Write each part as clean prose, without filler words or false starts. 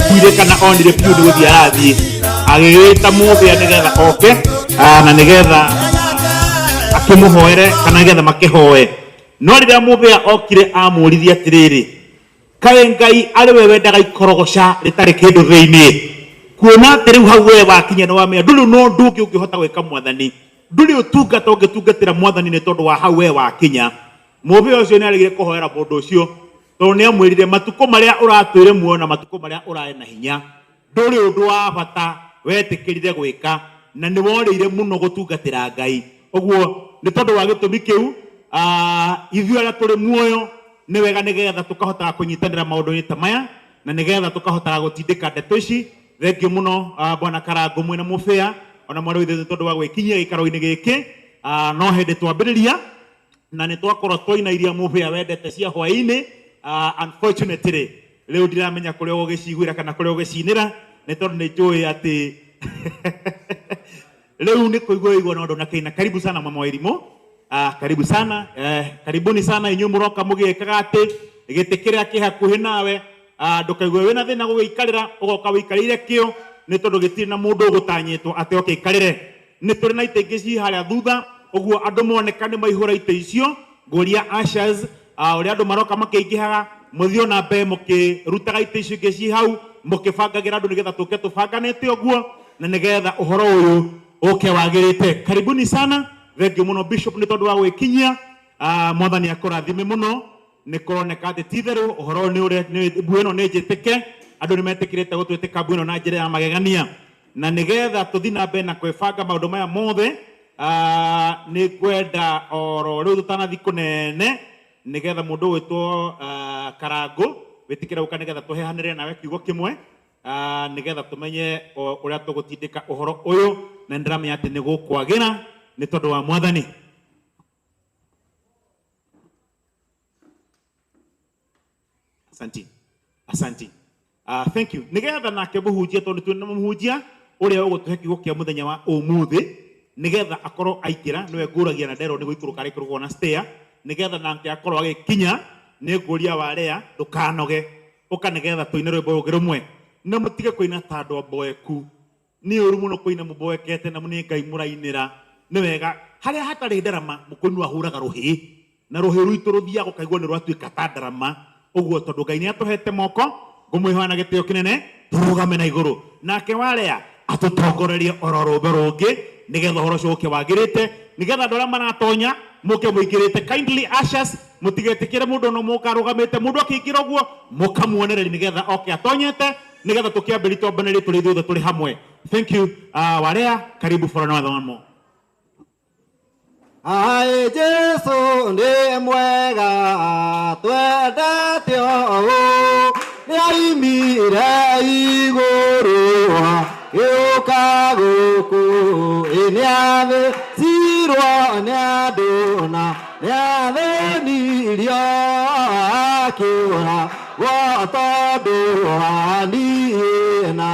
Kuire kana onire piũ nĩ gũthiĩ arathiĩ agĩgĩta mũthĩa nĩgetha oke na nĩgetha akĩmũhoere kana nĩgetha makĩhoe. No rĩrĩa mũthĩa okire amũrithia atĩrĩrĩ, kaĩ Ngai arĩ we wendaga ikorogoca rĩtarĩ kĩndũ thĩinĩ, kuona atĩ rĩu hau we wakinya nĩ wamenya ndũrĩ na ũndũ ũngĩ ũngĩhota gwĩka mwathani, ndũrĩ ũtungata ũngĩtungatĩra mwathani nĩ tondũ wa hau we wakinya. Mũthĩa ũcio nĩ aregire kũhoera mũndũ ũcio tondũ nĩ amwĩrire matukũ marĩa ũratwĩre muoyo na matukũ marĩa ũraĩ na hinya ndũrĩ ũndũ wa bata wetĩkĩrire gwĩka na nĩ worĩire mũno gũtungatĩra Ngai. Ũguo nĩ tondũ wa gĩtũmi kĩu, ithuĩ arĩa tũrĩ muoyo nĩ wega nĩgetha tũkahotaga kũnyitanĩra maũndũ-inĩ ta maya na nĩgetha tũkahotaga gũtindĩka ndeto ici. Thengiũ mũno, Bwana Karangũ mwĩna mũbĩa ona mwarĩ wa ithe nĩ tondũ wa gwĩkinyia gĩikaro-inĩ gĩkĩ. No hĩndĩ twambĩrĩria na nĩ twakorwo twaina iria mũbĩa wendete cia hwaĩ-inĩ. Unfortunately rĩu ndiramenya kũrĩa ũgũgĩciguĩra kana kũrĩa ũgũgĩcinĩra nĩ tondũ nĩ njũĩ atĩ rĩu nĩ kũigua ũigua na ũndũ na kĩina. Karibu sana mama wa irimũ. Karibu sana, karibuni sana inyuĩ mũroka mũgĩkaga atĩ gĩtĩ kĩrĩa kĩ hakuhĩ nawe, ndũkaigue wĩna thĩna gũgĩikarĩra, ũgoka wĩikarĩire kĩo nĩ tondũ gĩtirĩ na mũndũ ũgũtanyĩtwo atĩ oke aikarĩre. Nĩ tũrĩ na itĩ ingĩ ci harĩa thutha, ũguo andũ moneka nĩ maihũra itĩ icio, ngũria ushers, ũrĩa andũ maroka makĩingĩhaga, mũthiĩ ona mbere mũkĩrutaga itĩ icio ingĩ ci hau, mũkĩbangagĩra andũ nĩgetha tũke tũbanganĩte ũguo na nĩgetha ũhoro ũyũ ũke wagĩrĩte. Karibuni sana, thengiũ mũno Bishop nĩ tondũ wa gwĩkinyia. Mwathani akũrathime mũno. Nĩ kũroneka atĩ ti itherũ ũhoro ũyũ nĩ ũrĩa, nĩ mbu ĩno nĩ njĩtĩke, andũ nĩ metĩkĩrĩte gũtwĩtĩka mbu ĩno na njĩra ya magegania. Na nĩgetha tũthiĩ na mbere na kwĩbanga maũndũ maya mothe, nĩ ngwenda oro rĩu tũtanathiĩ kũnene, nĩgetha mũndũ ũgwĩtwo Karangũ wĩtĩkĩre gũka nĩgetha tũhehanĩre nawe kiugo kĩmwe, nĩgetha tũmenye ũrĩa tũgũtindĩka ũhoro ũyũ, na nĩ ndĩramenya atĩ nĩ gũkwagĩra nĩ tondũ wa mwathani. Asanti. Asanti. Thank you. Nigetha nake mũhunjia tondũ twĩna mũhunjia ũrĩa ũgũtũhe kiugo kĩa mũthenya wa ũmũthĩ, nigetha akorwo aingĩra, nĩwe ngũragia na nderwo nĩ gũikũrũka arĩikũrũka na stair, nigetha nake akorwo agĩkinya, nĩ ngũria warea ndũkanoge, ũka nigetha tũine rwĩmbo rũngĩ rũmwe. Na mũtige kũina ta andũ amboeku. Nĩ ũru mũno kũina mũboekete na nĩ Ngai mũrainĩra. Nĩ wega harĩa hatarĩ ndarama mũkũinũ ahũraga rũhĩ, na rũhĩ rwitũ rũthiaga ũkaigua nĩ rwatuĩka ta ndarama. Ũguo tondũ Ngai nĩ atũhete moko, ngũmwĩhoya na gĩtĩo kĩnene tũrũgame na igũrũ, nake warea atũtongorerie oro rũmbe rũngĩ nĩgetha ũhoro ũcio ũke wagĩrĩte, nĩgetha andũ arĩa maratonya mũke mũingĩrĩte. Kindly ushers, mũtigetĩkĩre mũndũ ona ũmwe ũkarũgamĩte, mũndũ akĩingĩra ũguo mũkamuonereria nĩgetha oke atonyete, nĩgetha tũkĩambĩrĩria twambanĩrie tũrĩ ithuothe tũrĩ hamwe. Thank you. Warea, karibu for another one more. Aĩ Jesu nĩ mwega, twendete ũũ, nĩaimire igũrũ agĩũka gũkũ, ĩ nĩathĩcirwo nĩ andũ na nĩathĩnirio akĩũra. Tondũ wa niĩ na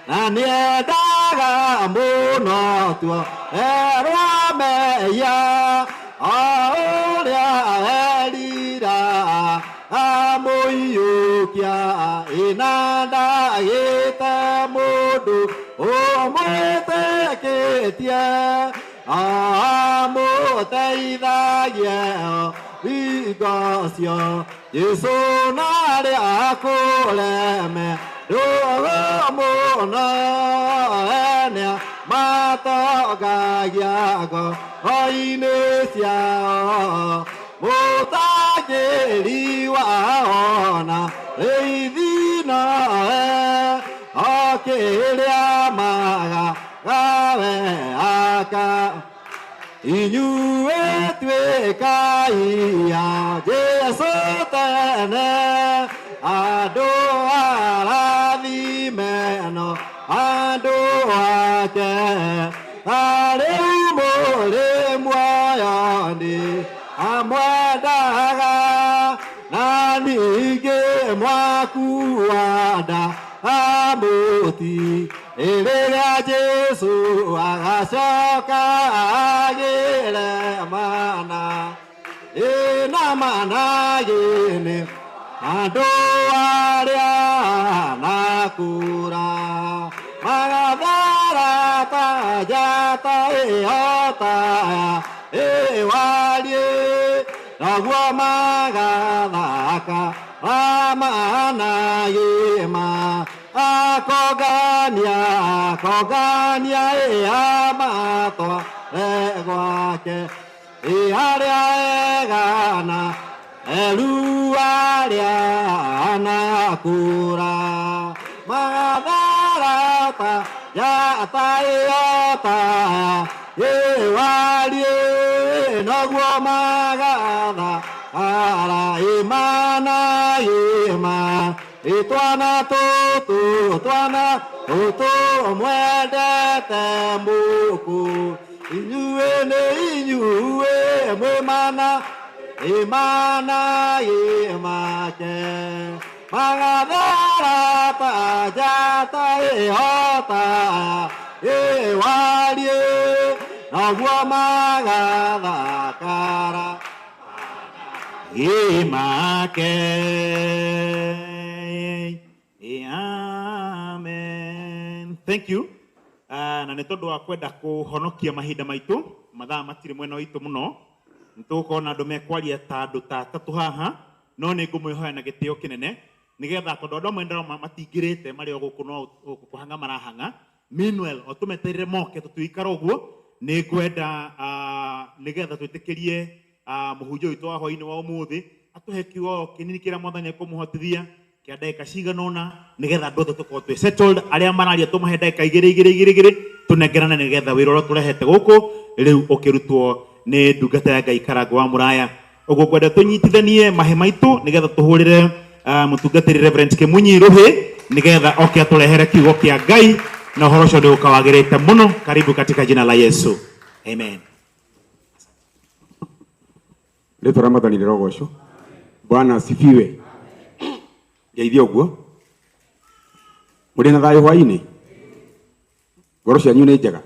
na nĩendaga mũno tuo erwa mehia o ũrĩa erira amũiyũkia ĩna ndagĩte mũndũ ũmwĩtĩkĩtie amũteithagie hingo cio Jesũ narĩ akũreme ndũgũ mũno ene matongagia ngoro-inĩ ciao mũtangĩri wao na rĩithi noe okĩrĩa magagawe aka inyuĩ tuĩkai a Jesũ tene andũ arathime no andũ ake arĩu mũrĩ muoyo nĩ amwendaga na ningĩ mwakua nda amũti rĩrĩa Jesũ agacoka agĩre mana ĩna mana gĩnĩ andũ arĩa nakũra magathara ta njata ĩhota ĩwariĩ noguo magathaka ramana gĩma akongania akongania ĩamatware gwake ĩ arĩa egana eru arĩa anakũra magatharata njata ĩyota ĩwariĩ noguo magatha ara imana ima itwana tũtũ twana tũtũ mwendete mũkũ inyuĩ nĩ inyuĩ mwĩmana imana imake magatharata njata ĩhota ĩwariĩ noguo magathakara Imake. Amen. Thank you. Na nĩ tondũ wa kwenda kũhonokia mahinda maitũ, mathaa matirĩ mwena witũ mũno, nĩ tũgũkorwo na andũ mekwaria ta andũ ta atatũ haha, no nĩ ngũmwĩhoya na gĩtĩo kĩnene nĩgetha tondũ andũ amwe ndĩrona matingĩrĩte marĩ o gũkũ no gũkũ kũhang'a marahang'a. Meanwhile, o tũmeterere moke tũtigũikara ũguo, nĩ ngwenda nĩgetha twĩtĩkĩrie mũhunjia witũ wa hwainĩ wa ũmũthĩ atũhe kiugo kĩnini kĩrĩa mwathani ekũmũhotithia kĩa ndagĩka cigana ũna nĩgetha andũ othe tũkorwo twĩ settled. Arĩa mararia tũmahe ndagĩka igĩrĩ igĩrĩ igĩrĩ igĩrĩ tũnengerane nĩgetha wĩra ũrĩa tũrehete gũkũ rĩu ũkĩrutwo nĩ ndungata ya Ngai Karangũ wa Mũraya. Ũguo ngwenda tũnyitithanie mahe maitũ nĩgetha tũhũrĩre mũtungatĩri Reverend Kĩmunyi rũhĩ nĩgetha oke atũrehere kiugo kĩa Ngai na ũhoro ũcio nĩ ũka wagĩrĩte mũno. Karibu katika jina la Yesu. Amen. Rĩtwa rĩa mwathani rĩrogocwo. Bwana asifiwe. Ngeithia ũguo. Mũrĩ na thayũ hwainĩ? Ngoro cianyu nĩ njega?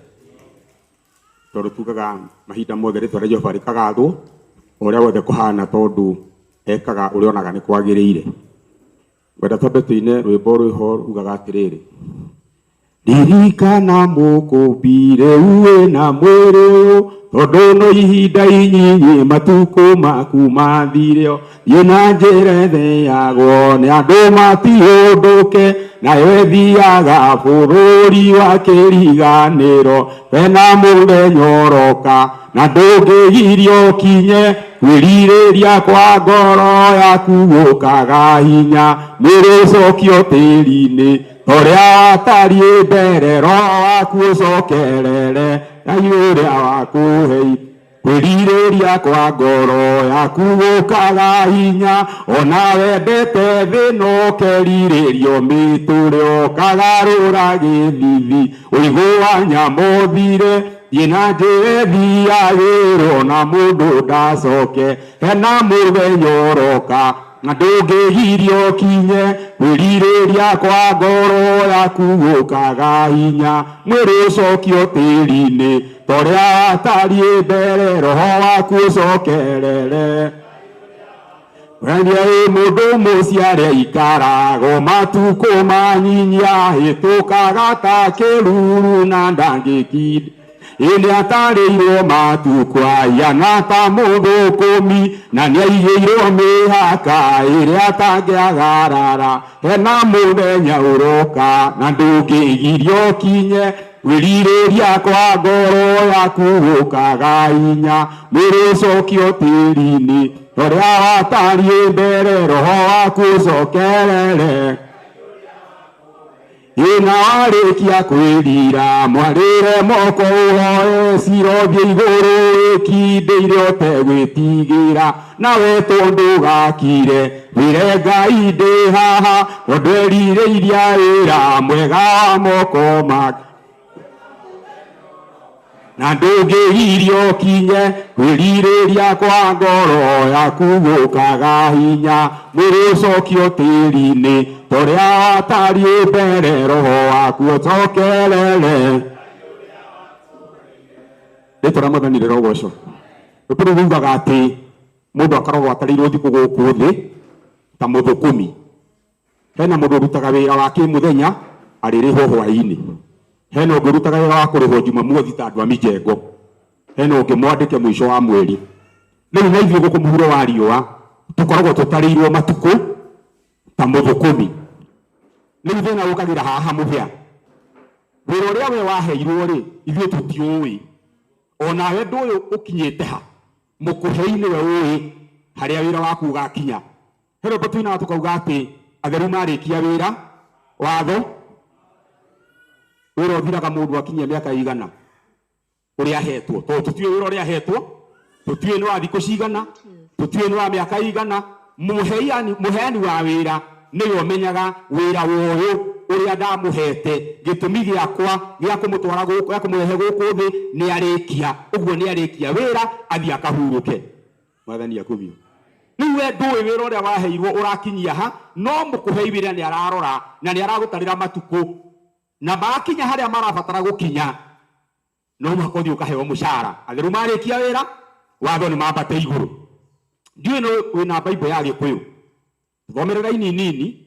Tondũ tugaga mahinda mothe rĩtwa rĩa Jehova rĩkagathwo o ũrĩa wothe kũhana tondũ ekaga ũrĩa onaga nĩ kwagĩrĩire. Ngwenda twambe tũine rwĩmbo rwĩho rugaga atĩrĩrĩ, ririkana mũkũmbi rĩu wĩna mwĩrĩ ũyũ tondũ no ihinda inyinyi matukũ maku mathire thiĩ na njĩra ĩtheagwo nĩ andũ matiũndũke nayo ĩthiaga bũrũri wa kĩriganĩro hena mũthenya ũroka na ndũngĩgirio ũkinye kwĩrirĩria kwa ngoro yaku gũkaga hinya mwĩrĩ ũcokio tĩri-inĩ torĩa watariĩ mbere roho waku ũcokerere Ngai ũrĩa wakũhei kwĩrirĩria kwa ngoro yaku gũkaga hinya ona wendete thĩ no kerirĩrio mĩtũre ũkagarũra gĩthithi ũigua nyamũthire thiĩ na njĩra ĩthiagĩrwo na mũndũ ndacoke hena mũthenya ũroka Na ndũngĩgirio kinye kwĩrirĩria kwa ngoro yaku gũkaga hinya mwĩrĩ ũcokio tĩri-inĩ torĩa watariĩ mbere roho waku ũcokerere Wendia ĩ mũndũ mũciare aikarago matukũ manyinya hĩtũkaga ta kĩruru na ndangĩkinda ĩ nĩatarĩirwo matukũ ahiana ta mũthũkũmi na nĩaigĩirwo mĩhaka ĩrĩa atangĩagarara hena mũthenya ũroka na ndũngĩgirio kinye kwĩrirĩria kwa ngoro yaku gũkaga hinya mwĩrĩ ũcokio tĩri-inĩ torĩa watariĩ mbere roho waku ũcokerere ĩna warĩkia kwĩrira mwarĩre moko ũhoe cirothiĩ igũrũ ĩkindĩire ũtegwĩtigĩra nawe tondũ gakire wĩre Ngai ndĩ haha tondũ erirĩiria wĩra mwega wa moko make na ndũngĩgirio kinye kwĩrirĩria kwa ngoro yaku gũkaga hinya mwĩrĩ ũcokio tĩri-inĩ torĩa watariĩ mbere roho waku ũcokerere rĩtwa rĩa mwathani rĩrogocwo rwĩmbo rũu rugaga atĩ mũndũ akoragwo atarĩirwo thikũ gũkũ thĩ ta mũthũkũmi hena mũndũ ũrutaga wĩra wa kĩmũthenya arĩrĩhwo hwaĩ-inĩ hena ũngĩ ũrutaga wĩra wa kũrĩhwo jumamothi ta andũ a mijengo hena ũngĩ mwandĩke mũico wa mweri rĩu na ithuĩ gũkũ mũhuro wa riũa tũkoragwo tũtarĩirwo matukũ ta mũthũkũmi rĩu thĩna ũkagĩra haha mũhĩa wĩra ũrĩa we waheirwo rĩ ithuĩ tũtiũĩ onawe ndũyũ ũkinyĩte ha mũkũhei nĩwe ũĩ harĩa wĩra waku ũgakinya he rwĩmbo tuinaga tũkauga atĩ atheru marĩkia wĩra watho wĩra ũthiraga mũndũ akinyia mĩaka igana ũrĩa ahetwo tondũ tũtiũĩ wĩra ũrĩa ahetwo tũtiũĩ nĩ wa thikũ cigana tũtiũĩ nĩ wa mĩaka igana mũheani wa wĩra nĩwe ũmenyaga wĩra woyũ ũrĩa ndamũhete gĩtũmi gĩakwa gĩa kũmũtwara gũkũ gĩa kũmũrehe gũkũ thĩ nĩ arĩkia ũguo nĩ arĩkia wĩra athiĩ akahurũke mwathani akumio rĩu we ndũĩ wĩra ũrĩa waheirwo ũrakinyia ha no mũkũhei wĩra nĩ ararora na nĩ aragũtarĩra matukũ na makinya harĩa marabatara gũkinya no mũhaka ũthiĩ ũkaheo mũcara atheru marĩkia wĩra watho nĩ mambate igũrũ ndiũĩ no wĩna Bible ya Gĩkũyũ thomere raini nini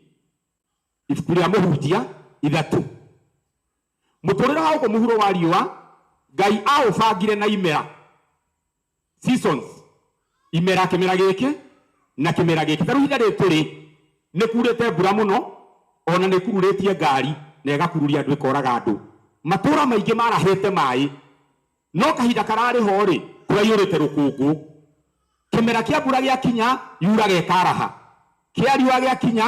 ibuku rĩa Mũhunjia 3 mũtũrĩre wa gũkũ mũhuro wa riũa Ngai aũbangire na imera seasons imera kĩmera gĩkĩ na kĩmera gĩkĩ ta rĩu ihinda rĩrĩ tũrĩ nĩ kurĩte mbura mũno ona nĩ kururĩtie ngari na ĩgakururia andũ ĩkoraga andũ matũra maingĩ marahĩte maĩ no kahinda kararĩ ho rĩ kũraiyũrĩte rũkũngũ kĩmera kĩa mbura gĩakinya yuraga ĩkaraha kĩa riũa gĩakinya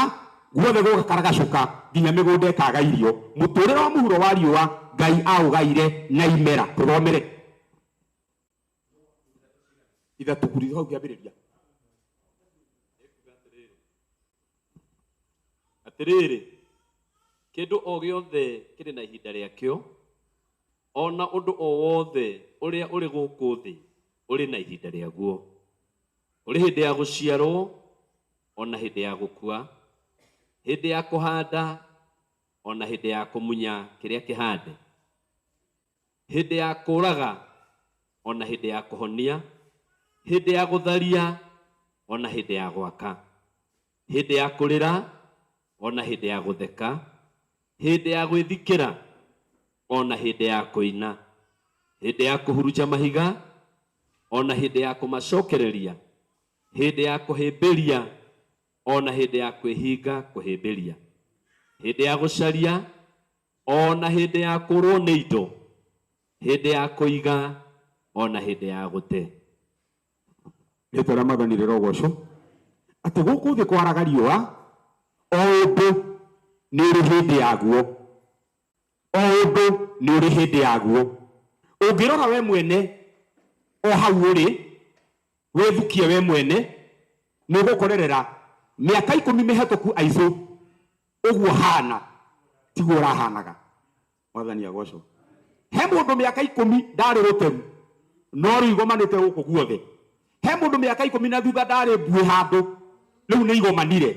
guothe gũgakaragacũka nginya mĩgũnda ĩkaga irio mũtũrĩre wa mũhuro wa riũa Ngai aũgaire na imera tũthomere 3 kuri hau kĩambĩrĩria Atĩrĩrĩ kĩndũ o gĩothe kĩrĩ na ihinda rĩakĩo ona ũndũ o wothe ũrĩa ũrĩ gũkũ thĩ ũrĩ na ihinda rĩaguo kũrĩ hĩndĩ ya gũciarwo ona hĩndĩ ya gũkua hĩndĩ ya kũhanda ona hĩndĩ ya kũmunya kĩrĩa kĩhande hĩndĩ ya kũũraga ona hĩndĩ ya kũhonia hĩndĩ ya gũtharia ona hĩndĩ ya gwaka hĩndĩ ya kũrĩra ona hĩndĩ ya gũtheka hĩndĩ ya gwĩthikĩra ona hĩndĩ ya kũina hĩndĩ ya kũhurunja mahiga ona hĩndĩ ya kũmacokereria hĩndĩ ya kũhĩmbĩria ona hĩndĩ ya kwĩhinga kũhĩmbĩria hĩndĩ ya gũcaria ona hĩndĩ ya kũrwo nĩ indo hĩndĩ ya kũiga ona hĩndĩ ya gũte rĩtwa rĩa mwathani rĩrogocwo atĩ gũkũ thĩ kwaraga riũa o ũndũ nĩ ũrĩ hĩndĩ yaguo o ũndũ nĩ ũrĩ hĩndĩ yaguo ũngĩrora we mwene o hau ũrĩ wĩthukie we mwene nĩ ũgũkorerera mĩaka 10 mĩhetũku aicũ ũguo hana tiguo ũrahanaga mwathani agocwo he mũndũ mĩaka 10 ndarĩ rũteru no rĩu igomanĩte gũkũ guothe he mũndũ mĩaka 10 na thutha ndarĩ mbuĩ handũ Rĩu nĩ igomanire.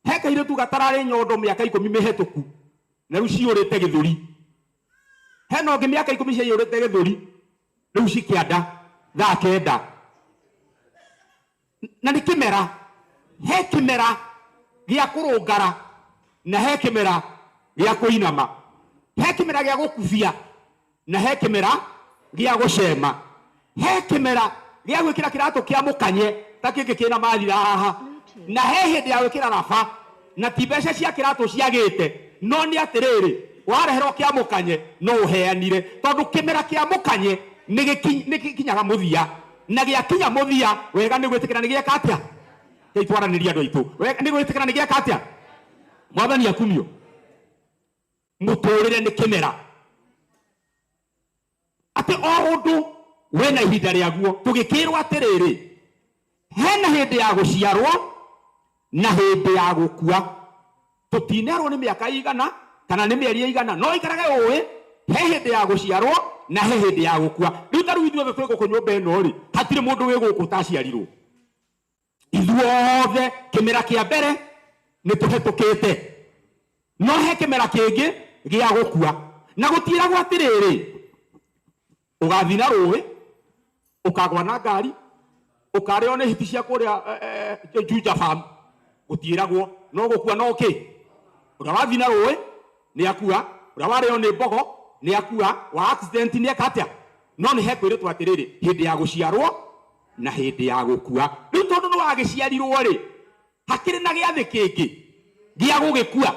He kairĩtu gatararĩ nyondo mĩaka 10 mĩhetũku na rĩu ciũrĩte gĩthũri. Hena ũngĩ mĩaka 10 ciaiyũrĩte gĩthũri rĩu cikĩanda thaa 9. Na nĩ kĩmera, he kĩmera gĩa kũrũngara na he kĩmera gĩa kũinama, he kĩmera gĩa gũkubia na he kĩmera gĩa gũcema, he kĩmera gĩa gwĩkĩra kĩratũ kĩa mũkanye ta kĩngĩ kĩna mathira haha, na he hĩndĩ ya gwĩkĩra raba na ti mbeca cia kĩratũ ciagĩte, no nĩ atĩrĩrĩ, wareherwo kĩa mũkanye no ũheanire, tondũ kĩmera kĩa mũkanye nĩ gĩkinyaga mũthia, na gĩakinya mũthia wega nĩ gwĩtĩkĩra nĩ gĩeka atĩa? Ngai twaranĩria andũ aitũ, wega nĩ gwĩtĩkĩra nĩ gĩeka atĩa? Mwathani akumio. Mũtũrĩre nĩ kĩmera, atĩ o ũndũ wĩna ihinda rĩaguo. Tũgĩkĩrwo atĩrĩrĩ, hena hĩndĩ ya gũciarwo na hĩndĩ ya gũkua. Tũtinerwo nĩ mĩaka igana kana nĩ mĩeri igana, no ikarage ũĩ he hĩndĩ ya gũciarwo na he hĩndĩ ya gũkua. Rĩu ta rĩu ithuothe twĩ gũkũ nyũmba ĩno rĩ, hatirĩ mũndũ wĩ gũkũ ũtaciarirwo. Ithuothe kĩmera kĩa mbere nĩ tũhetũkĩte, no he kĩmera kĩngĩ gĩa gũkua. Na gũtiĩragwo atĩrĩrĩ, ũgathiĩ na rũĩ, ũkagwa na ngari, ũkarĩo nĩ hiti cia kũrĩa Juja Farm, gũtiĩragwo, no gũkua no kĩ? Ũrĩa wathiĩ na rũĩ nĩ akua, ũrĩa warĩo nĩ mbogo nĩ akua, wa accident nĩ eka atĩa? No nĩ hekwĩrĩtwo atĩrĩrĩ, hĩndĩ ya gũciarwo na hĩndĩ ya gũkua. Rĩu tondũ nĩ wagĩciarirwo rĩ, hakĩrĩ na gĩathĩ kĩngĩ gĩa gũgĩkua.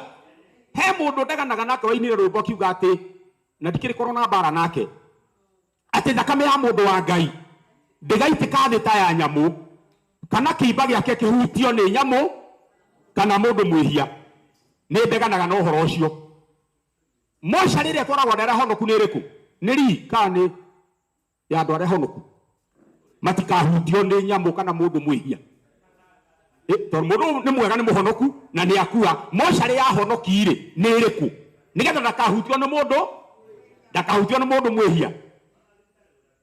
He mũndũ ndeganaga nake wainire rwĩmbo akiuga atĩ, na ndikĩrĩ korwo na mbara nake, atĩ thakame ya mũndũ wa Ngai ndĩgaitĩka thĩ ta ya nyamũ, kana kĩimba gĩake kĩhutio nĩ nyamũ kana mũndũ mwĩhia. Nĩ ndeganaga na ũhoro ũcio. Mocarĩ ĩrĩa ĩtwaragwo andũ arĩa honoku nĩ ĩrĩkũ? Nĩ rii kana nĩ ya andũ arĩa honoku? Matikahutio nĩ nyamũ kana mũndũ mwĩhia. Tondũ mũndũ nĩ mwega, nĩ mũhonoku na nĩ akua. Mocarĩ ya honoki rĩ nĩ ĩrĩkũ? Nĩgetha ndakahutio nĩ mũndũ, ndakahutio nĩ mũndũ mwĩhia.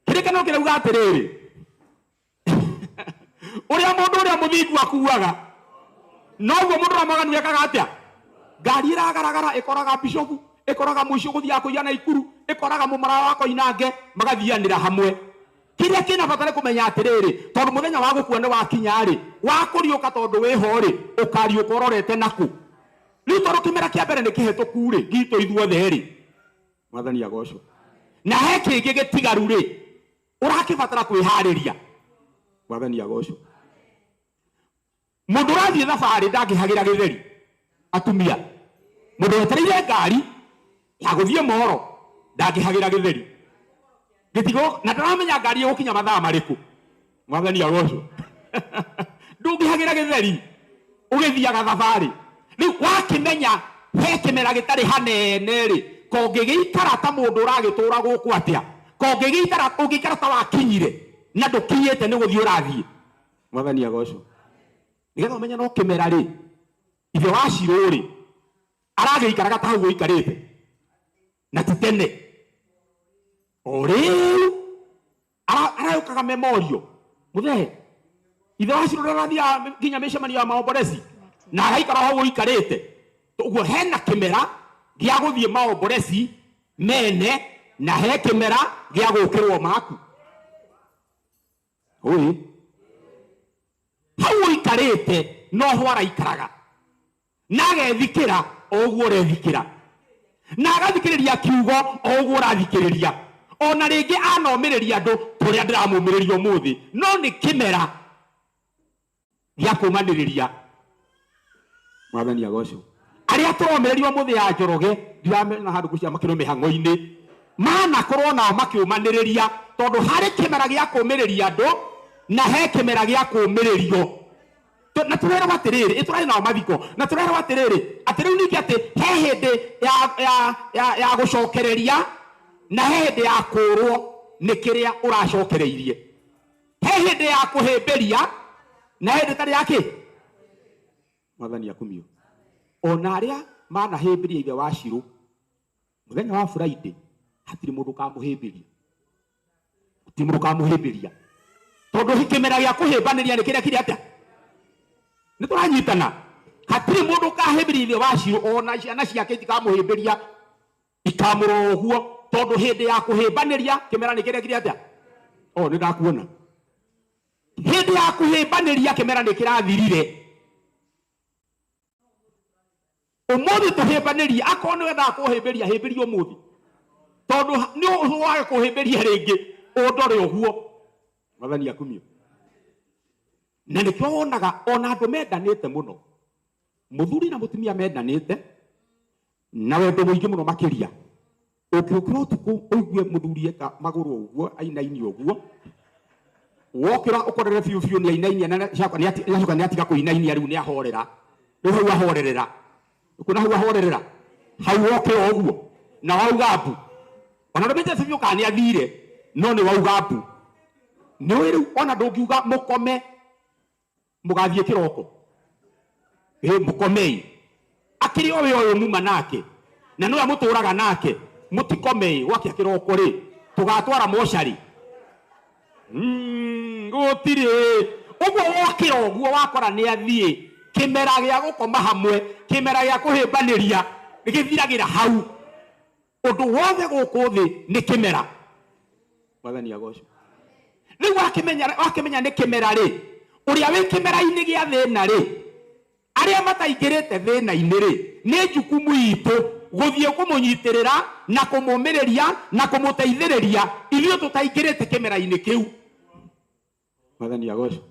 Kĩrĩkanĩro kĩrauga atĩrĩrĩ, ũrĩa mũndũ ũrĩa mũthingu akuaga noguo mũndũ ũrĩa mwaganu ekaga atĩa? Ngari ĩragaragara ĩkoraga bishofu, ĩkoraga mũici ũgũthiaga kũiya na ikuru, ĩkoraga mũmaraya wa Koinange, magathianĩra hamwe. Kĩrĩa kĩna bata nĩ kũmenya atĩrĩrĩ, tondũ mũthenya wa gũkua nĩ wakinya rĩ, wa kũriũka tondũ wĩho rĩ, ũkariũka ũrorete nakũ? Rĩu tondũ kĩmera kĩa mbere nĩ kĩhetũku rĩ, gitũ ithuothe rĩ, Mwathani agocwo. Na he kĩngĩ gĩtigaru rĩ, ũrakĩbatara kwĩharĩria. Mwathani agocwo. Mũndũ ũrathiĩ thabarĩ ndangĩhagĩra gĩtheri. Atumia, mũndũ wetereire ngari ya gũthiĩ moro ndangĩhagĩra gĩtheri. Gĩtigo, na ndaramenya ngari ĩgũkinya mathaa marĩkũ. Mwathani agocwo. Ndũngĩhagĩra gĩtheri ũgĩthiaga thabarĩ. Rĩu wakĩmenya he kĩmera gĩtarĩ hanene rĩ, kongĩgĩikara ta mũndũ ũragĩtũra gũkũ atĩa? Kongĩgĩikara, ũngĩikara ta wakinyire na ndũkinyĩte nĩ gũthiĩ ũrathiĩ. Mwathani agocwo. Nĩgetha ũmenye no kĩmera rĩ, ithe wa Shirũ rĩ, aragĩikaraga ta hau ũikarĩte na ti tene. O rĩu arayũkaga memorial mũthee, ithe wa Shirũ ndarathiaga nginya mĩcemanio ya maomboreci na araikara hau ũikarĩte. Ũguo hena kĩmera gĩa gũthiĩ maomboreci mene na he kĩmera gĩa gũkĩrwo maku. Ũĩ hau ũikarĩte noho araikaraga na agethikĩra o ũguo ũrethikĩra na agathikĩrĩria kiugo o ũguo ũrathikĩrĩria. Ona rĩngĩ anomĩrĩria andũ kũrĩa ndĩramũmĩrĩria ũmũthĩ, no nĩ kĩmera gĩa kũmanĩrĩria. Mwathani agocwo. Arĩa tũromĩrĩria ũmũthĩ ya Njoroge, ndiramena handũ ngũcia makĩrwo mĩhang'o-inĩ, manakorwo nao makĩũmanĩrĩria, tondũ harĩ kĩmera gĩa kũũmĩrĩria andũ na he kĩmera gĩa kũũmĩrĩrio. Na tũrerwo atĩrĩrĩ, ĩ tũrarĩ nao mathiko, na tũrerwo atĩrĩrĩ, atĩ rĩu ningĩ atĩ he hĩndĩ ya gũcokereria na he hĩndĩ ya kũũrwo nĩ kĩrĩa ũracokereirie. He hĩndĩ ya kũhĩmbĩria na he hĩndĩ ĩtarĩ ya kĩ? Mwathani akumio. Ona arĩa manahĩmbĩria ithe wa Shirũ mũthenya wa Friday, hatirĩ mũndũ ũkamũhĩmbĩria. Hatirĩ mũndũ ũkamũhĩmbĩria. Tondũ kĩmera gĩa kũhĩmbanĩria nĩ kĩrĩa kĩrĩ atĩa? Nĩ tũranyitana. Hatirĩ mũndũ ũkahĩmbĩria ithe wa Shiro, ona ciana ciake itikamũhĩmbĩria, ikamũrora ũguo, tondũ hĩndĩ ya kũhĩmbanĩria kĩmera nĩ kĩrekire atĩa? O nĩ ndakuona. Hĩndĩ ya kũhĩmbanĩria kĩmera nĩ kĩrathirire. Ũmũthĩ tũhĩmbanĩrie, akorwo nĩ wendaga kũhĩmbĩria, hĩmbĩria ũmũthĩ, tondũ nĩ wage kũhĩmbĩria rĩngĩ ũndore ũguo. Mwathani akumio. Na nĩkĩo wonaga ona andũ mendanĩte mũno, mũthuri na mũtumia mendanĩte na wendo mũingĩ mũno makĩria, ũngĩũkĩra ũtukũ ũigue mũthuri eka magũrũ ũguo ainainie ũguo, wokĩra ũkorere biũ biũ nĩ ainainia, na nĩacoka nĩatiga kũinainia, rĩu nĩahorera, rĩu hau ahorerera, ũkuona hau ahorerera, hau wokĩra ũguo na wauga mbu, ona ndũmenyete biũ kana nĩathire, no nĩ wauga mbu. Nĩ ũĩ rĩu ona ndũngiuga mũkome mũgathiĩ kĩroko, ĩ mũkomei, akĩrĩ o we ũyũ muma nake na nĩwe mũtũraga nake, mũtikomei gwakĩa kĩroko rĩ, tũgatwara mocarĩ. Gũtirĩ ũguo. Wokĩra ũguo wakora nĩ athiĩ, kĩmera gĩa gũkoma hamwe, kĩmera gĩa kũhĩmbanĩria gĩthiragĩra hau. Ũndũ wothe gũkũ thĩ nĩ kĩmera. Mwathani agocwo. Rĩu wakĩmenya nĩ kĩmera rĩ, ũrĩa wĩ kĩmera-inĩ gĩa thĩna rĩ, arĩa mataingĩrĩte thĩna-inĩ rĩ, nĩ jukumu itũ gũthiĩ kũmũnyitĩrĩra na kũmũmĩrĩria na kũmũteithĩrĩria ithuĩ tũtaingĩrĩte kĩmera-inĩ kĩu. Mwathani agocwo.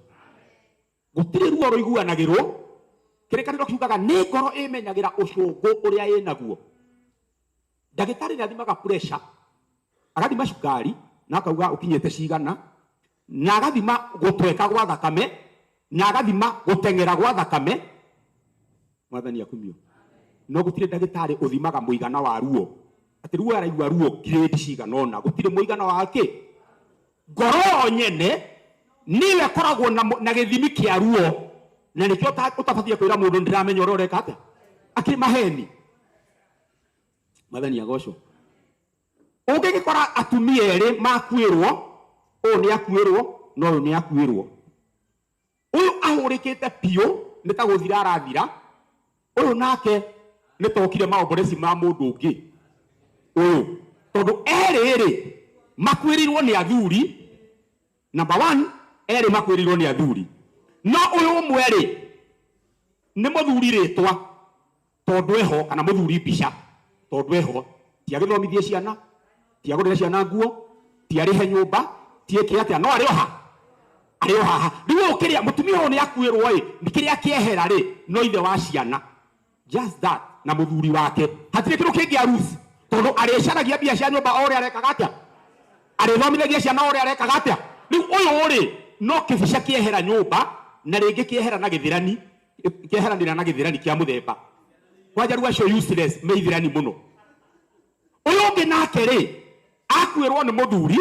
Gũtirĩ ruo rũiguanagĩrwo. Kĩrĩkanĩro kiugaga nĩ ngoro ĩmenyagĩra ũcũngũ ũrĩa ĩnaguo. Ndagĩtarĩ nĩ athimaga pressure, agathima cukari na akauga ũkinyĩte cigana, na agathima gũtweka gwa thakame, na agathima gũteng'era gwa thakame. Mwathani akumio. No gũtirĩ ndagĩtarĩ ũthimaga mũigana wa ruo, atĩ ruo araigua ruo grade cigana ũna. Gũtirĩ mũigana wa kĩ. Ngoro yo nyene nĩyo ĩkoragwo na gĩthimi kĩa ruo, na nĩkĩo ũtabatiĩ kwĩra mũndũ ndĩramenya ũrĩa ũreka atĩa, akĩrĩ maheni. Mwathani agocwo. Ũngĩgĩkora atumia erĩ makuĩrwo, ũyũ nĩ akuĩrwo na ũyũ nĩ akuĩrwo, ũyũ ahũrĩkĩte biũ nĩ ta gũthira arathira, ũyũ nake nĩ tokire maomboreci ma mũndũ ũngĩ ũyũ, tondũ erĩ rĩ makuĩrĩirwo nĩ athuri. Number one, erĩ makuĩrĩirwo nĩ athuri, no ũyũ ũmwe rĩ nĩ mũthuri rĩtwa tondũ eho, kana mũthuri mbica tondũ eho, ti agĩthomithie ciana, ti agũrĩre ciana nguo, ti arĩhe nyũmba, ti ĩke atĩa, no arĩ oha, arĩ o haha. Rĩu ũyũ kĩrĩa mũtumia ũyũ nĩ akuĩrwo ĩ, kĩrĩa kĩehera rĩ no ithe wa ciana, just that, na mũthuri wake. Hatirĩ kĩndũ kĩngĩ arusi, tondũ arĩcaragia mbia cia nyũmba o ũrĩa arekaga atĩa, arĩthomithagia ciana o ũrĩa arekaga atĩa. Rĩu ũyũ rĩ no kĩbica kĩehera nyũmba, na rĩngĩ kĩehera na gĩthĩrani, kĩeheranĩra na gĩthĩrani kĩa mũthemba kwanja. Rĩu acio useless me ithĩrani mũno. Ũyũ ũngĩ nake rĩ akuĩrwo nĩ mũthuri,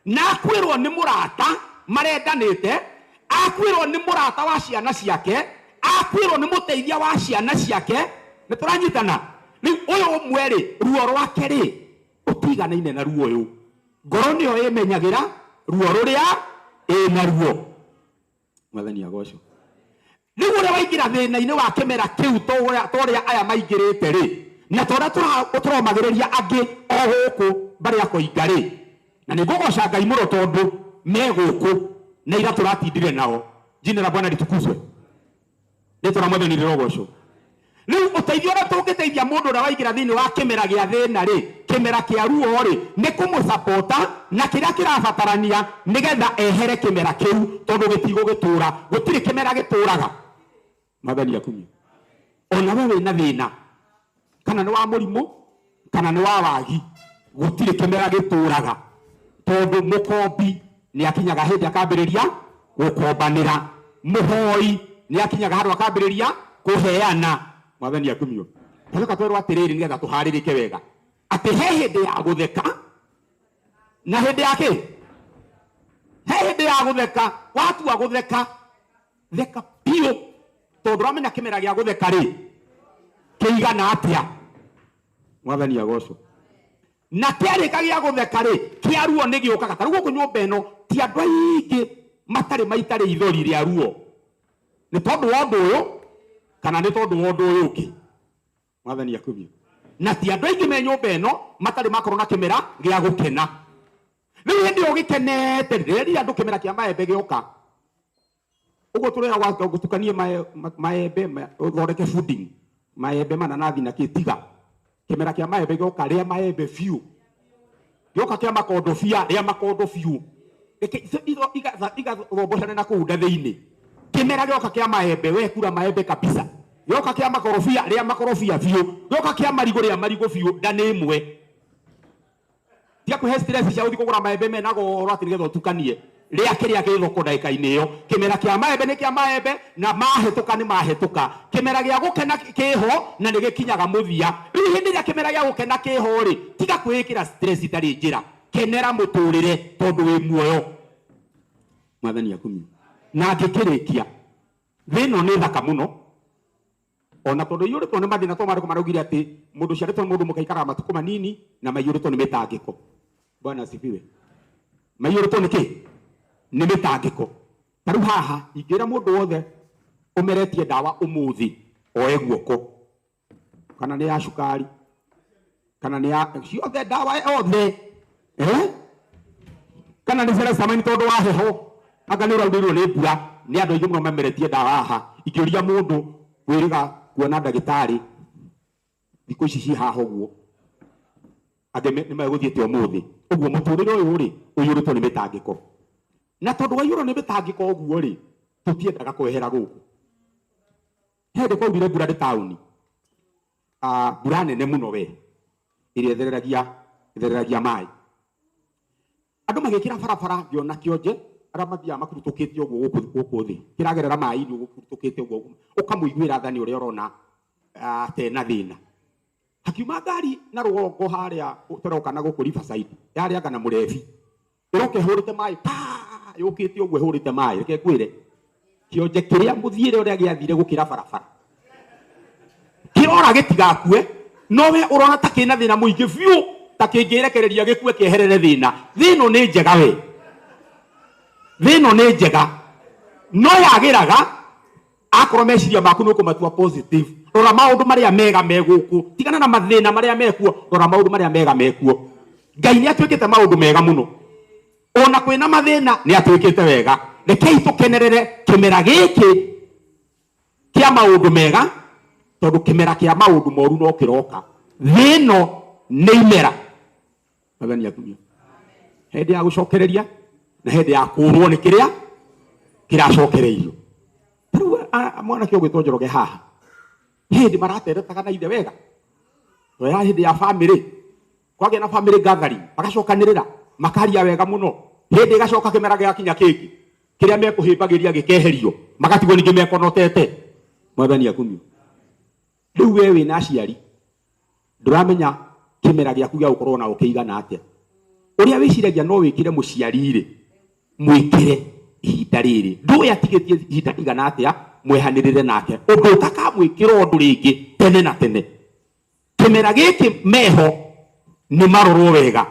na akuĩrwo nĩ mũrata marendanĩte, akuĩrwo nĩ mũrata wa ciana ciake, akuĩrwo nĩ mũteithia wa ciana ciake. Nĩ tũranyitana? Rĩu ũyũ ũmwe rĩ, ruo rwake rĩ ũtiganaine na ruo ũyũ. Ngoro nĩyo ĩmenyagĩra ruo rũrĩa ĩnaruo. Mwathani agocwo. Rĩu ũrĩa waingĩra thĩna-inĩ wa kĩmera kĩu ta ũrĩa aya maingĩrĩte rĩ, na ta ũrĩa tũromagĩrĩria angĩ o gũkũ mbarĩ ya Koinga rĩ, na nĩ ngũgoca Ngai mũno tondũ me gũkũ na ira tũratindire nao. Jina la Bwana litukuzwe. Rĩtwa rĩa Mwathani rĩrogocwo. Rĩu ũteithio ũrĩa tũngĩteithia mũndũ ũrĩa waingĩra thĩinĩ wa kĩmera gĩa thĩna rĩ, kĩmera kĩa ruo rĩ, nĩ kũmũsapota na kĩrĩa kĩrabatarania nĩgetha ehere kĩmera kĩu, tondũ gĩtigũgĩtũra. Gũtirĩ kĩmera gĩtũraga. Mwathani akumio. Ona we wĩna thĩna, kana nĩ wa mũrimũ kana nĩ wa wagi, gũtirĩ kĩmera gĩtũraga, tondũ mũkombi nĩ akinyaga hĩndĩ akambĩrĩria gũkombanĩra, mũhoi nĩ akinyaga handũ akambĩrĩria kũheana. Mwathani akumio. Twacoka twerwo atĩrĩrĩ, nĩgetha tũharĩrĩke wega, atĩ he hĩndĩ ya gũtheka na hĩndĩ ya kĩ. He hĩndĩ ya gũtheka. Watua gũtheka, theka biũ, tondũ ũramenya kĩmera gĩa gũtheka rĩ kĩigana atĩa. Mwathani agocwo. Na kĩarĩka gĩa gũtheka rĩ, kĩa ruo nĩ gĩũkaga. Ta rĩu gũkũ nyũmba ĩno ti andũ aingĩ matarĩ maita rĩithori rĩa ruo. Nĩ tondũ wa ũndũ ũyũ kana nĩ tondũ wa ũndũ ũyũ ũngĩ? Mwathani akumio. Na ti andũ aingĩ me nyũmba ĩno matarĩ makorwo na kĩmera gĩa gũkena. Rĩu hĩndĩ ĩyo ũgĩkenete, rĩrĩa andũ kĩmera kĩa maembe gĩoka, ũguo tũreragwo gũtukanie maembe, ũthondeke pudding, maembe, mananathi na kĩ, tiga. Kĩmera kĩa maembe gĩoka, rĩa maembe biũ. Gĩoka kĩa makondobia, rĩa makondo biũ. Reke icio igathomboicane na kũu nda thĩinĩ. Kĩmera gĩoka kĩa maembe, we kura maembe kabisa. Gĩoka kĩa makorobia, rĩa makorobia biũ. Gĩoka kĩa marigũ, rĩa marigũ biũ, nda nĩ ĩmwe. Tiga kwĩhe stress cia gũthiĩ kũgũra maembe mena goro atĩ nĩgetha ũtukanie. Rĩa kĩrĩa kĩ thoko ndagĩka-inĩ ĩyo. Kĩmera kĩa maembe nĩ kĩa maembe, na mahĩtũka nĩ mahĩtũka. Kĩmera gĩa gũkena kĩho na nĩ gĩkinyaga mũthia. Rĩu hĩndĩ ĩrĩa kĩmera gĩa gũkena kĩho rĩ, tiga kwĩĩkĩra stress itarĩ njĩra. Kenera mũtũrĩre tondũ wĩ muoyo. Mwathani akumio. Na ngĩkĩrĩkia, thĩ ĩno nĩ thaka mũno, ona tondũ iyũrĩtwo nĩ mathĩna, tondũ maandĩko maraugire atĩ mũndũ ũciarĩtwo nĩ mũndũ mũka aikaraga matukũ manini na maiyũrĩtwo nĩ mĩtangĩko. Bwana asifiwe. Maiyũrĩtwo nĩ kĩ? Nĩ mĩtangĩko. Ta rĩu haha ingĩra mũndũ wothe ũmeretie ndawa ũmũthĩ oe guoko, kana nĩ ya cukari, kana nĩ ya ciothe ndawa yothe, Kana nĩ Celestamine tondũ wa heho, anga nĩ ũraurĩirwo nĩ mbura. Nĩ andũ aingĩ mũno mameretie ndawa haha. Ingĩũria mũndũ kwĩrĩga kuona ndagĩtarĩ thikũ ici ci haha ũguo, angĩ nĩ megũthiĩte ũmũthĩ. Ũguo mũtũrĩre ũyũ rĩ, ũiyũrĩtwo nĩ mĩtangĩko. Na tondũ waiyũrwo nĩ mĩtangĩko ũguo rĩ, tũtiendaga kwehera gũkũ. Hĩndĩ kwaurire mbura ndĩ taũni, mbura nene mũno we, ĩrĩa ĩthereragia maĩ. Andũ magĩkĩra barabara, ngĩona kĩonje, arĩa mathiaga makurutũkĩte ũguo gũkũ thĩ, kĩragerera maĩ-inĩ ũguo gĩkurutũkĩte ũguo, ũkamũiguĩra tha nĩ ũrĩa ũrona atena thĩna. Hakiuma ngari na rũgongo harĩa tũroka na gũkũ Riverside, yarĩ anga na mũrebi, ĩroka ĩhũrĩte maĩ, pa, yũkĩte ũguo ĩhũrĩte maĩ. Reke ngwĩre, kĩonje kĩrĩa mũthiĩre ũrĩa gĩathire gũkĩra barabara, kĩrora gĩtigakue, no we ũrona ta kĩna thĩna mũingĩ biũ, ta kĩngĩrekereria gĩkue kĩeherere thĩna. Thĩ ĩno nĩ njega we, thĩ ĩno nĩ njega, no yagĩraga akorwo meciria maku nĩ ũkũmatua positive. Rora maũndũ marĩa mega me gũkũ, tigana na mathĩna marĩa mekuo, rora maũndũ marĩa mega mekuo. Ngai nĩ atuĩkĩte maũndũ mega mũno, ona kwĩna mathĩna nĩ atuĩkĩte wega. Rekei tũkenerere kĩmera gĩkĩ kĩa maũndũ mega, tondũ kĩmera kĩa maũndũ moru no kĩroka. Thĩ ĩno nĩ imera. Mwathani atumia, hĩndĩ ya gũcokereria na hĩndĩ ya kũrwo nĩ kĩrĩa kĩracokereirio. Rĩu mwanake ũgwĩtwo Njoroge haha, hĩndĩ marateretaga na ithe wega, to ya hĩndĩ ya family, kwagĩa na family gathering, magacokanĩrĩra makaria wega mũno. Hĩndĩ ĩgacoka kĩmera gĩgakinya kĩngĩ, kĩrĩa mekũhĩmbagĩria gĩkeherio, magatigwo ningĩ mekonotete. Mwathani akumio. Rĩu we wĩna aciari, ndũramenya kĩmera gĩaku gĩa gũkorwo nao kĩigana atĩa. Ũrĩa wĩciragia no wĩkĩre mũciari rĩ, mwĩkĩre ihinda rĩrĩ, ndũĩ atigĩtie ihinda rĩigana atĩa mwehanĩrĩre nake, ũndũ ũtakamwĩkĩra ũndũ rĩngĩ tene na tene. Kĩmera gĩkĩ meho nĩ marorwo wega,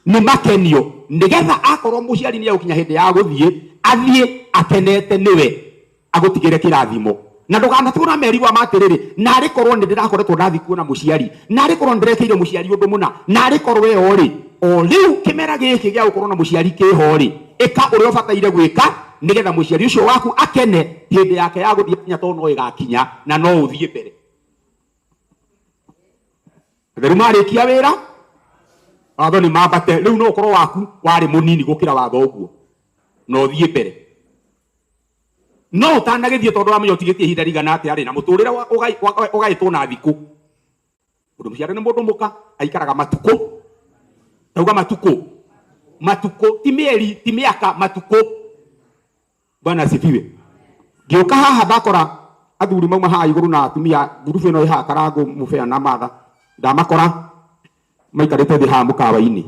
nĩ makenio, nĩgetha akorwo mũciari nĩ egũkinya hĩndĩ ya gũthiĩ, athiĩ akenete nĩwe, agũtigĩre kĩrathimo. Na ndũganatigwo na merigwa ma atĩrĩrĩ, narĩ korwo nĩ ndĩrakoretwo ndathiĩ kuona mũciari, narĩ korwo nĩ ndĩrekĩire mũciari ũndũ mũna, narĩ korwo ĩyo rĩ, o rĩu kĩmera gĩkĩ gĩa gũkorwo na mũciari kĩho rĩ, ĩka ũrĩa ũbataire gwĩka nĩgetha mũciari ũcio waku akene hĩndĩ yake ya gũthiĩ kinya, tondũ no ĩgakinya na no ũthiĩ mbere. Atheru marĩkia wĩra, watho nĩ mambate. Rĩu no ũkorwo waku warĩ mũnini gũkĩra watho ũguo, na ũthiĩ mbere. No ũtanagĩthiĩ, tondũ wamenya ũtigĩtie ihinda rĩigana atĩa rĩ, na mũtũrĩre ũgaĩtwo na thikũ. Mũndũ mũciare nĩ mũndũ mũka aikaraga matukũ, tauga matukũ, matukũ ti mĩeri, ti mĩaka, matukũ. Bwana asifiwe. Ngĩũka haha ndakora athuri mauma haha igũrũ na atumia, ngurubu ĩno ĩ haha Karangũ, Mũbea na Martha, ndamakora maikarĩte thĩ haha mũkawa-inĩ.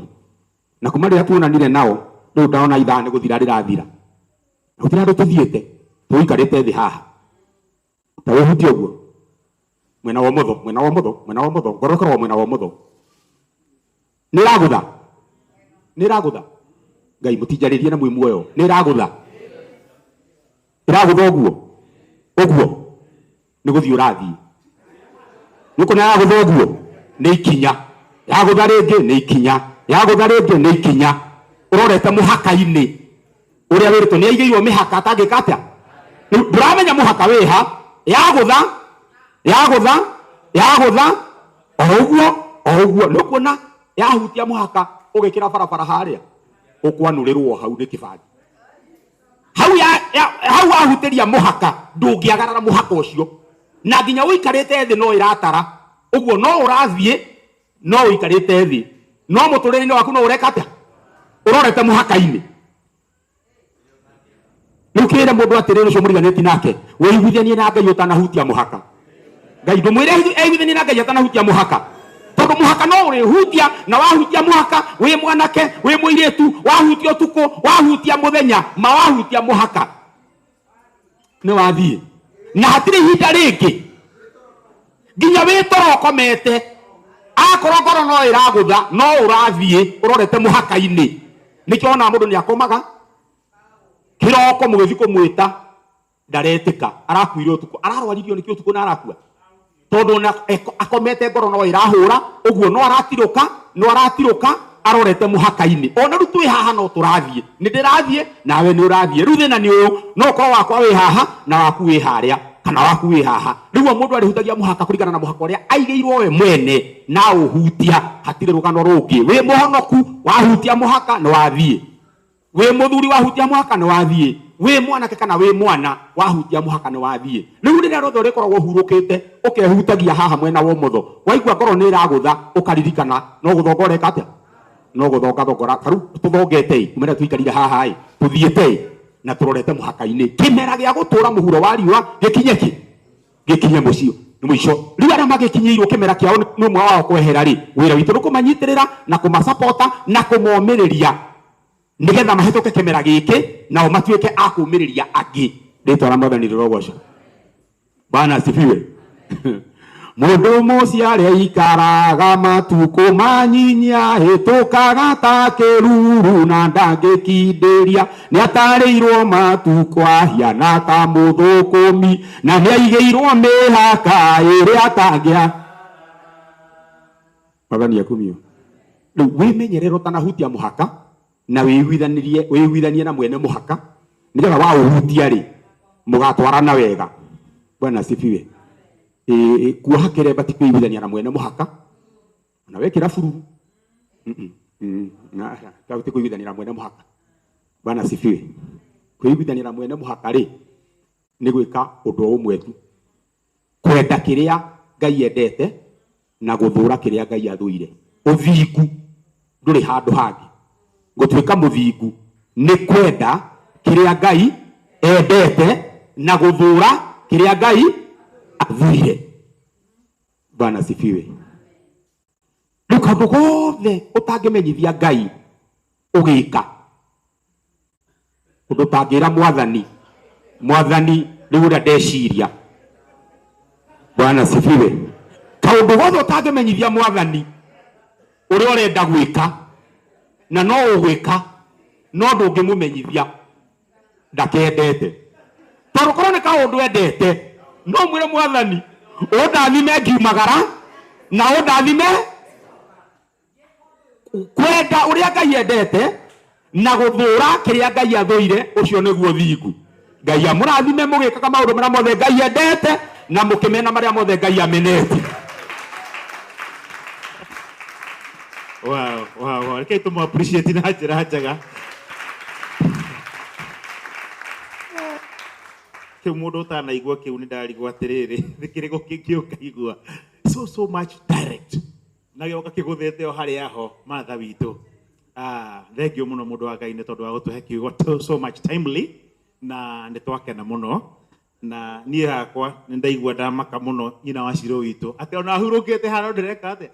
Na kuma rĩrĩa tuonanire nao, rĩu ndona ithaa nĩ gũthira rĩrathira. Na gũtirĩ handũ tũthiĩte, tũikarĩte thĩ haha. Ta wĩhutie ũguo, mwena wa ũmotho, mwena wa ũmotho, mwena wa ũmotho, ngoro ĩkoragwo mwena wa ũmotho. Nĩ ĩragũtha? Nĩ ĩragũtha? Ngai mũtinjarĩrie na mwĩ muoyo. Nĩ ĩragũtha? Ĩragũtha ũguo? Ũguo nĩ gũthiĩ ũrathiĩ. Nĩ ũkuona yagũtha ũguo nĩ ikinya, yagũtha rĩngĩ nĩ ikinya, yagũtha rĩngĩ nĩ ikinya. Ũrorete mũhaka-inĩ ũrĩa wĩrĩtwo nĩ aigĩirwo mĩhaka atangĩka atĩa. Rĩu ndũramenya mũhaka wĩha, yagũtha yagũtha yagũtha o ũguo o ũguo. Nĩ ũkuona yahutia mũhaka ũgĩkĩra barabara harĩa ũkwanũrĩrwo hau nĩ kĩbangi. Hau ya, ya, hau wahutĩria mũhaka ndũngĩagarara mũhaka ũcio, na nginya ũikarĩte thĩ no ĩratara ũguo, no ũrathiĩ no ũikarĩte thĩ, no mũtũrĩre-inĩ waku no ũreka atĩa? Ũrorete mũhaka-inĩ. Rĩu kĩre mũndũ atĩrĩrĩ, ũcio mũriganĩti nake, wĩiguithanie na Ngai ũtanahutia mũhaka. Ngai ndũmwĩre eiguithanie na Ngai atanahutia mũhaka, tondũ mũhaka no ũrĩhutia, na wahutia mũhaka wĩ mwanake wĩ mũirĩtu, wahutia ũtukũ wahutia mũthenya, ma wahutia mũhaka nĩ wathiĩ, na hatirĩ ihinda rĩngĩ nginya wĩ toro ũkomete, akorwo ngoro no ĩragũtha no ũrathiĩ ũrorete mũhaka-inĩ. Nĩkĩo wonaga mũndũ nĩ akomaga kĩroko mũgĩthiĩ kũmwĩta ndaretĩka, arakuire ũtukũ, ararwaririo nĩkĩ ũtukũ na arakua? Tondũ ona akomete ngoro no ĩrahũra ũguo, no aratirũka, no aratirũka arorete mũhaka-inĩ. Ona rĩu twĩ haha no tũrathiĩ, nĩ ndĩrathiĩ nawe nĩ ũrathiĩ. Rĩu thĩna nĩ ũyũ, no ũkorwo wakwa wĩ haha na waku wĩ harĩa, kana waku wĩ haha. Rĩu o mũndũ arĩhutagia mũhaka kũringana na mũhaka ũrĩa aigĩirwo we mwene, na ũhutia hatirĩ rũgano rũngĩ. Wĩ mũhonoku wahutia mũhaka nĩ wathiĩ, wĩ mũthuri wahutia mũhaka nĩ wathiĩ, wĩ mwanake kana wĩ mwana wahutia mũhaka nĩ wathiĩ. Rĩu rĩrĩa rĩothe ũrĩkoragwo ũhurũkĩte ũkehutagia haha mwena wa ũmotho, waigua ngoro nĩ ĩragũtha ũkaririkana no gũthonga ũreka atĩa? No gũthonga thongora. Ta rĩu tũthongete ĩ, kuma rĩrĩa tũikarire haha ĩ, tũthiĩte ĩ na tũrorete mũhaka-inĩ. Kĩmera gĩa gũtũra mũhuro wa riũa gĩkinye kĩ? Gĩkinye mũciĩ nĩ mũico. Rĩu arĩa magĩkinyĩirwo kĩmera kĩao nĩ ũmwe wao kwehera rĩ, wĩra witũ nĩ kũmanyitĩrĩra na kũmasapota na kũmomĩrĩria nĩgetha mahĩtũke kĩmera gĩkĩ nao matuĩke a kũmĩrĩria angĩ. Rĩtwa rĩa Mwathani rĩrogocwo. Bwana asifiwe. Mũndũ mũciare aikaraga matukũ manyinya, hĩtũkaga ta kĩruru na ndangĩkindĩria. Nĩatarĩirwo matukũ ahiana ta mũthũkũmi, na nĩaigĩirwo mĩhaka ĩrĩa atangĩa. Mwathani akumio. Rĩu wĩmenyerere ũtanahutia mũhaka, na wĩiguithanie na mwene mũhaka, nĩgetha waũhutia rĩ mũgatwarana wega. Bwana asifiwe. Kuoha kĩremba ti kwĩiguithania na mwene mũhaka, na wekĩra bururu ti kwĩiguithania na mwene mũhaka. Bwana asifiwe. Kwĩiguithania na mwene mũhaka rĩ nĩ gwĩka ũndũ ũmwe tu, kwenda kĩrĩa Ngai endete na gũthũra kĩrĩa Ngai athũire. Ũthingu ndũrĩ handũ hangĩ. Gũtuĩka mũthingu nĩ kwenda kĩrĩa Ngai endete na gũthũra kĩrĩa Ngai athũire. Bwana asifiwe. Rĩu kaũndũ gothe ũtangĩmenyithia Ngai ũgĩka, ũndũ ũtangĩra Mwathani, Mwathani rĩu ũrĩa ndeciria. Bwana asifiwe. Kaũndũ gothe ũtangĩmenyithia Mwathani ũrĩa ũrenda gwĩka, na no ũgwĩka, no ndũngĩmũmenyithia ndakendete. Tondũ korwo nĩ kaũndũ endete, no mwĩre Mwathani ũndathime ngiumagara na ũndathime. Kwenda ũrĩa Ngai endete na gũthũra kĩrĩa Ngai athũire, ũcio nĩguo thingu. Ngai amũrathime mũgĩkaga maũndũ marĩa mothe Ngai endete na mũkĩmena marĩa mothe Ngai amenete. Wow, wow, wow. Rekei tũmũ appreciate na njĩra njega. Kĩu mũndũ ũtanaigua kĩu nĩ ndarigwo atĩrĩrĩ, nĩ kĩrĩkũ kĩngĩ ũkaigua. So, so much direct. Na gĩoka kĩgũthĩte o harĩa ho, Martha witũ. Thank you mũno mũndũ wa Ngai nĩ tondũ wa gũtũhe kiugo so, so much timely, na nĩ twakena mũno. Na niĩ hakwa nĩ ndaigua ndamaka mũno nyina wa Shiro witũ, atĩ ona hurũkĩte haha no ndĩreka atĩa?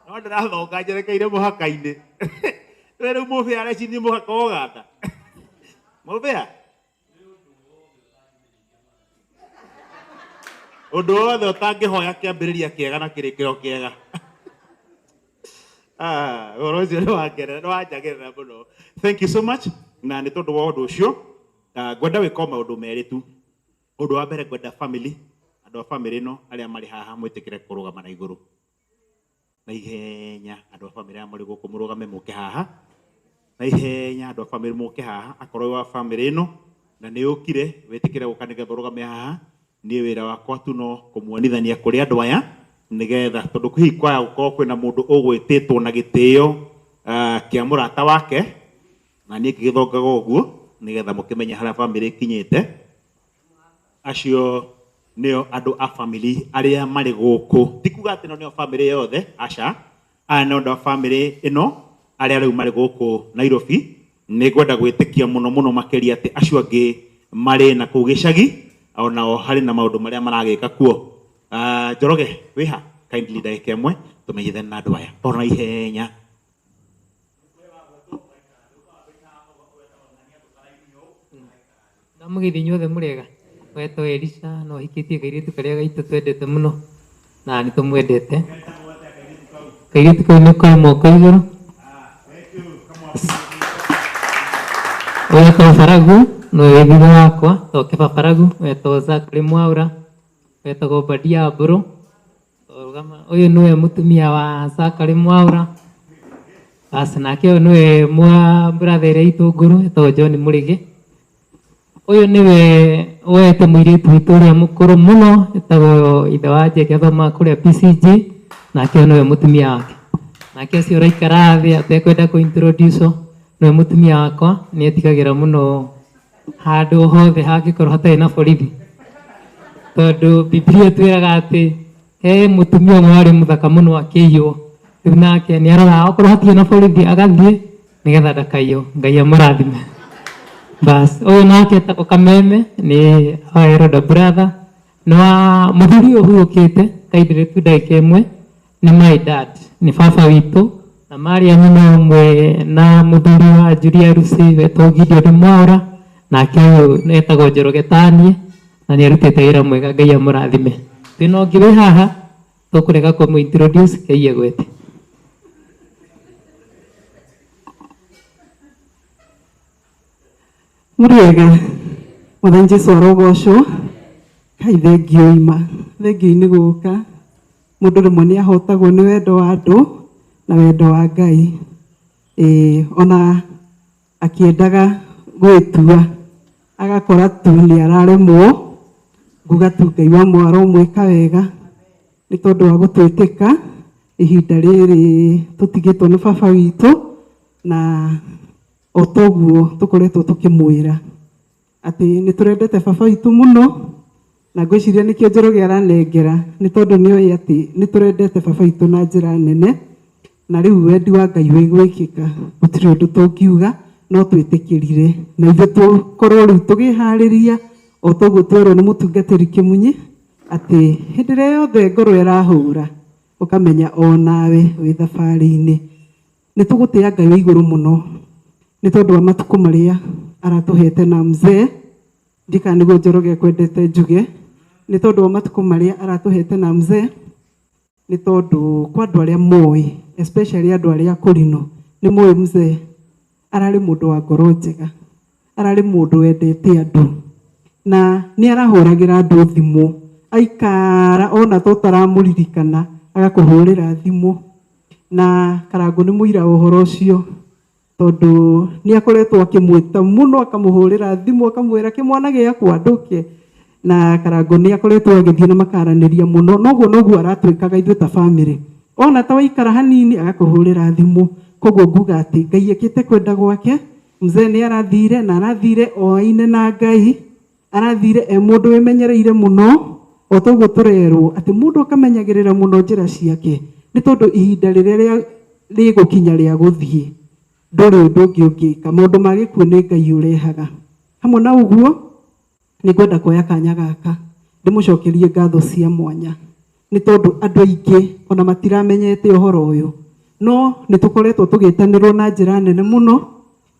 No ndĩrathonga njerekeire mũhaka-inĩ. We rĩu mũbĩa areciria mũhaka wa Ũganda. Mũbĩa? Ũndũ wothe ũtangĩhoya kĩambĩrĩria kĩega na kĩrĩkĩro kĩega. Ũhoro ũcio nĩ wangenera, nĩ wanjagĩrĩra mũno. Thank you so much. Na nĩ tondũ wa ũndũ ũcio, ngwenda wĩke o maũndũ merĩ tu. Ũndũ wa mbere ngwenda family, andũ a family ĩno arĩa marĩ haha mwĩtĩkĩre kũrũgama na igũrũ na ihenya. Andũ a family arĩa mũrĩ gũkũ mũrũgame mũke haha na ihenya. Andũ a family mũke haha, akorwo wĩ wa family ĩno na nĩ ũkire wĩtĩkĩre gũka nĩgetha ũrũgame haha. Niĩ wĩra wakwa tu no kũmuonithania kũrĩ andũ aya nĩgetha tondũ hihi kwaya gũkorwo kwĩna mũndũ ũgwĩtĩtwo na gĩtĩo kĩa mũrata wake, na niĩ ngĩgĩthongaga ũguo nĩgetha mũkĩmenye harĩa family ĩkinyĩte. Acio nĩo andũ a family arĩa marĩ gũkũ. Ti kuga atĩ no nĩo family yothe, aca. Aya nĩo andũ a family ĩno arĩa rĩu marĩ gũkũ Nairobi. Nĩ ngwenda gwĩtĩkia mũno mũno makĩria atĩ acio angĩ marĩ na kũu gĩcagi onao harĩ na maũndũ marĩa maragĩka kuo. Njoroge wĩha kindly ndagĩka ĩmwe tũmenyithane na andũ aya ona ihenya. Ndamũgeithia inyuothe mũrĩega. Wetwo Elisha no hikĩtie kairĩtu karĩa gaitũ twendete mũno na nĩ tũmwendete. Kairĩtu kau nĩ koe moko igũrũ. Wetwo Baragu nĩwe wĩ thutha wakwa, toke Baragu, wetwo Zachary Mwaura, wetagwo Obadia Mbũrũ. Ũyũ nĩwe mũtumia wa Zachary Mwaura. Bas nake ũyũ nĩwe mwa brother ĩrĩa itũ ngũrũ etagwo John Mũrĩgĩ. Ũyũ nĩwe woete mũirĩtu witũ ũrĩa mũkũrũ mũno etagwo ithe wa Njeri athomaga kũrĩa PCG, nake ũyũ nĩwe mũtumia wake. Nake ũcio ũraikara thĩ atekwenda kũ introduce nĩwe mũtumia wakwa, nĩ etigagĩra mũno handũ hothe hangĩkorwo hatarĩ na borithi, tondũ Bibilia ĩtwĩraga atĩ he mũtumia ũmwe warĩ mũthaka mũno akĩiywo. Rĩu nake nĩ aroraga okorwo hatirĩ na borithi agathiĩ nĩgetha ndakaiywo. Ngai amũrathime. Bas ũyũ nake etagwo Kameme, nĩ our elder brother, nĩ wa mũthuri ũyũ ũhurũkĩte kaindĩrĩ tu ndagĩka ĩmwe, nĩ my dad, nĩ baba witũ, na marĩ a nyina ũmwe na mũthuri wa Julia Lucy wetagwo Gideon Mwaura, nake ũyũ etagwo Njoroge Tanie na nĩ arutĩte wĩra mwega, Ngai amũrathime. Twĩna ũngĩ wĩ haha tũkũrega kũmũ introduce, Ngai egwete. Mũrĩega, Mwathani Jesu arogocwo. Kai thengio ima, thengio nĩ gũka. Mũndũ rĩmwe nĩ ahotagwo nĩ wendo wa andũ na wendo wa Ngai. Ĩĩ, ona akĩendaga gwĩtua agakora tu nĩ araremwo. Nguga tu Ngai wa mwaro mwĩka wega nĩ tondũ wa gũtwĩtĩka ihinda rĩrĩ tũtigĩtwo nĩ baba witũ, na o toguo tũkoretwo tũkĩmwĩra atĩ nĩ tũrendete baba witũ mũno, na ngwĩciria nĩkĩo Njoroge aranengera, nĩ tondũ nĩ oĩ atĩ nĩ tũrendete baba witũ na njĩra nene, na rĩu wendi wa Ngai wĩ gwĩkĩka, gũtirĩ ũndũ tũngiuga no twĩtĩkĩrire, na ithuĩ tũkorwo rĩu tũgĩharĩria o toguo twerwo nĩ mũtungatĩri Kĩmunyi atĩ hĩndĩ ĩrĩa yothe ngoro ĩrahũra ũkamenya o nawe wĩ thabarĩ-inĩ. Nĩ tũgũtĩa Ngai wa igũrũ mũno nĩ tondũ wa matukũ marĩa aratũhete na mzee, ndikana nĩguo Njoroge ekwendete njuge, nĩ tondũ wa matukũ marĩa aratũhete na mzee, nĩ tondũ kwa andũ arĩa moĩ, especially andũ arĩa akũrinũ, nĩ moĩ mzee ararĩ mũndũ wa ngoro njega, ararĩ mũndũ wendete andũ, na nĩ arahũragĩra andũ thimũ, aikara ona ta ũtaramũririkana agakũhũrĩra thimũ, na Karangũ nĩ mũira wa ũhoro ũcio, tondũ nĩ akoretwo akĩmwĩta mũno, akamũhũrĩra thimũ akamwĩra kĩmwana gĩakwa ndũke, na Karangũ nĩ akoretwo agĩthiĩ na makaranĩria mũno, noguo noguo aratwĩkaga ithuĩ ta family, ona ta waikara hanini agakũhũrĩra thimũ. Koguo nguga atĩ Ngai ekĩte kwenda gwake. Mzee nĩ arathire, na arathire oaine na Ngai, arathire e mũndũ wĩmenyereire mũno, o toguo tũrerwo atĩ mũndũ akamenyagĩrĩra mũno njĩra ciake, nĩ tondũ ihinda rĩrĩa rĩgũkinya rĩa gũthiĩ ndũrĩ ũndũ ũngĩ ũngĩka. Maũndũ ma gĩkuũ nĩ Ngai ũrehaga. Hamwe na ũguo nĩ ngwenda kuoya kanya gaka ndĩmũcokerie ngatho cia mwanya, nĩ tondũ andũ aingĩ ona matiramenyete ũhoro ũyũ, no nĩ tũkoretwo tũgĩtanĩrwo na njĩra nene mũno.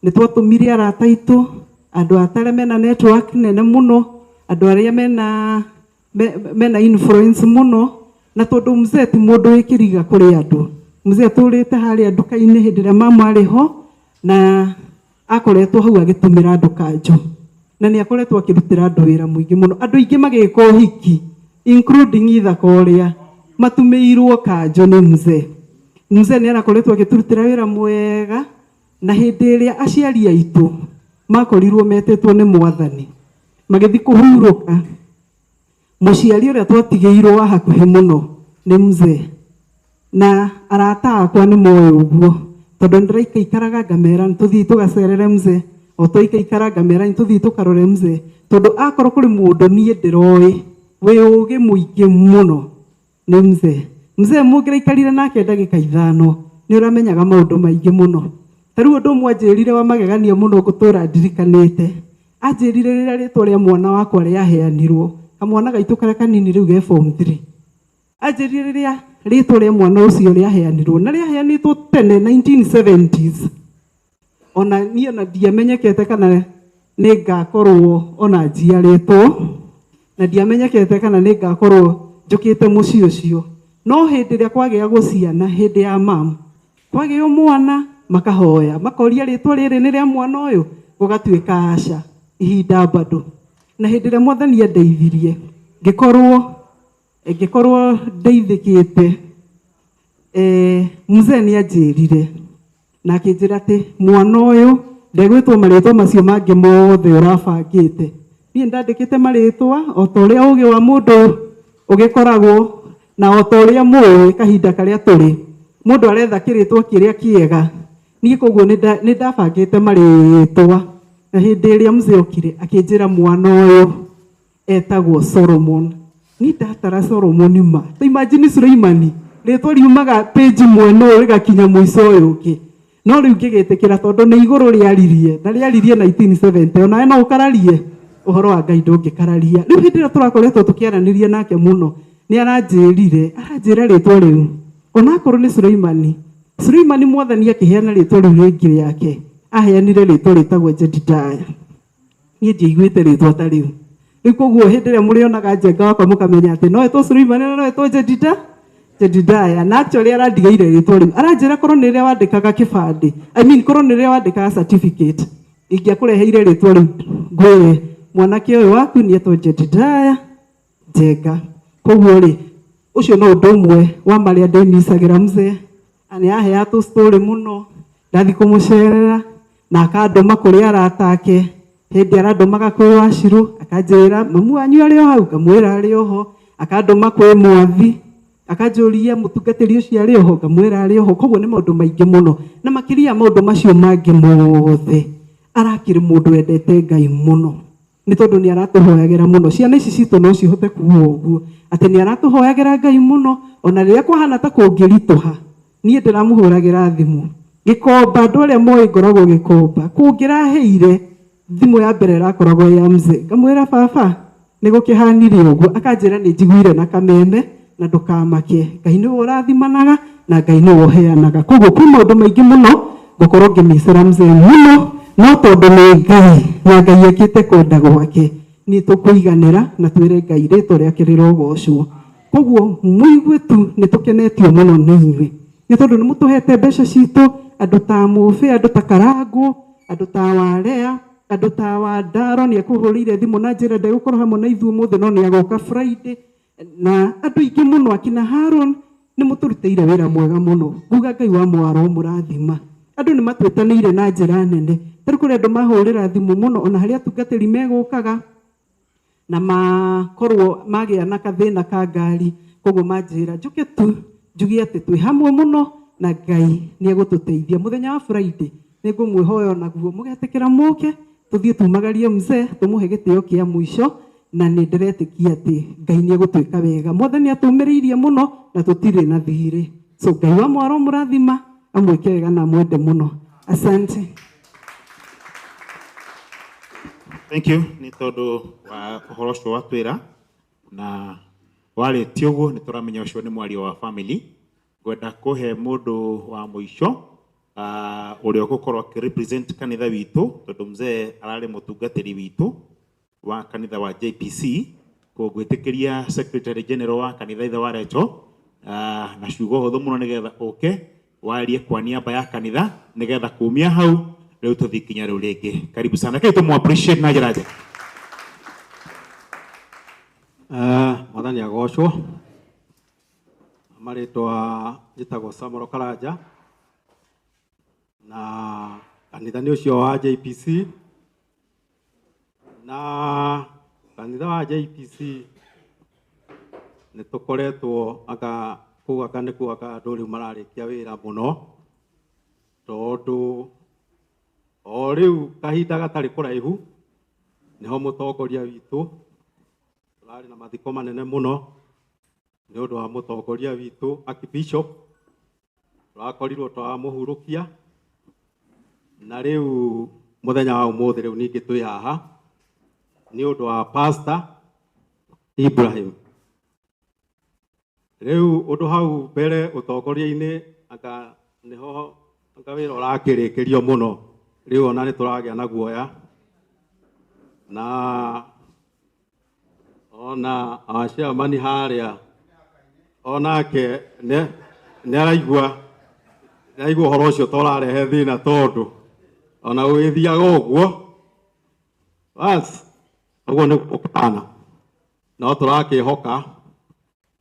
Nĩ twatũmire arata aitũ, andũ arĩa mena network nene mũno, andũ arĩa mena influence mũno, na tondũ mzee ti mũndũ wĩ kĩriga kũrĩ andũ. Mzee atũrĩte harĩa nduka-inĩ hĩndĩ ĩrĩa mama arĩ ho, na akoretwo hau agĩtũmĩra andũ kanjũ. Na nĩ akoretwo akĩrutĩra andũ wĩra mũingĩ mũno. Andũ aingĩ magĩka ũhiki, including ithaka ũrĩa matumĩirwo kanjo nĩ mzee. Mzee nĩ arakoretwo agĩtũrutĩra wĩra mwega, na hĩndĩ ĩrĩa aciari aitũ makorirwo metĩtwo nĩ mwathani magĩthiĩ kũhurũka, mũciari ũrĩa twatigĩirwo wa hakuhĩ mũno nĩ mzee. Na arata akwa nĩ moĩ ũguo, tondũ nĩndĩraikaikaraga ngamera nĩtũthiĩ tũgacerere mzee, o twaikaikara ngamera nĩtũthiĩ tũkarore mzee, tondũ akorwo kũrĩ mũndũ niĩ ndĩroĩ wĩ ũgĩ mũingĩ mũno nĩ mzee. Mzee mũngĩraikarire nake ndagĩka 5 nĩ ũramenyaga maũndũ maingĩ mũno. Ta rĩu ũndũ ũmwe anjĩrire wa magegania mũno ngũtũra ndirikanĩte, anjĩrire rĩrĩa rĩtwa rĩa mwana wakwa rĩaheanirwo, kamwana gaitũ karĩa kanini rĩu ge form 3, anjĩrire rĩrĩa rĩtwa rĩa mwana ũcio rĩaheanirwo, na rĩaheanĩtwo tene 1970s, ona niĩ ona ndiamenyekete kana nĩ ngakorwo ona njiarĩtwo, na ndiamenyekete kana nĩ ngakorwo njũkĩte mũciĩ ũcio. No hĩndĩ ĩrĩa kwagĩagwo ciana, hĩndĩ ya mam kwagĩo mwana, makahoya makoria rĩtwa rĩrĩ nĩ rĩa mwana ũyũ, gũgatuĩka aca, ihinda bado. Na hĩndĩ ĩrĩa mwathani andeithirie ngĩkorwo ndeithĩkĩte, mzee nĩ anjĩrire na akĩnjĩra atĩ mwana ũyũ ndegwĩtwo marĩtwa macio mangĩ mothe ũrabangĩte. Niĩ ndandĩkĩte marĩtwa o ta ũrĩa ũgĩ wa mũndũ ũgĩkoragwo, na o ta ũrĩa mũĩ kahinda karĩa tũrĩ, mũndũ aretha kĩrĩtwa kĩrĩa kĩega. Niĩ koguo nĩ ndabangĩte marĩtwa, na hĩndĩ ĩrĩa mzee okire akĩnjĩra mwana ũyũ etagwo Solomon. Niĩ ndatara Solomon ma, ta imagine Suleimani, rĩtwa riumaga page mwena ũyũ rĩgakinya mũico ũyũ ũngĩ. No rĩu ngĩgĩtĩkĩra tondũ nĩ igũrũ rĩaririe, na rĩaririe 1970, onawe no ũkararie ũhoro wa Ngai ndũngĩkararia. Rĩu hĩndĩ ĩrĩa tũrakoretwo tũkĩaranĩria nake mũno, nĩ aranjĩrire, aranjĩra rĩtwa rĩu onakorwo nĩ Suleimani, Suleimani mwathani akĩheana rĩtwa rĩu rĩngĩ rĩake, aheanire rĩtwa rĩtagwo Jedidiah. Niĩ ndiaiguĩte rĩtwa ta rĩu. Rĩu koguo hĩndĩ ĩrĩa mũrĩonaga Njenga wakwa mũkamenya atĩ no etwo Suleimani na no etwo Jedidiah. Na actually arandigĩire rĩtwa rĩu, aranjĩra korwo nĩ rĩrĩa wandĩkaga kĩbandĩ, I mean korwo nĩ rĩrĩa wandĩkaga certificate, ingĩakũreheire rĩtwa rĩu ngwĩre mwanake ũyũ waku nĩ etwo Jedidiah Njenga. Koguo rĩ, ũcio no ũndũ ũmwe wa marĩa ndĩmicagĩra mzee. Na nĩ aheaga tũ story mũno, ndathiĩ kũmũcerera na akandũma kũrĩ arata ake. Hĩndĩ arandũmaga kwĩ Wacirũ, akanjĩra mamu wanyu arĩ o hau, ngamwĩra arĩ o ho. Akandũma kwĩ Mwathi, akanjũria mũtungatĩri ũcio arĩ o ho, ngamwĩra arĩ o ho. Koguo nĩ maũndũ maingĩ mũno, na makĩria ya maũndũ macio mangĩ mothe, arakĩrĩ mũndũ wendete Ngai mũno, nĩ tondũ nĩ aratũhoyagĩra mũno. Ciana ici citũ no cihote kuga ũguo atĩ nĩ aratũhoyagĩra Ngai mũno, ona rĩrĩa kwahana ta kũngĩritũha, niĩ ndĩramũhũragĩra thimũ Gĩkomba. Andũ arĩa moĩ ngoragwo Gĩkomba, kũngĩraheire thimũ ya mbere ĩrakoragwo ya mzee, ngamwĩra baba nĩ gũkĩhanire ũguo, akanjĩra nĩ njiguire na kameme na ndũkamake, Ngai nĩwe ũrathimanaga na Ngai nĩwe ũheanaga. Koguo kwĩ maũndũ maingĩ mũno ngũkorwo ngĩmicĩra mzee mũno, no tondũ nĩ Ngai na Ngai ekĩte kwenda gwake, niĩ tũkũiganĩra na twĩre Ngai rĩtwa rĩake rĩrogocwo. Koguo mũigue tu nĩ tũkenetio mũno nĩ inyuĩ, nĩ tondũ nĩ mũtũhete mbeca citũ, andũ ta Mũbĩ, andũ ta Karangũ, andũ ta Warea, andũ ta Wandaro. Nĩ ekũhũrĩire thimũ na njĩra ndegũkorwo hamwe na ithuĩ ũmũthĩ, no nĩ agoka Friday, na andũ aingĩ mũno akina Haron, nĩ mũtũrutĩire wĩra mwega mũno. Nguga Ngai wa mwaro mũrathima. Andũ nĩ matwĩtanĩire na njĩra nene. Tarĩu kũrĩ andũ mahũrĩra thimũ mũno, ona harĩa atungatĩri megũkaga na makorwo magĩa na kathĩna ka ngari, koguo manjĩra njũke tu njuge atĩ twĩ hamwe mũno na Ngai nĩ egũtũteithia. Mũthenya wa Friday nĩ ngũmwĩhoya onaguo mũgetĩkĩra mũke tũthiĩ tumagarie mzee, tũmũhe gĩtĩo kĩa mũico, na nĩ ndĩretĩkia atĩ Ngai nĩ egũtwĩka wega. Mwathani atũmĩrĩirie mũno na tũtirĩ na thirĩ. So Ngai wa mwaro mũrathima, amwĩke wega na amwende mũno. Asante. Thank you nĩ tondũ wa ũhoro ũcio watwĩra, na warĩtie ũguo nĩ tũramenya ũcio nĩ mwario wa family. Ngwenda kũhe mũndũ wa mũico ũrĩa ũgũkorwo akĩ represent kanitha witũ, tondũ mzee ararĩ mũtungatĩri witũ wa kanitha wa JPC. Kũngwĩtĩkĩria secretary general wa kanitha ithe wa Recho, na ciugo hũthũ mũno nĩgetha ũke warie kwa niaba ya kanitha, nĩgetha kumia hau Rĩu tũthiĩ ikinya rĩu rĩngĩ. Karibu sana. Kei tũmũ appreciate na njĩra njega. Mwathani agocwo. Marĩtwa njĩtagwo Samuel Karanja na kanitha nĩ ũcio wa JPC, na kanitha wa JPC nĩ tũkoretwo anga kũu, anga nĩ kũu anga andũ rĩu mararĩkia wĩra mũno, tondũ o rĩu kahinda gatarĩ kũraihu nĩho mũtongoria witũ tũrarĩ na mathiko manene mũno nĩ ũndũ wa mũtongoria witũ Archbishop, tũrakorirwo twamũhurũkia, na rĩu mũthenya wa ũmũthĩ rĩu ningĩ twĩ haha nĩ ũndũ wa Pastor Ibrahim. Rĩu ũndũ hau mbere ũtongoria-inĩ anga nĩho anga wĩra ũrakĩrĩkĩrio mũno, rĩu ona nĩ tũragĩa na guoya, na ona aciamani harĩa onake nĩ araigua ũhoro ũcio ta ũrarehe thĩna, tondũ ona ũgĩthiaga ũguo bas ũguo nĩ gũkana, no tũrakĩhoka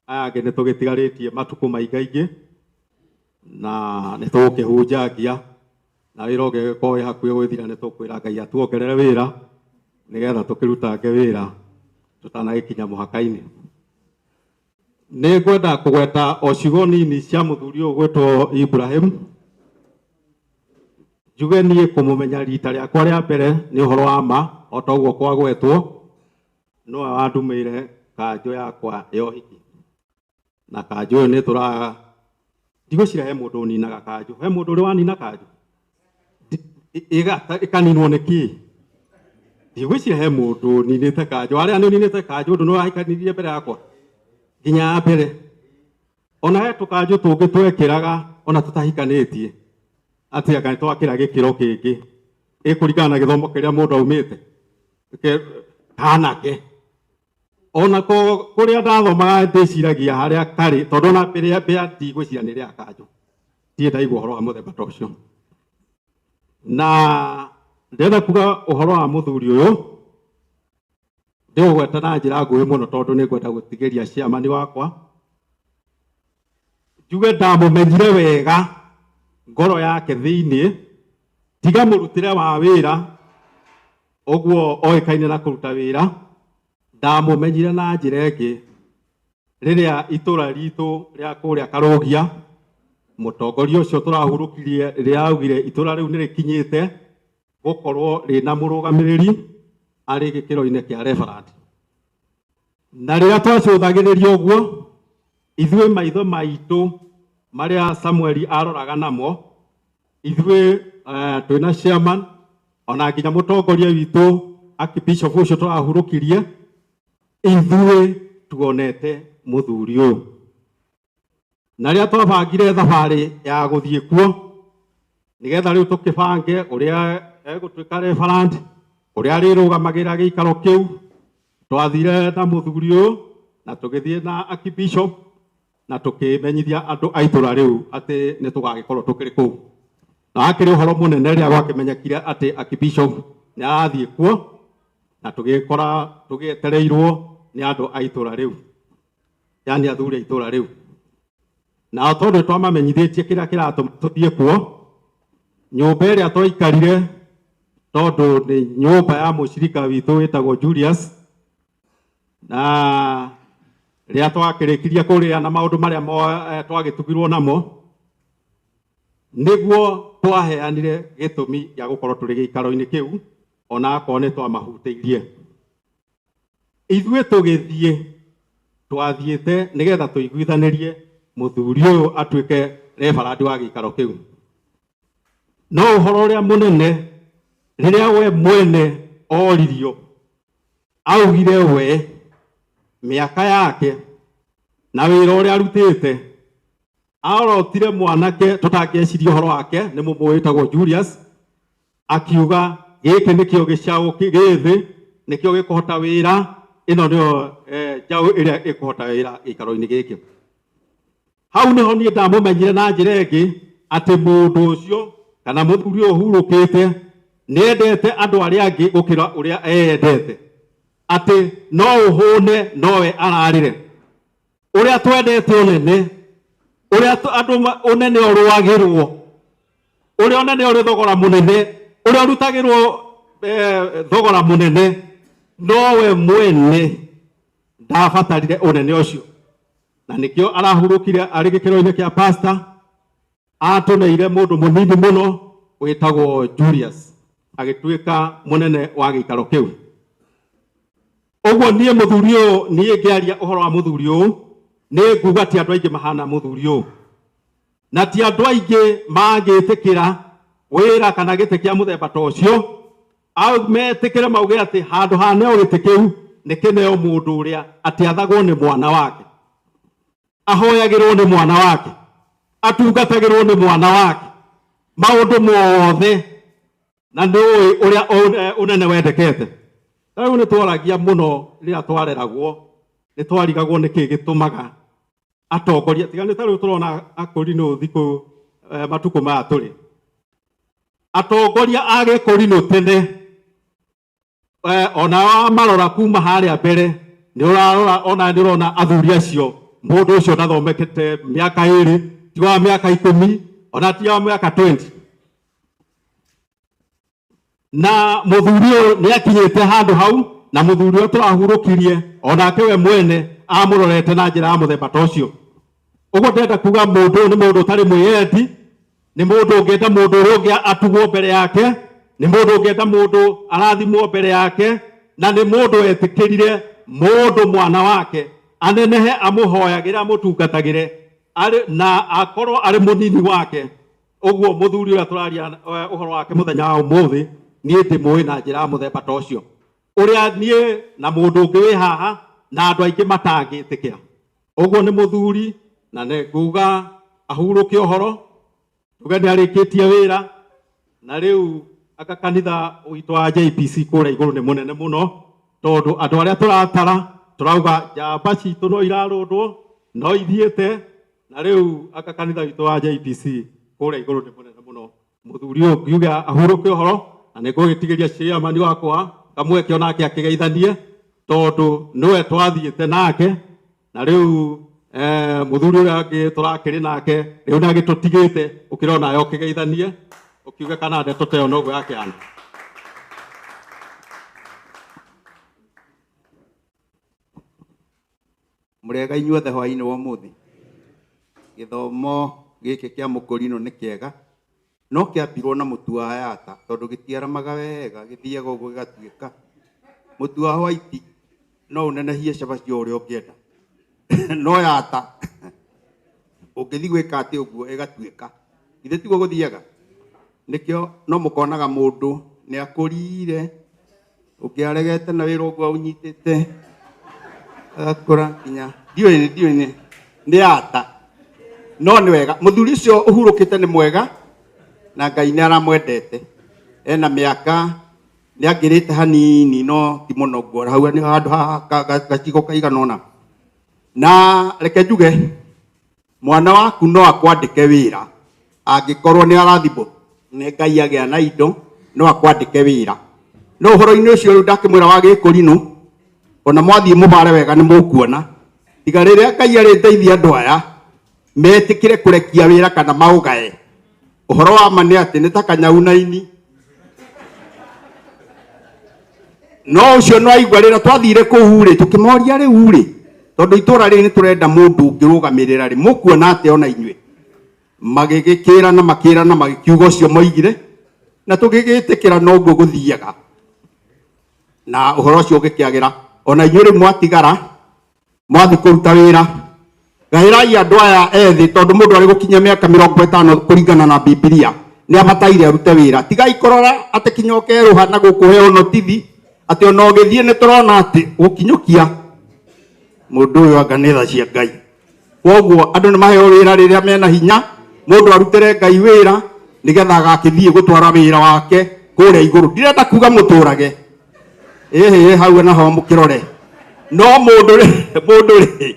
aya angĩ nĩ tũgĩtigarĩtie matukũ maingaingĩ na nĩ tũgũkĩhunjangia, na wĩra ũngĩgĩkorwo wĩ hakuhĩ gwĩthira nĩ tũkwĩra Ngai atuongerere wĩra nĩgetha tũkĩrutange wĩra tũtanagĩkinya mũhaka-inĩ. Nĩ ngwenda kũgweta o ciugo nini cia mũthuri ũyũ gwĩtwo Ibrahim. Njuge niĩ kũmũmenya rita rĩakwa rĩa mbere nĩ ũhoro wa ma, o ta ũguo kwagwetwo, nowe wandumĩire kanjũ yakwa ya ũhiki, na kanjũ ĩyo nĩ tũra ndigwĩciria he mũndũ ũninaga kanjũ, he mũndũ ũrĩ wanina kanjũ ĩkaninwo nĩ kĩĩ? Ndigwĩciria he mũndũ ũninĩte kanjũ, arĩa nĩ ũninĩte kanjũ ũndũ nĩ wahikanirie mbere yakwa nginya ya mbere, ona he tũkanjũ tũngĩ twekĩraga ona tũtahikanĩtie, atĩ anga nĩ twakĩra gĩkĩro kĩngĩ ĩkũringana na gĩthomo kĩrĩa mũndũ aumĩte kanake, onako kũrĩa ndathomaga ndĩciragia harĩa karĩ, tondũ ona mbere mbĩa ndigwĩciria nĩ rĩa kanjũ, ndirĩ ndaigua ũhoro wa mũthemba ta ũcio. Na ndĩrenda kuga ũhoro wa mũthuri ũyũ ndĩũgweta na njĩra nguhĩ mũno, tondũ nĩ ngwenda gũtigĩria ciamani wakwa. Njuge ndamũmenyire wega ngoro yake thĩinĩ, tiga mũrutĩre wa wĩra ũguo oĩkaine na kũruta wĩra, ndamũmenyire na njĩra ĩngĩ rĩrĩa itũra ritũ rĩa kũrĩa Karũgia, mũtongoria ũcio tũrahurũkirie rĩrĩa augire itũra rĩu nĩ rĩkinyĩte gũkorwo rĩna mũrũgamĩrĩri arĩ gĩkĩro-inĩ kĩa reverend. Na rĩrĩa twacũthagĩrĩria ũguo, ithuĩ maitho maitũ marĩa Samueli aroraga namo, ithuĩ twĩna chairman ona nginya mũtongoria witũ Archbishop ũcio tũrahurũkirie, ithuĩ tuonete mũthuri ũyũ. Na rĩrĩa twabangire thabarĩ ya gũthiĩ kuo nĩgetha rĩu tũkĩbange ũrĩa egũtuĩka reverend, ũrĩa arĩrũgamagĩrĩra gĩikaro kĩu, twathire na mũthuri ũyũ na tũgĩthiĩ na Archbishop na tũkĩmenyithia andũ a itũra rĩu atĩ nĩ tũgagĩkorwo tũkĩrĩ kũu. Na hakĩrĩ ũhoro mũnene rĩrĩa gwakĩmenyekire atĩ Archbishop nĩ arathiĩ kuo, na tũgĩkora tũgĩetereirwo nĩ andũ a itũra rĩu, yani athuri a itũra rĩu. Nao tondũ twamamenyithĩtie kĩrĩa kĩratũma tũthiĩ kuo, nyũmba ĩrĩa twaikarire, tondũ nĩ nyũmba ya mũcirika witũ wĩtagwo Julius, na rĩrĩa twakĩrĩkirie kũrĩa na maũndũ marĩa twagĩtugirwo namo, nĩguo twaheanire gĩtũmi gĩa gũkorwo tũrĩ gĩikaro-inĩ kĩu, ona akorwo nĩ twamahutĩirie. Ithuĩ tũgĩthiĩ twathiĩte nĩgetha tũiguithanĩrie mũthuri ũyũ atuĩke reverend wa gĩikaro kĩu. No ũhoro ũrĩa mũnene, rĩrĩa we mwene oririo, augire we mĩaka yake na wĩra ũrĩa arutĩte, arotire mwanake tũtangĩeciria ũhoro wake, nĩ mũmũ wĩtagwo Julius, akiuga gĩkĩ nĩkĩo gĩcaũ gĩthĩ, nĩkĩo gĩkũhota wĩra, ĩno nĩyo njaũ ĩrĩa ĩkũhota wĩra gĩikaro-inĩ gĩkĩ. Hau nĩho niĩ ndamũmenyire na njĩra ĩngĩ atĩ mũndũ ũcio kana mũthuri ũyũ ũhurũkĩte Nĩ endete andũ arĩa angĩ gũkĩra ũrĩa eyendete, atĩ no ũhũne nowe ararĩre. Ũrĩa twendete ũnene, ũrĩa andũ ũnene ũrũagĩrwo, ũrĩa ũnene ũrĩ thogora mũnene, ũrĩa ũrutagĩrwo thogora mũnene, nowe mwene ndabatarire ũnene ũcio, na nĩkĩo arahurũkire arĩ gĩkĩro-inĩ kĩa pastor. Atũneire mũndũ mũnini mũno wĩtagwo Julius, agĩtuĩka mũnene wa gĩikaro kĩu. Ũguo niĩ mũthuri ũyũ, niĩ ngĩaria ũhoro wa mũthuri ũyũ, nĩ nguga ti andũ aingĩ mahana mũthuri ũyũ, na ti andũ aingĩ mangĩtĩkĩra wĩra kana gĩtĩ kĩa mũthemba ta ũcio, au metĩkĩre mauge atĩ handũ haneo gĩtĩ kĩu nĩ kĩneo mũndũ ũrĩa atĩ athagwo nĩ mwana wake, ahoyagĩrwo nĩ mwana wake, atungatagĩrwo nĩ mwana wake maũndũ mothe, na nĩ ũĩ ũrĩa ũnene wendekete. Rĩu nĩ twaragia mũno rĩrĩa twareragwo, nĩ twarigagwo nĩkĩ gĩtũmaga atongoria tiga nĩ ta rĩu tũrona akũrinũ thikũ matukũ maya tũrĩ atongoria a gĩkũrinũ tene, ona wamarora kuma harĩa mbere nĩ ũrarora ona nĩ ũrona athuri acio, mũndũ ũcio ndathomekete mĩaka 2, ti wa mĩaka 10, ona ti wa mĩaka 20, na mũthuri ũyũ nĩ akinyĩte handũ hau, na mũthuri ũyũ tũrahurũkirie onake we mwene amũrorete na njĩra ya mũthemba ta ũcio. Ũguo ndĩrenda kuga mũndũ ũyũ nĩ mũndũ ũtarĩ mwĩyendi, nĩ mũndũ ũngĩenda mũndũ ũrĩa ũngĩ atugwo mbere yake, nĩ mũndũ ũngĩenda mũndũ arathimwo mbere yake, na nĩ mũndũ wetĩkĩrire mũndũ mwana wake anenehe, amũhoyagĩre, amũtungatagĩre arĩ na akorwo arĩ mũnini wake. Ũguo mũthuri ũrĩa tũraria ũhoro wake mũthenya wa ũmũthĩ, niĩ ndĩmũĩ na njĩra ya mũthemba ta ũcio, ũrĩa niĩ na mũndũ ũngĩ wĩ haha na andũ aingĩ matangĩtĩkĩra. Ũguo nĩ mũthuri, na nĩ nguga ahurũke ũhoro, tuge nĩ arĩkĩtie wĩra, na rĩu aka kanitha witũ wa JPC kũrĩa igũrũ nĩ mũnene mũno, tondũ andũ arĩa tũratara tũrauga njamba citũ no irarũndwo no ithiĩte, na rĩu aka kanitha witũ wa JPC kũrĩa igũrũ nĩ mũnene mũno. Mũthuri ũyũ ngiuga ahurũke ũhoro, na nĩ ngũgĩtigĩria chairman wakwa kamweke onake akĩgeithanie, tondũ nĩwe twathiĩte nake, na rĩu mũthuri ũrĩa angĩ tũrakĩrĩ nake rĩu nĩ agĩtũtigĩte, ũkĩrona nawe ũkĩgeithanie ũkiuge kana ndeto ta ĩyo noguo yakĩhana. Mũrĩega inyuothe hwaĩ-inĩ wa ũmũthĩ. Gĩthomo gĩkĩ kĩa mũkũrinũ nĩ kĩega, no kĩambirwo na mũtu wa yata, tondũ gĩtiaramaga wega, gĩthiaga ũguo gĩgatuĩka. Mũtu wa white no ũnenehie cabaci o ũrĩa ũngĩenda, no yata ũngĩthiĩ gwĩka atĩ ũguo ĩgatuĩka. Githĩ tiguo gũthiaga? Nĩkĩo no mũkonaga mũndũ nĩ akũrire, ũngĩ aregete na wĩra ũguo aũnyitĩte agakũra nginya ndiũĩ nĩ yata. No nĩ wega mũthuri ũcio ũhurũkĩte nĩ mwega, na Ngai nĩ aramwendete. Ena mĩaka nĩ angĩrĩte hanini, no ti mũno ũguo, hau nĩ handũ gacigo kaigana ũna. Na reke njuge mwana waku no akwandĩke wĩra angĩkorwo nĩ arathimwo nĩ Ngai agĩa na indo, no akwandĩke wĩra. No ũhoro-inĩ ũcio rĩu ndakĩmwĩra wa gĩkũrinũ, ona mwathiĩ mũbare wega nĩ mũkuona, tiga rĩrĩa Ngai arĩteithia andũ aya metĩkĩre kũrekia wĩra kana maũgae. Ũhoro wa ma nĩ atĩ nĩ ta kanyau na ini. No ũcio no aigua rĩrĩa twathire kũu rĩ, tũkĩmoria rĩu rĩ, tondũ itũra rĩrĩ nĩ tũrenda mũndũ ũngĩrũgamĩrĩra rĩ, mũkuona atĩa ona inyuĩ? Magĩgĩkĩrana makĩrana magĩkiuga ũcio moigire, na tũgĩgĩtĩkĩra noguo gũthiaga, na ũhoro ũcio ũgĩkĩagĩra. Ona inyuĩ rĩu mwatigara mwathiĩ kũruta wĩra, gaĩrai andũ aya ethĩ, tondũ mũndũ arĩ gũkinyia mĩaka 50 kũringana na Bibilia nĩ abataire arute wĩra. Tigai kũrora atĩ kinya ũkerũha na gũkũheo notithi atĩ ona ũgĩthiĩ nĩ tũrona atĩ gũkinyũkia mũndũ ũyũ anga nĩ tha cia Ngai. Koguo andũ nĩ maheo wĩra rĩrĩa mena hinya, mũndũ arutĩre Ngai wĩra nĩgetha agakĩthiĩ gũtwara wĩra wake kũrĩa igũrũ. Ndirenda kuga mũtũrage ĩhĩ hau naho mũkĩrore, no mũndũ rĩ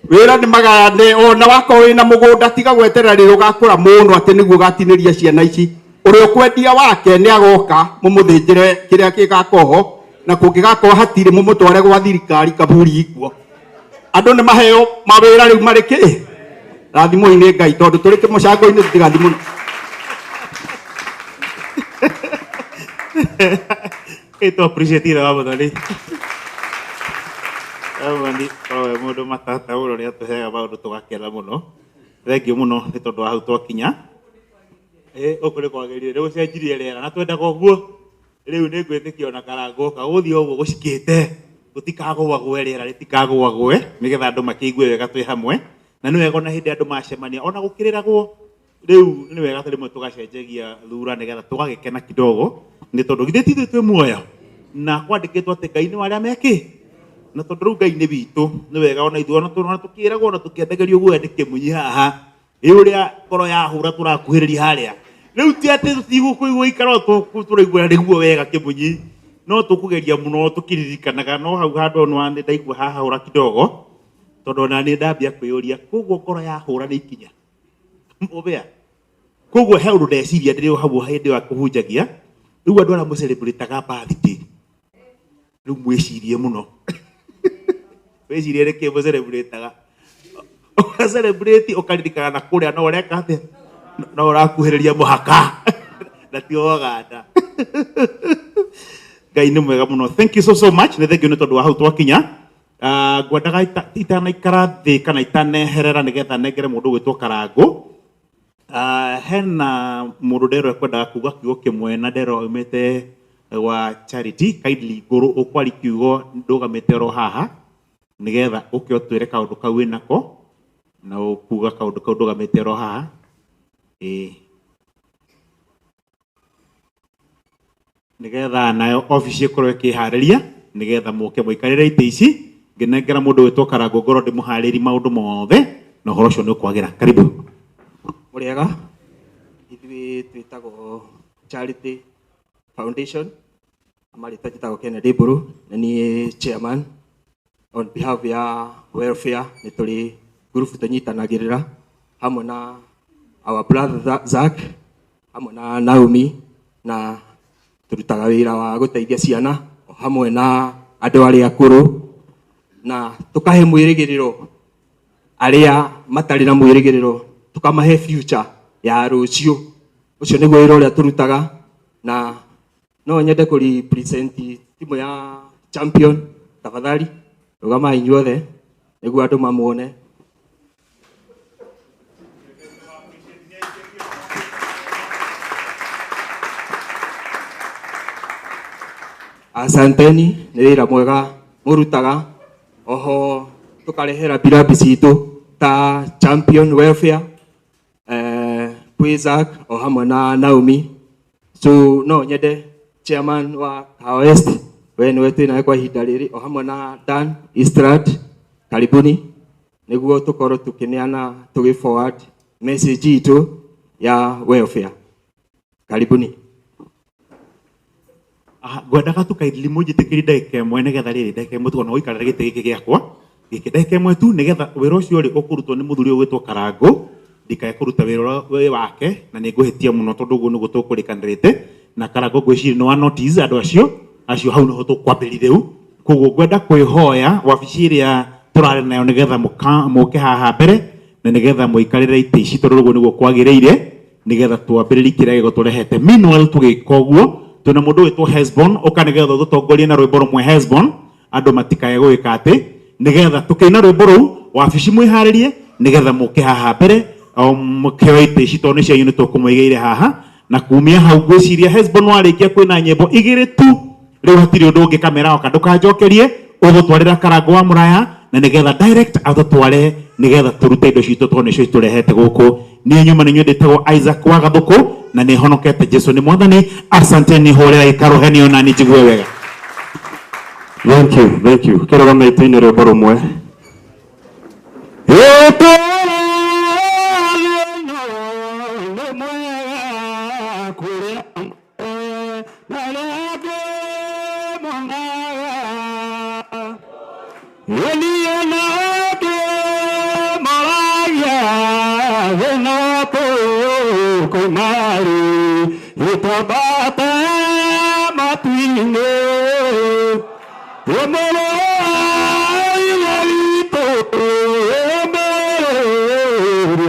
wĩra nĩ magayane. Ona wakorwo wĩna mũgũnda, tiga gweterera rĩrĩa ũgakũra mũno atĩ nĩguo ũgatinĩria ciana ici. Ũrĩa ũkwendia wake nĩ agoka mũmũthĩnjĩre kĩrĩa gĩgakorwo na kũngĩgakorwo hatirĩ mũmũtware gwa thirikari kaburi ikuo. Andũ nĩ maheo mawĩra rĩu marĩ kĩ rathimwo-inĩ Ngai tondũ tũrĩ kĩmũcango-inĩ tũtigathimwo. Ito appreciate ithe wa Mũthoni. Mũthoni korwo wĩ mũndũ matata mũno nĩ atũheaga maũndũ tũgakena mũno. Thengiũ mũno nĩ tondũ wa hau twakinya. Gũkũ nĩ kwagĩrire, nĩ gũcenjirie rĩera na twendaga ũguo. Rĩu nĩ ngwĩtĩkia ona Karangũ oka gũthiĩ ũguo gũcikĩte gũtikagũagũe rĩera rĩtikagũagũe nĩgetha andũ makĩigue wega twĩ hamwe. Na nĩ wega ona hĩndĩ andũ macemania ona gũkĩrĩragwo rĩu nĩ wega rĩmwe tũgacenjagia thura nĩgetha tũgagĩkena kidogo nĩ tondũ githĩ ti ithuĩ twĩ muoyo na kwandĩkĩtwo atĩ Ngai nĩ wa arĩa mekĩ na tondũ rĩu Ngai nĩ witũ nĩ wega ona ithuĩ ona tũkĩragwo ona tũkĩendagĩrio guoya nĩ kĩmunyi haha ĩ ũrĩa ngoro yahũra tũrakuhĩrĩria harĩa rĩu ti atĩ tũtigũkũigua ikara tũraigua nĩguo wega kĩmunyi no tũkũgeria mũno tũkĩririkanaga no hau handũ nĩ ndaigua hahũra kidogo tondũ ona nĩ ndambia kwĩyũria koguo ngoro yahũra nĩ ikinya mũbĩa koguo he ũndũ ndeciria ndĩrĩ o hau hĩndĩ ĩyo akũhunjagia rĩu andũ arĩa mũcelebrataga birthday rĩu mwĩcirie mũno wĩcirie nĩkĩ mũcelebrataga ũgacelebrate ũkaririkana na kũrĩa no ũreka atĩa no ũrakuhĩrĩria mũhaka na ti Uganda. Ngai nĩ mwega mũno. Thank you so so much. Nĩ thank you nĩ tondũ wa hau twakinya. Ngwendaga itanaikara thĩ kana itaneherera nĩgetha nengere mũndũ ũgwĩtwo Karangũ. Hena mũndũ nderwo ekwendaga kuga kiugo kĩmwe na nderwo aumĩte gwa Charity kindly ngũrũ ũkwari kiugo ndũgamĩte oro haha nĩgetha ũke ũtwĩre kaũndũ kau wĩnako na ũkuga kaũndũ kau ndũgamĩte oro haha. Ĩĩ nĩgetha nayo obici ĩkorwo ĩkĩharĩria nĩgetha mũke mũikarĩre itĩ ici ngĩnengera mũndũ wĩtwo Karangũ ngorwo ndĩmũharĩri maũndũ mothe na ũhoro ũcio nĩ ũkwagĩra. Karibu. Mũrĩega, ithuĩ twĩtagwo Charity Foundation, marĩtwa njĩtagwo Kennedy Mburu, na niĩ chairman on behalf ya welfare. Nĩ tũrĩ group tũnyitanagĩrĩra hamwe na our brother Zack hamwe na Naomi, na tũrutaga wĩra wa gũteithia ciana o hamwe na andũ arĩa akũrũ, na tũkahe mwĩrĩgĩrĩro arĩa matarĩ na mwĩrĩgĩrĩro, tũkamahe future ya rũciũ. Ũcio nĩguo wĩra ũrĩa tũrutaga, na no nyende kũ represent timu ya champion. Tafadhali rũgamai inyuothe nĩguo andũ mamuone. Asanteni, nĩ wĩra mwega mũrutaga. Oho tũkarehera birambi citũ ta Champion Welfare, kwĩ Zack o hamwe na Naomi. So no nyende chairman wa Kahawa West, we nĩwe twĩ nawe kwa ihinda rĩrĩ, o hamwe na Dan Estrad, karibuni nĩguo tũkorwo tũkĩneana tũgĩ forward message itũ ya welfare. Karibuni. Ngwendaga tu kindly mũnjĩtĩkĩrie ndagĩka ĩmwe nĩgetha rĩrĩ ndagĩka ĩmwe tu ona ũikarĩre gĩtĩ gĩkĩ gĩakwa gĩkĩ ndagĩka ĩmwe tu nĩgetha wĩra ũcio rĩ ũkũrutwo nĩ mũthuri ũyũ ũgwĩtwo Karangũ ndikae kũruta wĩra ũrĩa wĩ wake na nĩ ngũhĩtia mũno tondũ ũguo nĩguo tũkũrĩkanĩrĩte na Karangũ ngwĩciria nĩ wa notice andũ acio hau nĩho tũkwambĩrĩria rĩu. Koguo ngwenda kwĩhoya wabici ĩrĩa tũrarĩ nayo nĩgetha mũke haha mbere na nĩgetha mũikarĩre itĩ ici tondũ ũguo nĩguo kwagĩrĩire nĩgetha twambĩrĩrie kĩrĩa gĩgũtũrehete. Meanwhile tũgĩka ũguo twĩna mũndũ wĩtwo Hesbon ũka nĩgetha ũtũtongorie na rwĩmbo rũmwe Hesbon andũ matikae gũgĩka atĩ nĩgetha tũkĩina rwĩmbo rũu wabici mwĩharĩrie nĩgetha mũke haha mbere o mũkĩoe itĩ ici tondũ nĩ cianyu nĩ tũkũmũigĩire haha na kumia hau ngwĩciria Hesbon warĩkia kwĩna nyĩmbo igĩrĩ tu rĩu hatirĩ ũndũ ũngĩ kamera oka ndũkanjokerie ũgũtwarĩra Karangũ wa Mũraya na nĩgetha direct atũtware nĩgetha tũrute indo citũ tondũ nĩcio itũrehete gũkũ. Niĩ nyuma nĩ nyendetagwo Isaac wa Gathũkũ na nĩ honokete Jesu nĩ mwathani. Asanteni, hũrĩra gĩkarũ henio na nĩ njigue wega. Thank you, thank you. Kĩrũgame tũine rwĩmbo rũmwe. Ĩtambate matu-inĩ. Mũrũ wa Ithe witũ, ũmĩrĩria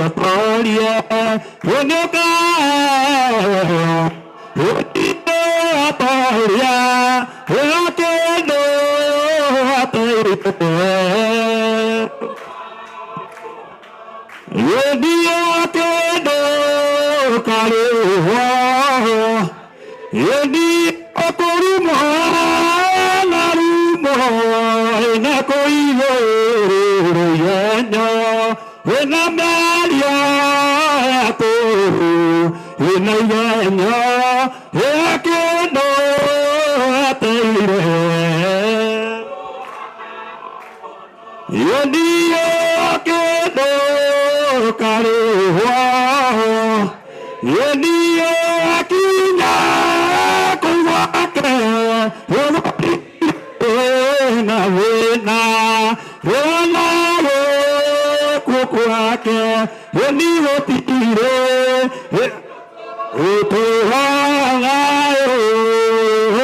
atorie. Nĩũkaheo, atoria, kĩndũ ateire. Yendia kĩndũ karĩhwo, yendia kũrumwo na rumo, ĩna kũigũrũ yenyo, ĩna mĩario ya tũhũ, ĩna igenyo, ya kĩndũ ateire. Yendia kĩndũ karĩhwo, yendia kinya kũu gwake, na wĩna wĩna gĩkuũ gwake, ĩni gũtirĩ ũtũũraga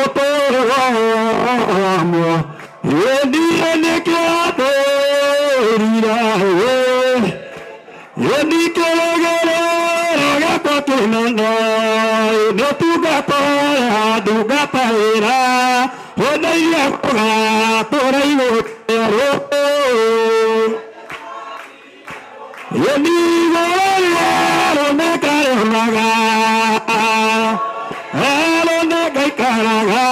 ũtũũra muoyo. Yendia nĩkĩo ndũrire, ĩni kĩrĩgĩrĩro gĩakwa kĩnene, nĩ ũtungata ũrĩa ndungatagĩra, ũndeithie gũgatũra igũrũ. Ĩni igũrũ rĩerũ nĩngarĩonaga, erũ nĩngaikaraga,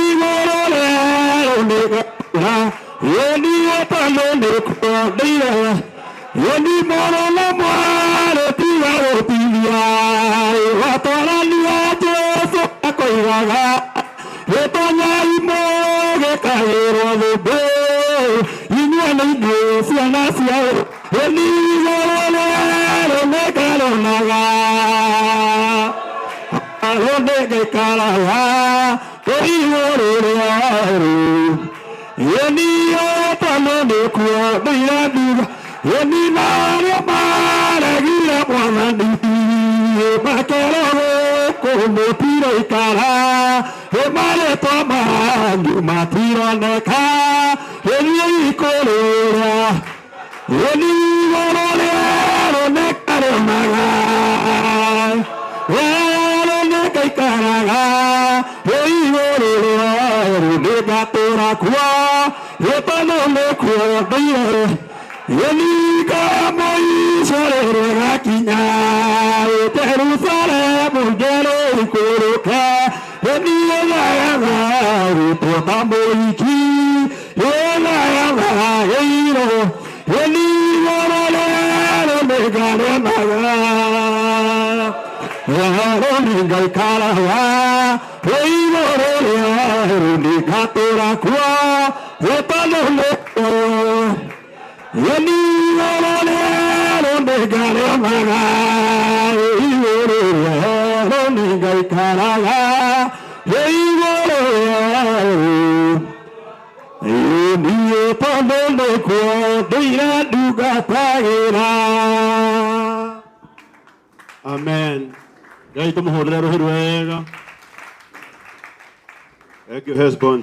igũrũ rĩerũ nĩngaikara, ĩni tondũ nĩkuo ndĩire. Ĩni mũrũ na mwarĩ tiga gũtithia, watwarania Jesũ akoigaga, ĩtonyai mũgĩkaĩrwo thũmbĩ, inyuĩ nĩ inyuĩ ciana cia. Ĩni igũrũ rĩerũ nĩngarĩonaga, erũ nĩngaikaraga, igũrũ rĩerũ. Ĩni tondũ nĩkuo ndũire nduga. Ĩni narĩa maregire Mwathani makerwo gũkũ mũtiraikara, marĩtwa manyu matironeka, ĩthiĩ ikũrũra. Ĩni igũrũ rĩerũ nĩngarĩonaga, rĩerũ nĩngaikaraga, igũrũ rĩerũ nĩngatũra kuo, tondũ nĩkuo ndũire. Ĩni kamũico rĩrĩa gakinya, Jerusalemu njerũ ikũrũke, ĩni ĩgayagĩtwo ta mũhiki, ĩgayagĩirwo. Ĩni igũrũ rĩerũ nĩngarĩonaga, rĩerũ nĩngaikaraga, igũrũ rĩerũ nĩngatũra kuo, tondũ nĩkuo. Ĩni igũrũ rĩerũ nĩngarĩonaga, igũrũ rĩerũ nĩngaikaraga, igũrũ rĩerũ. Niĩ tondũ nĩkuo ndũire ndungatagĩra. Amen. Ngai tũmũhũrĩre rũhĩ rwega. Thank you, Hesbon.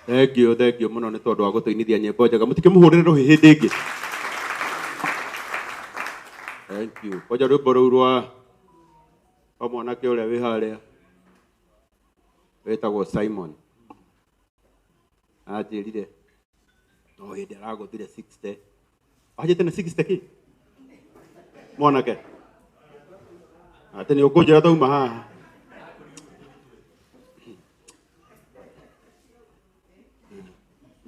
Thank you, thank you mũno nĩ tondũ wa gũtũinithia nyĩmbo njega. Mũtikĩmũhũrĩre rũhĩ hĩndĩ ĩngĩ. Thank you. Kwanja rwĩmbo rũu rwa rwa mwanake ũrĩa wĩ harĩa wĩtagwo Simon. Anjĩrire no hĩndĩ aragũthire 60. Wanjĩte nĩ 60 kĩ? Mwanake. Atĩ nĩ ũkũnjĩra tauma haha.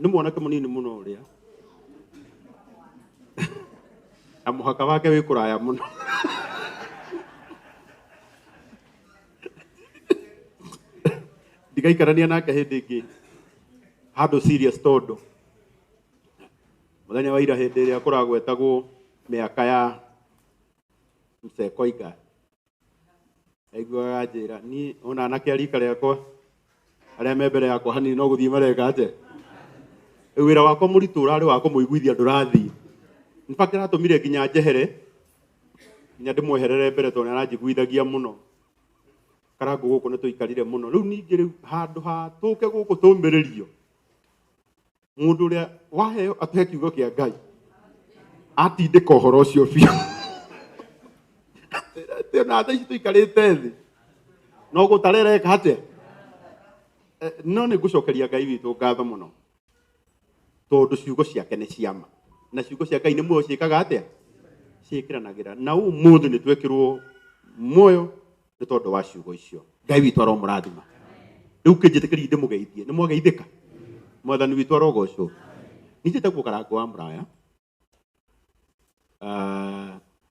Nĩ mwanake mũnini mũno ũrĩa. Na mũhaka wake wĩ kũraya mũno. Ndigaikarania nake hĩndĩ ĩngĩ handũ serious, tondũ mũthenya wa ira hĩndĩ ĩrĩa kũragwetagwo mĩaka ya Mzee Koiga, aiguaga njĩra niĩ ona anake a rika rĩakwa arĩa me mbere yakwa hanini no gũthiĩ mareka atĩa. Rĩu wĩra wakwa mũritũ ũrarĩ wa kũmũiguithia ndũrathiĩ. In fact, ĩratũmire nginya njehere. Nginya ndĩmweherere mbere tondũ nĩaranjiguithagia mũno. Karangũ gũkũ nĩ tũikarire mũno. Rĩu ningĩ rĩu handũ ha tũke gũkũ tũmĩrĩrio, mũndũ ũrĩa waheo atũhe kiugo kĩa Ngai atindĩka ũhoro ũcio biũ. Atĩ ona thaa ici tũikarĩte thĩ no gũtarereka atĩa? No nĩ ngũcokeria Ngai witũ ngatho mũno tondũ ciugo ciake nĩ ciama na ciugo cia Ngai nĩ muoyo ciĩkaga atĩa? Ciĩkĩranagĩra. Na ũmũthĩ nĩ twekĩrwo muoyo nĩ tondũ wa ciugo icio. Ngai witũ aromũrathima. Rĩu kĩnjĩtĩkĩrie ndĩmũgeithie. Nĩ mwageithĩka? Mwathani witũ arogocwo. Niĩ njĩtagwo Karangũ wa Mũraya.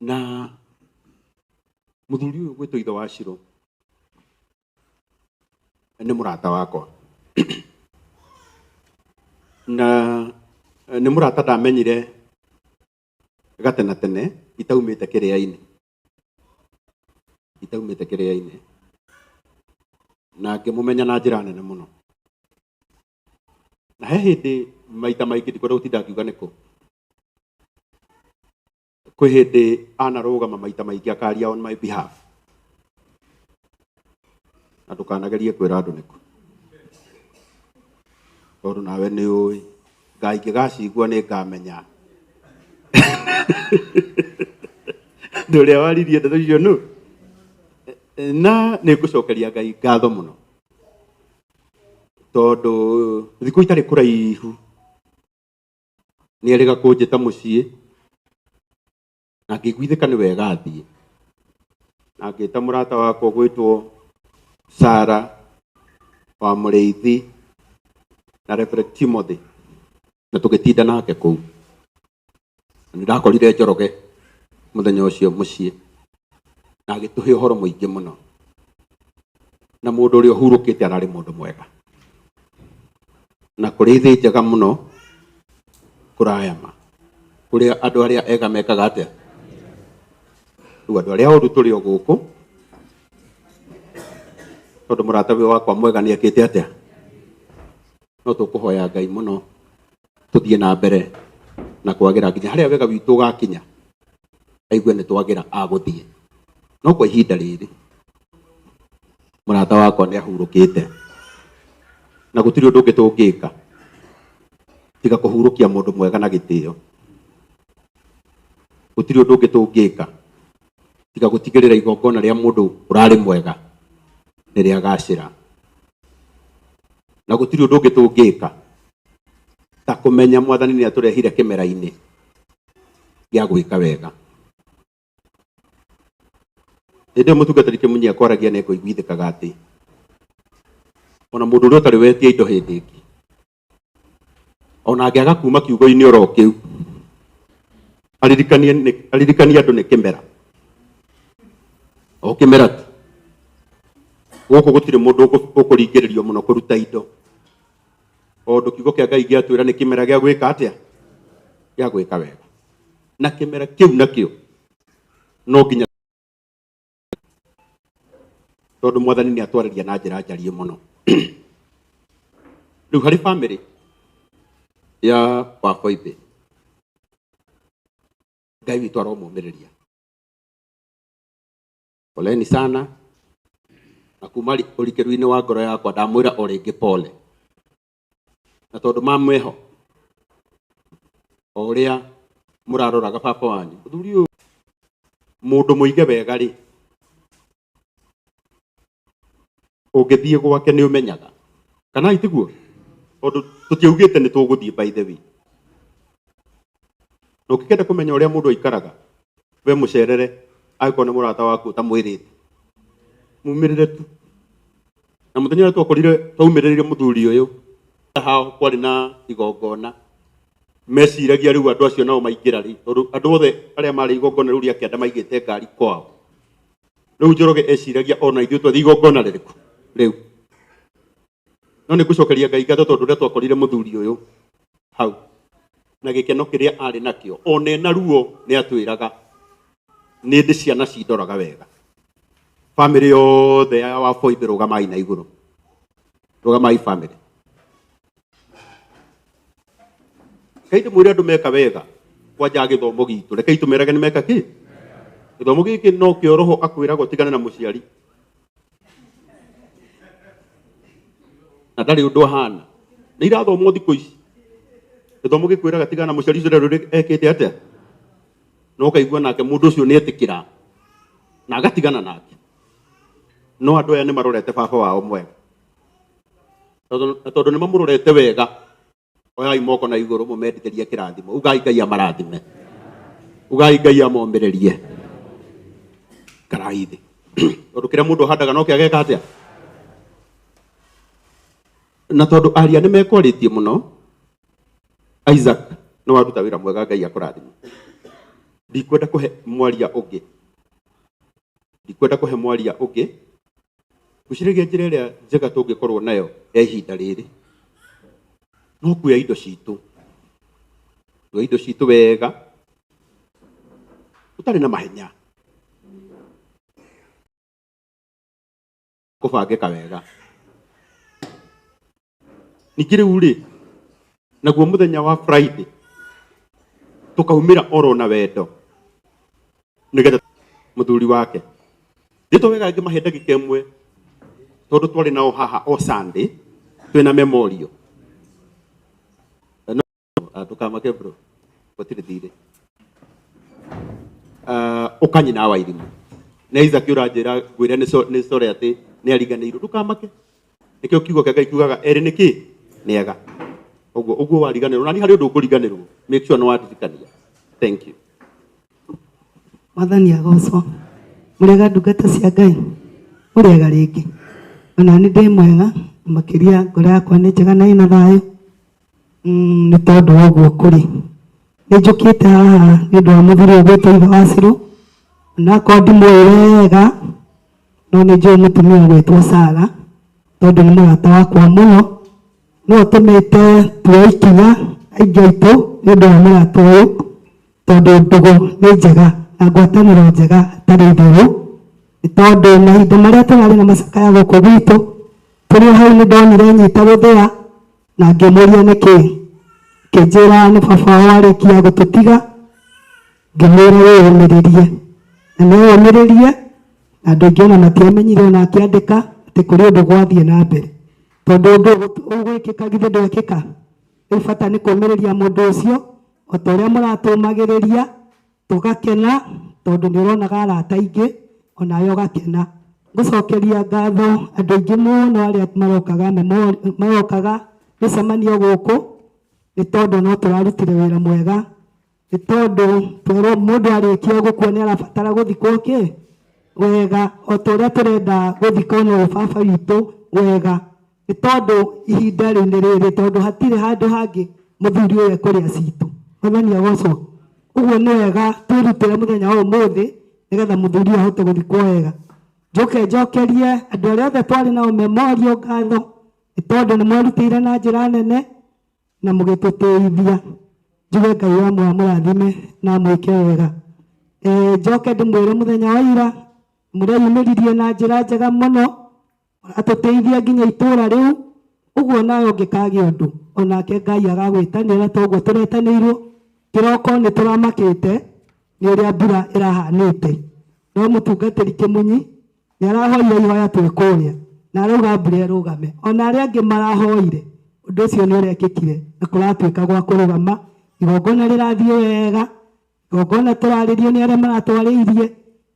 Na mũthuri ũyũ gwĩtwo ithe wa Shiro nĩ mũrata wakwa. Na nĩ mũrata ndamenyire gatena tene itaumĩte kĩrĩa-inĩ. Itaumĩte kĩrĩa-inĩ. Na ngĩmũmenya na njĩra nene mũno. Na he hĩndĩ maita maingĩ ndikwenda gũtinda ngiuga nĩkũ. Kwĩ hĩndĩ anarũgama maita maingĩ akaria on my behalf. Na ndũkanagerie kwĩra andũ nĩkũ. Tondũ nawe nĩ ũĩ, Ngai ingĩgacigua nĩ ngamenya. Ndũ ũrĩa waririe ndeto icio nũ? Na nĩ ngũcokeria Ngai ngatho mũno. Tondũ thikũ itarĩ kũraihu nĩ erĩga kũnjĩta mũciĩ na ngĩiguithĩka nĩ wega athiĩ. Na ngĩta mũrata wakwa gwĩtwo Sara wa Mũrĩithi na Reverend Timothy na tũgĩtinda nake kũu. Na nĩndakorire Njoroge mũthenya ũcio mũciĩ na agĩtũhe ũhoro mũingĩ mũno. Na mũndũ ũrĩa ũhurũkĩte ararĩ mũndũ mwega. Na kũrĩ thĩ njega mũno kũraya ma. Kũrĩa andũ arĩa ega mekaga atĩa? Rĩu andũ arĩa oru tũrĩ o gũkũ tondũ mũrata ũyũ wakwa mwega nĩ ekĩte atĩa? No tũkũhoya Ngai mũno tũthiĩ na mbere na kwagĩra nginya harĩa wega witũ ũgakinya aigue nĩ twagĩra agũthiĩ. No kwa ihinda rĩrĩ mũrata wakwa nĩ ahurũkĩte na gũtirĩ ũndũ ũngĩ tũngĩka tiga kũhurũkia mũndũ mwega na gĩtĩo. Gũtirĩ ũndũ ũngĩ tũngĩka tiga gũtigĩrĩra igongona rĩa mũndũ ũrarĩ mwega nĩ rĩagacĩra. Na gũtirĩ ũndũ ũngĩ tũngĩka ta kũmenya mwathani nĩ atũrehire kĩmera-inĩ gĩa gwĩka wega. Hĩndĩ ĩyo mũtungatĩri Kĩmunyi akwaragia nĩ ekũiguithĩkaga atĩ ona mũndũ ũrĩa ũtarĩ wetia indo hĩndĩ ĩngĩ ona angĩaga kuma kiugo-inĩ oro kĩu aririkanie andũ nĩ kĩmera. O kĩmera tu. Gũkũ gũtirĩ mũndũ ũkũringĩrĩrio mũno kũruta indo. Tondũ kiugo kĩa Ngai gĩatwĩra nĩ kĩmera gĩa gwĩka atĩa? Gĩa gwĩka wega. Na kĩmera kĩu nakĩo no nginya tondũ mwathani nĩ atwarĩria na njĩra njariĩ mũno. Rĩu harĩ bamĩrĩ ya Waboimbĩ, Ngai witũ aromũmĩrĩria. Poleni sana na kuma ũrikĩru-inĩ wa ngoro yakwa ndamwĩra o rĩngĩ pole. Na tondũ mamwĩho o ũrĩa mũraroraga baba wanyu mũthuri ũyũ mũndũ mũige wega rĩ ũngĩthiĩ gwake nĩ ũmenyaga kana itiguo tondũ tũtiaugĩte nĩ tũgũthiĩ by the way. Na ũngĩkenda kũmenya ũrĩa mũndũ aikaraga we mũcerere angĩkorwo nĩ mũrata waku ũtamwĩrĩte mumĩrĩre tu. Na mũthenya ũrĩa twakorire twaumĩrĩire mũthuri ũyũ hao kwarĩ na igongona meciragia rĩu andũ acio nao maingĩra rĩ tondũ andũ othe arĩa marĩ igongona rĩu rĩa kĩanda maigĩte ngari kwao. Rĩu Njoroge eciragia ona ithuĩ twathiĩ igongona rĩrĩkũ rĩu. No nĩ ngũcokeria Ngai ngatho tondũ ũrĩa twakorire mũthuri ũyũ hau na gĩkeno kĩrĩa arĩ nakĩo ona ena ruo nĩ atwĩraga nĩ ndĩ ciana cindoraga wega. Bamĩrĩ yothe ya Waboimbĩ rũgamai na igũrũ. Rũgamai bamĩrĩ. Rekei ndĩmwĩre andũ meka wega kwanja gĩthomo gitũ rekei tũmerage nĩ meka kĩ. Gĩthomo gĩkĩ no kĩo roho akwĩraga ũtigane na mũciari na ndarĩ ũndũ ahana. Nĩ irathomwo thikũ ici. Gĩthomo gĩkwĩraga tigana na mũciari ũcio ndarĩ ũndũ ekĩte atĩa, na ũkaigua nake mũndũ ũcio nĩ etĩkĩra na agatigana nake. No andũ aya nĩ marorete baba wao mwega, na tondũ nĩ mamũrorete wega, oyai moko na igũrũ mũmendithĩrie kĩrathimo. Ugai Ngai amarathime, ugai Ngai amomĩrĩrie. Karai thĩ, tondũ kĩrĩa mũndũ ahandaga no kĩo ageka atĩa. Na tondũ aria nĩ mekwarĩtie mũno, Isaac nĩ waruta wĩra mwega, Ngai akũrathime. Ndikwenda kũhe mwaria ũngĩ, ndikwenda kũhe mwaria ũngĩ. Ngwĩciragia njĩra ĩrĩa njega tũngĩkorwo nayo ya ihinda rĩrĩ no kuoya indo citũ, kuoya indo citũ wega ũtarĩ na mahenya, kũbangĩka wega. Ningĩ rĩu rĩ, naguo mũthenya wa Friday tũkaumĩra oro na wendo nĩgetha mũthuri wake ndĩtwo wega ngĩmahe ndagĩka ĩmwe, tondũ twarĩ nao haha o Sunday twĩna memorial. No ndũkamake bro, gũtirĩ thirĩ. Ũkanyina wa irimũ na Isaac ũranjĩra ngwĩre nĩ sorry atĩ nĩ ariganĩirwo. Ndũkamake, nĩkĩo kiugo kĩa Ngai kiugaga erĩ nĩ kĩ nĩ ega. Ũguo ũguo wariganĩrwo, na niĩ harĩ ũndũ ũkũriganĩrwo, make sure nĩ wandirikania. Thank you. Mwathani agocwo. Mũrĩega ndungata cia Ngai, mũrĩega rĩngĩ. Ona nĩ ndĩ mwega, makĩria ngoro yakwa nĩ njega na ĩna thayũ. Nĩ tondũ wa ũguo kũrĩ. Nĩ njũkĩte haha nĩ ũndũ wa mũthuri ũyũ ũgwĩtwo ithe wa Cirũ. Onakorwo ndimũĩ wega, no nĩ njũĩ mũtumia ũgwĩtwo Sarah, tondũ nĩ mũrata wakwa mũno. Nĩwe ũtũmĩte tuoe ikinya aingĩ aitũ nĩ ũndũ wa mũrata ũyũ, tondũ ndũgũ nĩ njega na ngwatanĩro njega ĩtarĩ itherũ. Nĩ tondũ mahinda marĩa tũrarĩ na macakaya gũkũ gwitũ, tũrĩ o hau nĩ ndonire nyita gũthĩa na ngĩmũria nĩkĩ. Akĩnjĩra nĩ baba wao warĩkia gũtũtiga, ngĩmwĩra wĩyũmĩrĩrie. Na nĩeyũmĩrĩrie, na andũ aingĩ ona matiamenyire ona akĩandĩka atĩ kũrĩ ũndũ gwathiĩ na mbere. Tondũ ũndũ ũgwĩkĩka githĩ ndwekĩka? Rĩu bata nĩ kũũmĩrĩria mũndũ ũcio, o ta ũrĩa mũratũmagĩrĩria, tũgakena, tondũ nĩ ũronaga arata aingĩ, onawe ũgakena. Ngũcokeria ngatho andũ aingĩ mũno arĩa marokaga marokaga mĩcemanio gũkũ, nĩ tondũ no tũrarutire wĩra mwega, nĩ tondũ twerwo mũndũ arĩkia gũkua nĩ arabatara gũthikwo kĩ wega, o ta ũrĩa tũrenda gũthika ona ũyũ baba witũ wega, nĩ tondũ ihinda rĩu nĩ rĩrĩ, tondũ hatirĩ handũ hangĩ mũthuri ũyũ ekũrĩa citũ. Mwathani agocwo. Ũguo nĩ wega twĩrutĩre mũthenya wa ũmũthĩ nĩgetha mũthuri ũyũ ahote gũthikwo wega. Njoke njokerie andũ arĩa othe twarĩ nao memorial ngatho, nĩ tondũ nĩ mwerutĩire na njĩra nene na mũgĩtũtĩithia. Njuge Ngai wa muoyo amũrathime na amwĩke wega. Njoke ndĩmwĩre mũthenya wa ira mũreyumĩririe na njĩra njega mũno, mũratũteithia nginya itũra rĩu. Ũguo nawe ũngĩkagĩa ũndũ onake Ngai agagwĩtanĩra ta ũguo tũretanĩirwo. Kĩroko nĩ tũramakĩte nĩ ũrĩa mbura ĩrahanĩte, no mũtungatĩri Kĩmunyi nĩ arahoire ihoya twĩ kũrĩa na arauga mbura ĩrũgame. Ona arĩa angĩ marahoire, ũndũ ũcio nĩ ũrekĩkire na kũratuĩka gwa kũrũgama. Igongona rĩrathiĩ wega, igongona tũrarĩrio nĩ arĩa maratwarĩirie,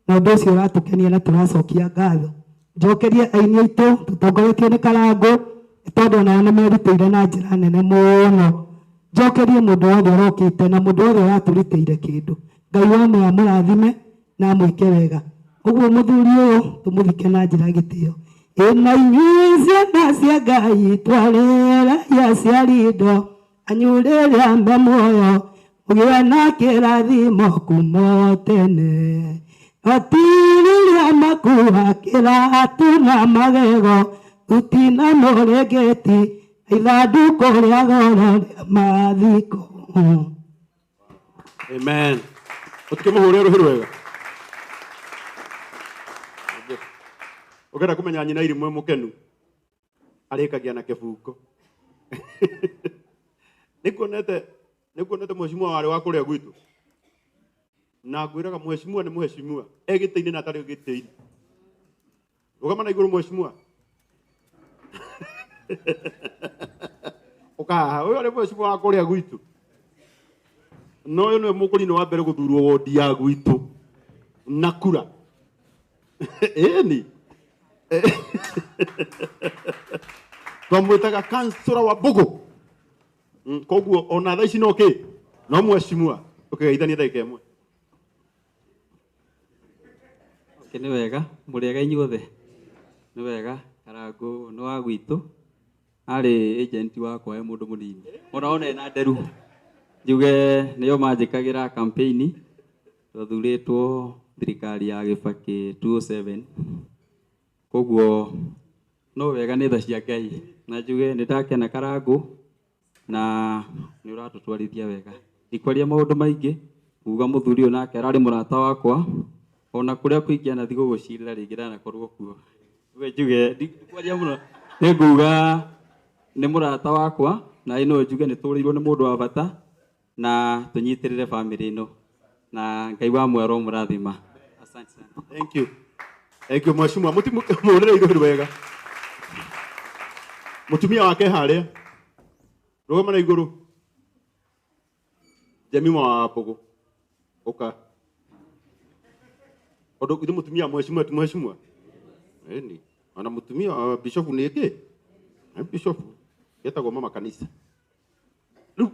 na ũndũ ũcio ũratũkenia na tũracokia ngatho. Njokerie aini aitũ tũtongoretio nĩ Karangũ, nĩ tondũ onao nĩ merutĩire na njĩra nene mũno. Njokerie mũndũ wothe ũrokĩte na mũndũ wothe ũratũrutĩire kĩndũ. Ngai wa muoyo amũrathime na amwĩke wega. Ũguo mũthuri ũyũ tũmũthike na njĩra ya gĩtĩo. Ĩna inyuĩ ciana cia Ngai twarĩrai aciari indo anyu rĩrĩa me muoyo, mũgĩe na kĩrathimo kuma tene. No ti rĩrĩa makua kĩratũ na magego, thuti na mũrĩngĩti, na ithandũkũ rĩa goro rĩa mathiko. Amen. Ũtikĩmũhũre rũhĩ rwega. Ũngĩenda kũmenya nyina irimũ mũkenu, arĩkagia na kĩbungo. Nĩkuonete mheshimiwa warĩ wa kũrĩa gwitũ. Na ngwĩraga mheshimiwa nĩ mheshimiwa e gĩtĩ-inĩ na atarĩ gĩtĩ-inĩ. Rũgama na igũrũ mheshimiwa. Ũkahaha ũyũ nĩ mheshimiwa wa kũrĩa gwitũ. No ũyũ nĩwe mũkũrinũ wa mbere gũthurwo wodi ya gwitũ na kura. Ĩni twamwĩtaga kansũra wa Mbũgũ. Koguo ona thaa ici no kĩ no mheshimiwa ũkĩgeithania ndagĩka ĩmwe. Nĩ wega mũrĩega inyuothe. Nĩ wega Karangũ nĩ wa gwitũ, arĩ agent wakwa e mũndũ mũnini, ona ona ena nderu njuge nĩo manjĩkagĩra campaign. Twathurĩtwo thirikari ya Gĩbakĩ 2007, koguo no wega nĩ tha cia Ngai, na njuge nĩ ndakena Karangũ na nĩ ũratũtwarithia wega. Ndikwaria maũndũ maingĩ, kuga mũthuri ũyũ nake ararĩ mũrata wakwa, ona kũrĩa kũingĩ anathiĩ gũgũcirĩra rĩngĩ ndanakorwo kuo. We njuge ndikwaria mũno, nĩ nguga nĩ mũrata wakwa na ĩno njuge nĩ tũrĩirwo nĩ mũndũ wa bata, na tũnyitĩrĩre family ĩno na Ngai wa mwero mũrathima. Asante sana. Thank you. Thank you mheshimiwa. Mũrĩre igũrũ wega. Mũtumia wake harĩa. Rũgama na igũrũ. Jemima wa Mbũgũ. Ũka. Ũndũ ithe mũtumia mheshimiwa ti mheshimiwa? Ĩni. Ona mũtumia wa bishop nĩ kĩ? Nĩ bishop. Etagwo mama kanisa. Rĩu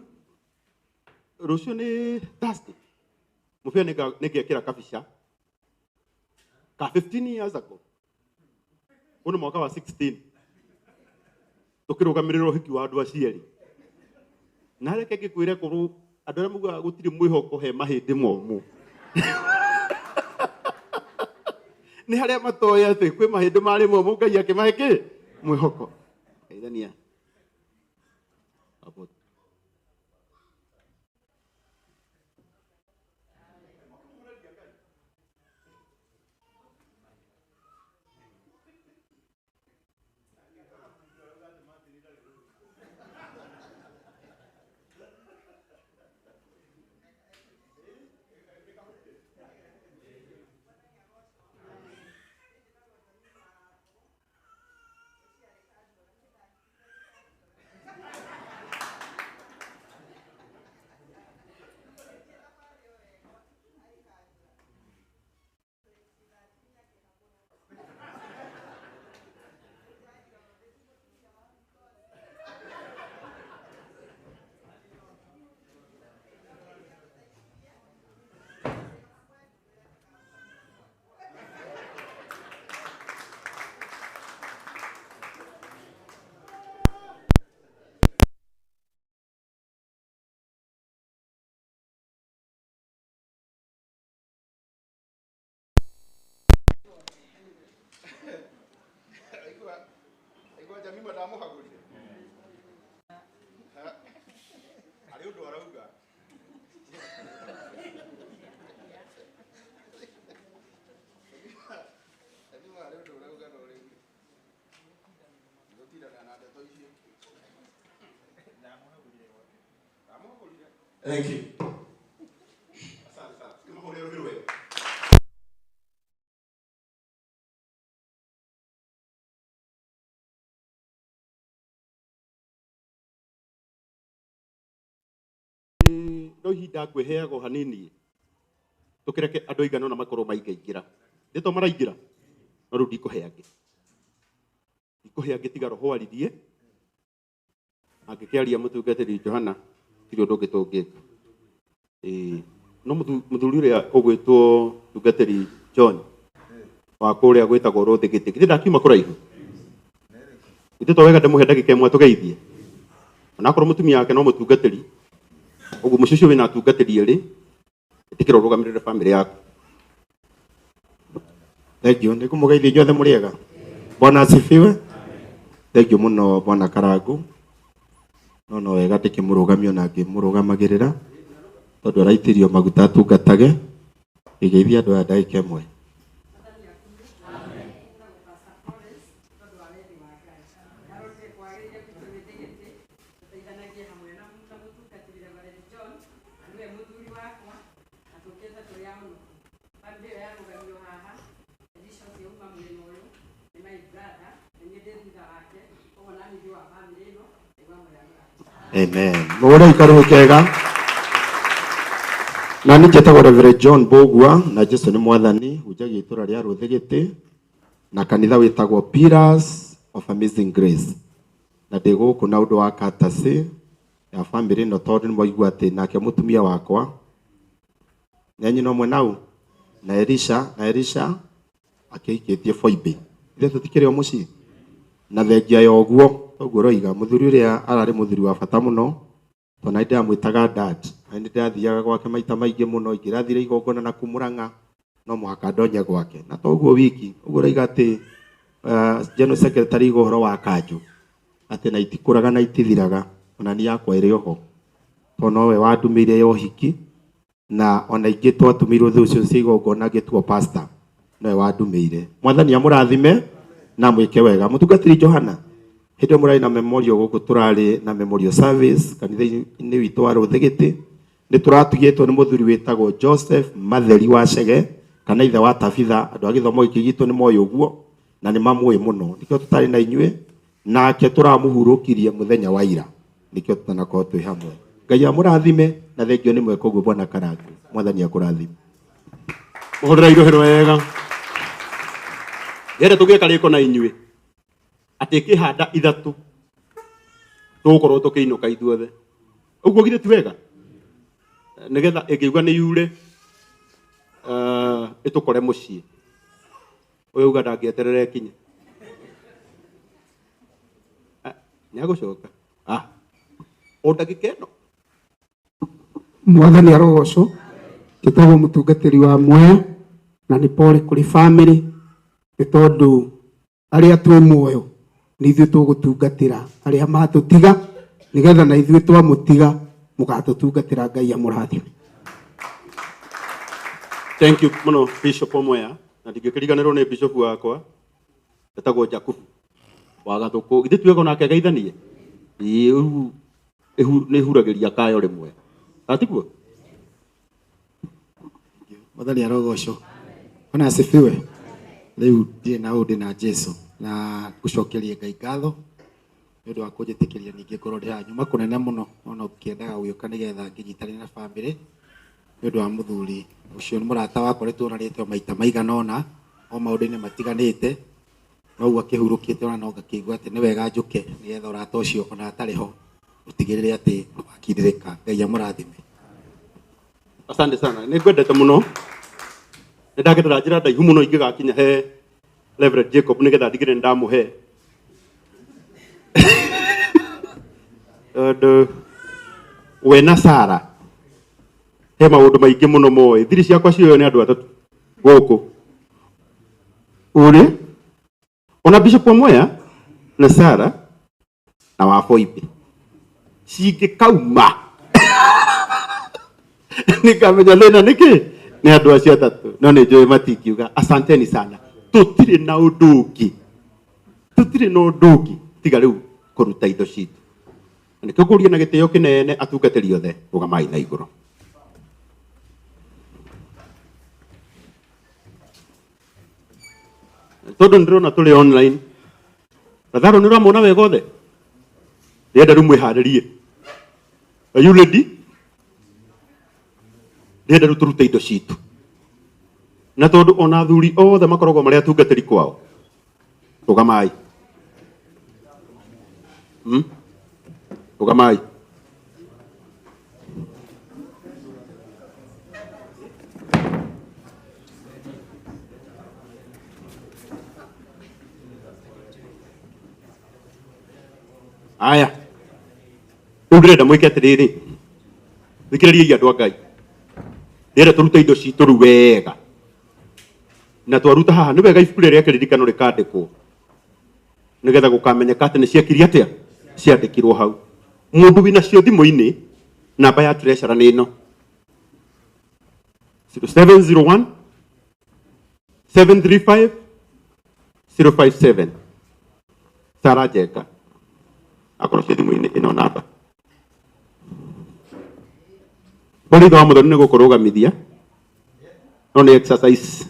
rũciũ nĩ Thursday. Mũbĩa nĩngekĩra kabica ka 15 years ago. Ũyũ nĩ mwaka wa 16. Tũkĩrũgamĩrĩra ũhiki wa andũ aciari. Na reke ngĩkwĩre korwo andũ arĩa maugaga gũtirĩ mwĩhoko he mahĩndĩ momũ. Nĩ harĩa matoĩ atĩ kwĩ mahĩndĩ marĩ momũ Ngai akĩmahe kĩ? Mwĩhoko. Geithania. Apo. Thank you. Asante sana. No ihinda ngwĩheaga hanini tũkĩreke andũ aigana ũna makorwo maingaingĩra. Nĩ to maraingĩra no rĩu ndikũhe angĩ. Ndikũhe angĩ tiga roho aririe. Angĩkĩaria mũtungatĩri Johana tirĩ ũndũ ũngĩ tũngĩka. No mũthuri ũrĩa ũgwĩtwo mũtungatĩri John wa kũrĩa gwĩtagwo Rũthĩgĩtĩ, githĩ ndakiuma kũraihu? Githĩ to wega ndĩmũhe ndagĩka ĩmwe tũgeithie? Onakorwo mũtumia wake no mũtungatĩri, ũguo mũciĩ ũcio wĩna atungatĩri erĩ, ĩtĩkĩra ũrũgamĩrĩre bamĩrĩ yaku. Thank you. Nĩ ngũmũgeithia inyuothe mũrĩega. Bwana asifiwe. Thank you mũno Bwana Karangu. No no wega ndĩkĩmũrũgamia na ngĩmũrũgamagĩrĩra tondũ araitĩrio maguta atungatage. Ngĩgeithia andũ aya ndagĩka ĩmwe. Amen. Mũhũre ikarũ kega. Na nĩ njĩtagwo Reverend John Mbũgua na Jesu nĩ mwathani, hunjagia itũra rĩa Rũthĩgĩtĩ na kanitha wĩtagwo Pillars of Amazing Grace. Na ndĩ gũkũ na ũndũ wa courtesy ya family ĩno tondũ nĩ mwaigua atĩ nake mũtumia wakwa nĩ nyina ũmwe nau na Elisha, na Elisha akĩhikĩtie Phoebe. Ithuĩ tũtikĩrĩ o mũciĩ na thengia ya ũguo toguo ũroiga mũthuri ũrĩa ararĩ mũthuri wa bata mũno tondũ nĩ ndĩramwĩtaga dad na nĩ ndĩrathiaga gwake maita maingĩ mũno ingĩrathire igongona na kumũrang'a no mũhaka ndonye gwake na toguo wiki ũguo ũroiga atĩ general secretary iga ũhoro wa kanjũ atĩ na itikũraga na itithiraga ona ni yakwa ĩrĩ oho tondũ nowe wandumĩire ya ũhiki na ona ingĩ twatũmĩirwo thũ ũcio cia igongona ngĩtuo pastor nowe wandumĩire. Mwathani amũrathime na mwĩke wega. Mũtungatĩri Johana hĩndĩ ĩyo mũrarĩ na memorial gũkũ tũrarĩ na memorial service kanitha-inĩ witũ wa Rũthĩgĩtĩ nĩ tũratugĩtwo nĩ mũthuri wĩtagwo Joseph Matheri wa Chege kana ithe wa Tabitha. Andũ a gĩthomo gĩkĩ gitũ nĩ moĩ ũguo na nĩ mamũĩ mũno nĩkĩo tũtarĩ na inyuĩ nake tũramũhurũkirie mũthenya wa ira nĩkĩo tũtanakorwo twĩ hamwe. Ngai amũrathime na thengio nĩ mweka ũguo bwana Karangu. Mwathani akũrathime. Mũhũrĩra irohero wega. Ndĩrenda tũgĩe karĩko na inyuĩ atĩ ĩkĩhanda ithatũ tũgũkorwo tũkĩinũka ithuothe. Ũguo githĩ ti wega? Nĩgetha ĩngĩigua nĩ yure ĩtũkore mũciĩ. Ũyũ uga ndangĩeterera ĩkinye. Nĩ agũcoka. O ndagĩka ĩno. Mwathani arogocwo. Njĩtagwo mũtungatĩri wa Mwea na nĩ pole kũrĩ family nĩ tondũ arĩa twĩ muoyo nĩ ithuĩ tũgũtungatĩra arĩa matũtiga nĩgetha na ithuĩ twamũtiga mũgatũtungatĩra. Ngai amũrathime. Thank you mũno Bishop Mwea na ndingĩkĩriganĩrwo nĩ Bishop wakwa etagwo Jakubu wa Gathũkũ. Githĩ ti wega onake ageithanie? Ĩĩ, rĩu nĩ huragĩria kayo rĩmwe. Atiguo? Mwathani arogocwo. Bwana asifiwe. Rĩu ndirĩ na ũndĩ na Jesu na ngũcokeria Ngai ngatho nĩ ũndũ wa kũnjĩtĩkĩria ningĩ ngorwo ndĩ haha. Nyuma kũnene mũno no no ngĩendaga gũgĩũka nĩgetha ngĩnyitanĩre na family nĩ ũndũ wa mũthuri ũcio nĩ mũrata wakwa nĩ tuonanĩte maita maigana ũna o maũndũ-inĩ matiganĩte noguo akĩhurũkĩte ona no ngakĩigua atĩ nĩ wega njũke nĩgetha ũrata ũcio ona atarĩ ho ũtigĩrĩre atĩ wakindĩrĩka. Ngai amũrathime. Asante sana. Nĩ ngwendete mũno. Nĩ ndagerera njĩra ndaihu mũno ingĩgakinya he Reverend Jacob nĩgetha ndigĩrĩre nĩ ndamũhe. Tondũ we na Sarah he maũndũ maingĩ mũno moĩ. Thiri ciakwa cioywo nĩ andũ atatũ gũkũ. Ũrĩ ona Bishop wa Mwea na Sarah na wa Phoebe cingĩkauma nĩngamenya thĩna nĩkĩ nĩ andũ acio atatũ no nĩ njũĩ matingiuga asanteni sana. Tũtirĩ na ũndũ ũngĩ, tũtirĩ na ũndũ ũngĩ tiga rĩu kũruta indo citũ. Na nĩkĩo ngũria na gĩtĩo kĩnene atungatĩri othe rũgamai na igũrũ. Tondũ nĩndĩrona tũrĩ online Lazaro nĩ ũramona wega othe? Ndĩrenda rĩu mwĩharĩrie. Are you ready? Ndĩrenda rĩu tũrute indo citũ. Na tondũ ona athuri othe makoragwo marĩ atungatĩri kwao, rũgamai. Rũgamai. Aya. Rĩu ndĩrenda mwĩke atĩrĩrĩ. Thikĩrĩriai andũ a Ngai. Ndĩrenda tũrute indo citũ rĩu wega. Na twaruta haha nĩ wega ibuku rĩrĩa rĩa kĩririkano rĩkandĩkwo. Nĩgetha gũkamenyeka atĩ nĩ ciekire atĩa? Ciandĩkirwo hau. Mũndũ wĩna cio thimũ-inĩ, namba ya treasurer nĩ ĩno. 0701 735 057. Sarah Njenga. Akorwo ciĩ thimũ-inĩ ĩno namba. Borithi wa Mũthoni nĩ gũkũrũgamithia. No nĩ exercise.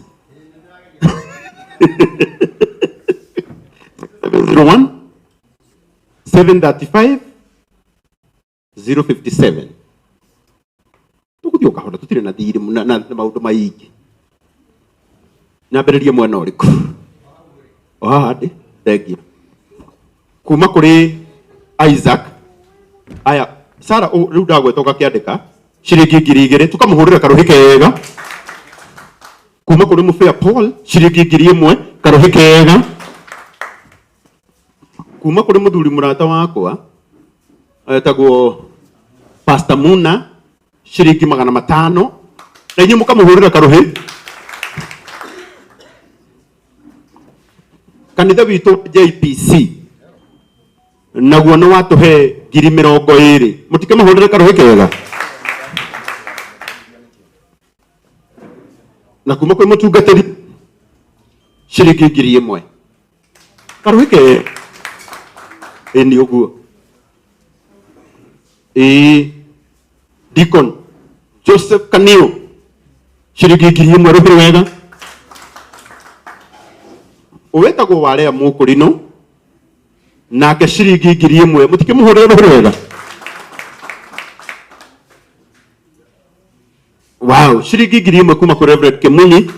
701 735 057. Tũgũthiĩ o kahora, tũtirĩ na thirĩ na maũndũ maingĩ. Nyambĩrĩrie mwena ũrĩkũ? O haha ndĩ, thengiũ. Kuma kũrĩ Isaac, aya Sara, rĩu ndagweta ũgakĩandĩka ciringi 2000, tũkamũhũrĩra karũhĩ kega. Kuma kũrĩ Mũbĩa Paul, ciringi 1000, karũhĩ kega. Kuma kũrĩ mũthuri mũrata wakwa etagwo Pastor Muna, ciringi 500, na inyuĩ mũkamũhũrĩra karũhĩ. Kanitha witũ JPC naguo nĩ watũhe 20,000, mũtikĩmũhũrĩre karũhĩ kega. Na kuma kwĩ mũtungatĩri ciringi 1000, karũhĩ kega. Ĩ nĩ ũguo. Ĩ Deacon Joseph Kanio, ciringi 1000, rũhĩ wega. Ũwĩtagwo Warea Mũkũrinũ, nake ciringi 1000, mũtikĩmũhũrĩre rũhĩ wega. Wow, ciringi 1000 kuma kũrĩ Reverend Kimunyi.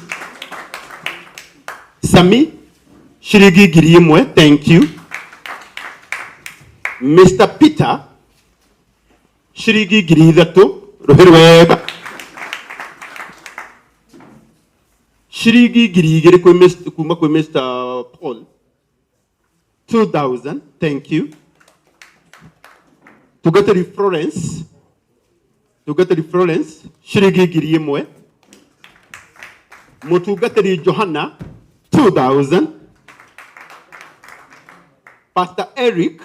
Sami, ciringi 1000, thank you. Mr. Peter, ciringi 3000, rũhĩ rwega. Ciringi 2000 kwĩ kuma kwĩ Mr. Paul, 2000, thank you. Tungatĩri Florence, Tungatĩri Florence, ciringi 1000. Mũtungatĩri Johana, 2000. Pastor Eric,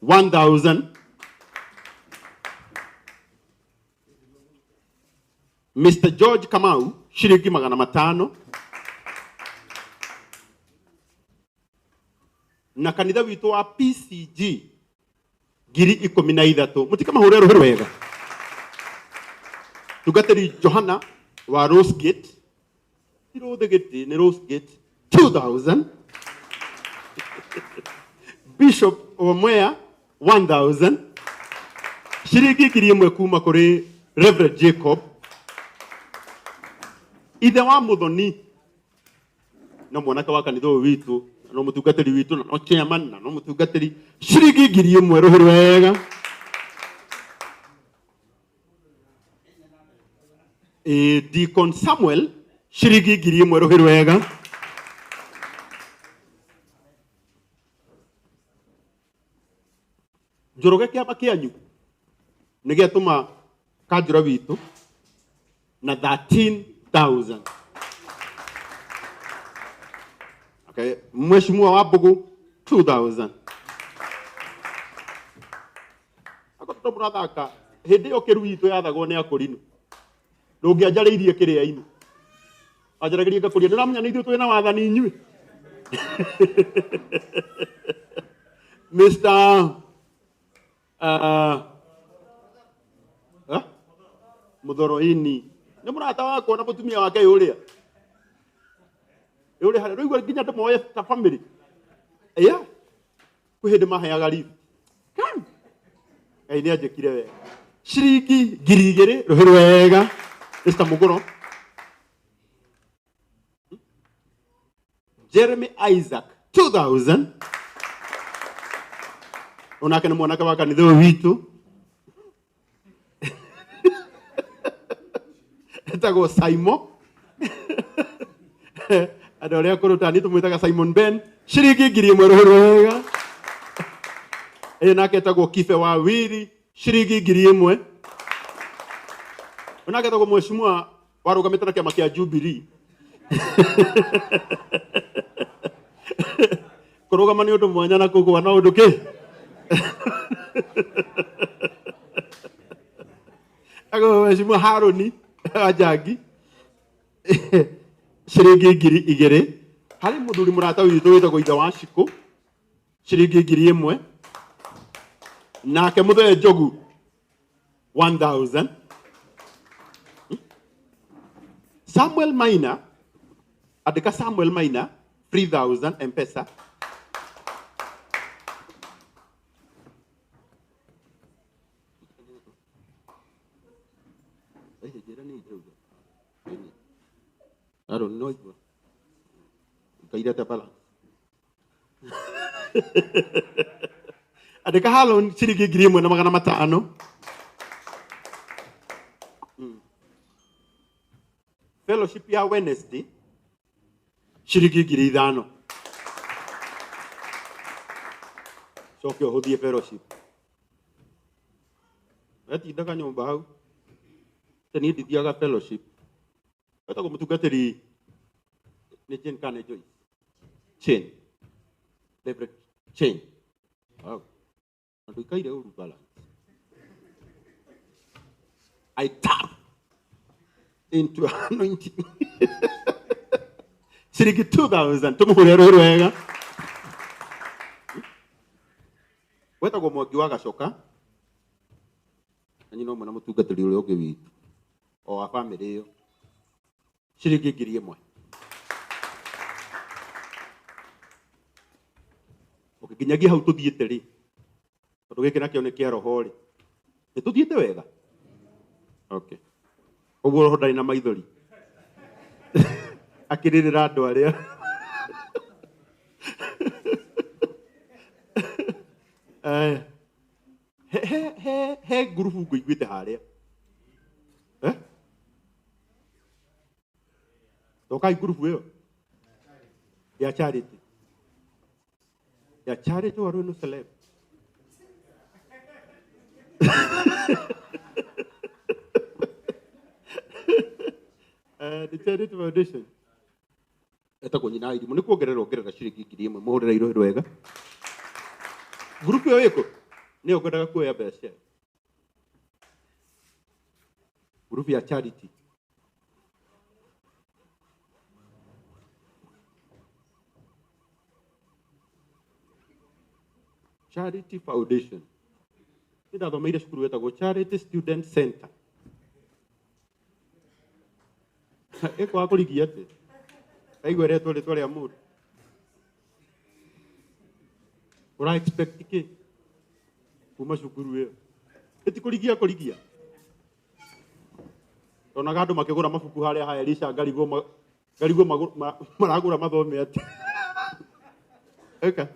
1000. Mr. George Kamau, ciringi 500. Na kanitha witũ wa PCG 13,000, mũtikamahũre rũhĩ rwega. Tungatĩri Johana wa Rose Gate, ti Rose Gate, nĩ Rose Gate, 2000. Bishop wa Mwea, 1000. Ciringi 1000 kuma kũrĩ Reverend Jacob. Ithe wa Muthoni, no mwanake wa kanitha ũyũ witũ, no mũtungatĩri witũ, na no chairman, na no mũtungatĩri, ciringi 1000, rũhĩ rwega. Deacon Samuel, ciringi 1000, rũhĩ rwega. Njoroge kĩama kĩanyu nĩ gĩatũma kanjũra witũ na 13,000. Okay, Mheshimiwa wa Mbugu 2000. Akorwo mũrathaka hĩndĩ ĩyo kĩru itũ yathagwo nĩ akũrinũ, ndũngĩanjarĩirie kĩrĩa-inĩ, wanjaragĩria ngakũria. Ndĩramenya nĩ ithuĩ twĩ na wathani inyuĩ. Mr. Muthoroini nĩ mũrata wakwa na mũtumia wake ũrĩa ũrĩa harĩa rĩu nginya ndĩmoe ta family. Yeah, kwĩ hĩndĩ maheaga lift. Ngai nĩ anjĩkire wega. Ciringi 2000, rũhĩ rwega. Mr. Muguro. Jeremy Isaac, 2000. Onake nĩ mwanake wa kanitha ũyũ witũ, etagwo Simon. Andũ arĩa akũrũ ta niĩ tũmwĩtaga Simon Ben. Ciringi 1000, rũhĩ rwega. Ĩyo nake etagwo Kibe wa Wiri, ciringi 1000. Onake etagwo Mheshimiwa warũgamĩte na kĩama kĩa Jubilee. Kũrũgama nĩ ũndũ mwanya na kũgũa na ũndũ kĩ. Etagwo Mheshimiwa Harũni wa Njangi, ciringi 2000. Harĩ mũthuri mũrata witũ wĩtagwo Ithe wa Cikũ, ciringi 1000. Nake Mũthee Njogu, 1000. Samuel Maina, andĩka Samuel Maina, 3000 M-Pesa. Ikaire atia balance? Andĩka Harlon ciringi 1500. Fellowship ya Wednesday ciringi 5000. Coke ũhũthie fellowship. Wetindaga nyũmba hau. Te niĩ ndithiaga fellowship. Wetagwo mũtungatĩri nĩ Jane kana nĩ Joyce? Jane. Reverend Jane. Wow. Na ndũikaire ũru balance. I tap into anointing. Ciringi 2000 tumuhure rũĩ rwega. Wetagwo Mwangi wa Gacoka. Na nyina ũmwe na mũtungatĩri ũrĩa ũngĩ witũ. O wa bamĩrĩ ĩyo. Ciringi 1000. Okay, nginyagia hau tũthiĩte rĩ. Tondũ gĩkĩ nakĩo nĩ kĩa roho rĩ. Nĩ tũthiĩte wega? Okay. Ũguo roho ndarĩ na maithori. Akĩrĩrĩra andũ arĩa. He ngurubu ngũiguĩte harĩa. Eh? Tokai ngurubu ĩyo. Ya charity. Ya charity warũ no celeb. The Charity Foundation. Etagwo nyina irimũ nĩ kuongerera ongerera ciringi 1000 mũhũrĩre irohi rwega. Ngurubu ĩyo ĩkũ? Nĩyo ngwendaga kuoya mbeca. Ngurubu ya charity. Charity Foundation. Nĩ ndathomeire cukuru wetagwo Charity Student Center. Ĩkwaga kũrigia atĩ. Kaigua ĩretwo rĩtwa rĩa mũndũ. Ũra expect kĩ? Kuma cukuru ĩyo. Ĩti kũrigia kũrigia. Tonaga andũ makĩgũra mabuku harĩa ha Elisha ngarigwo maragũra mathome atĩ. Eka.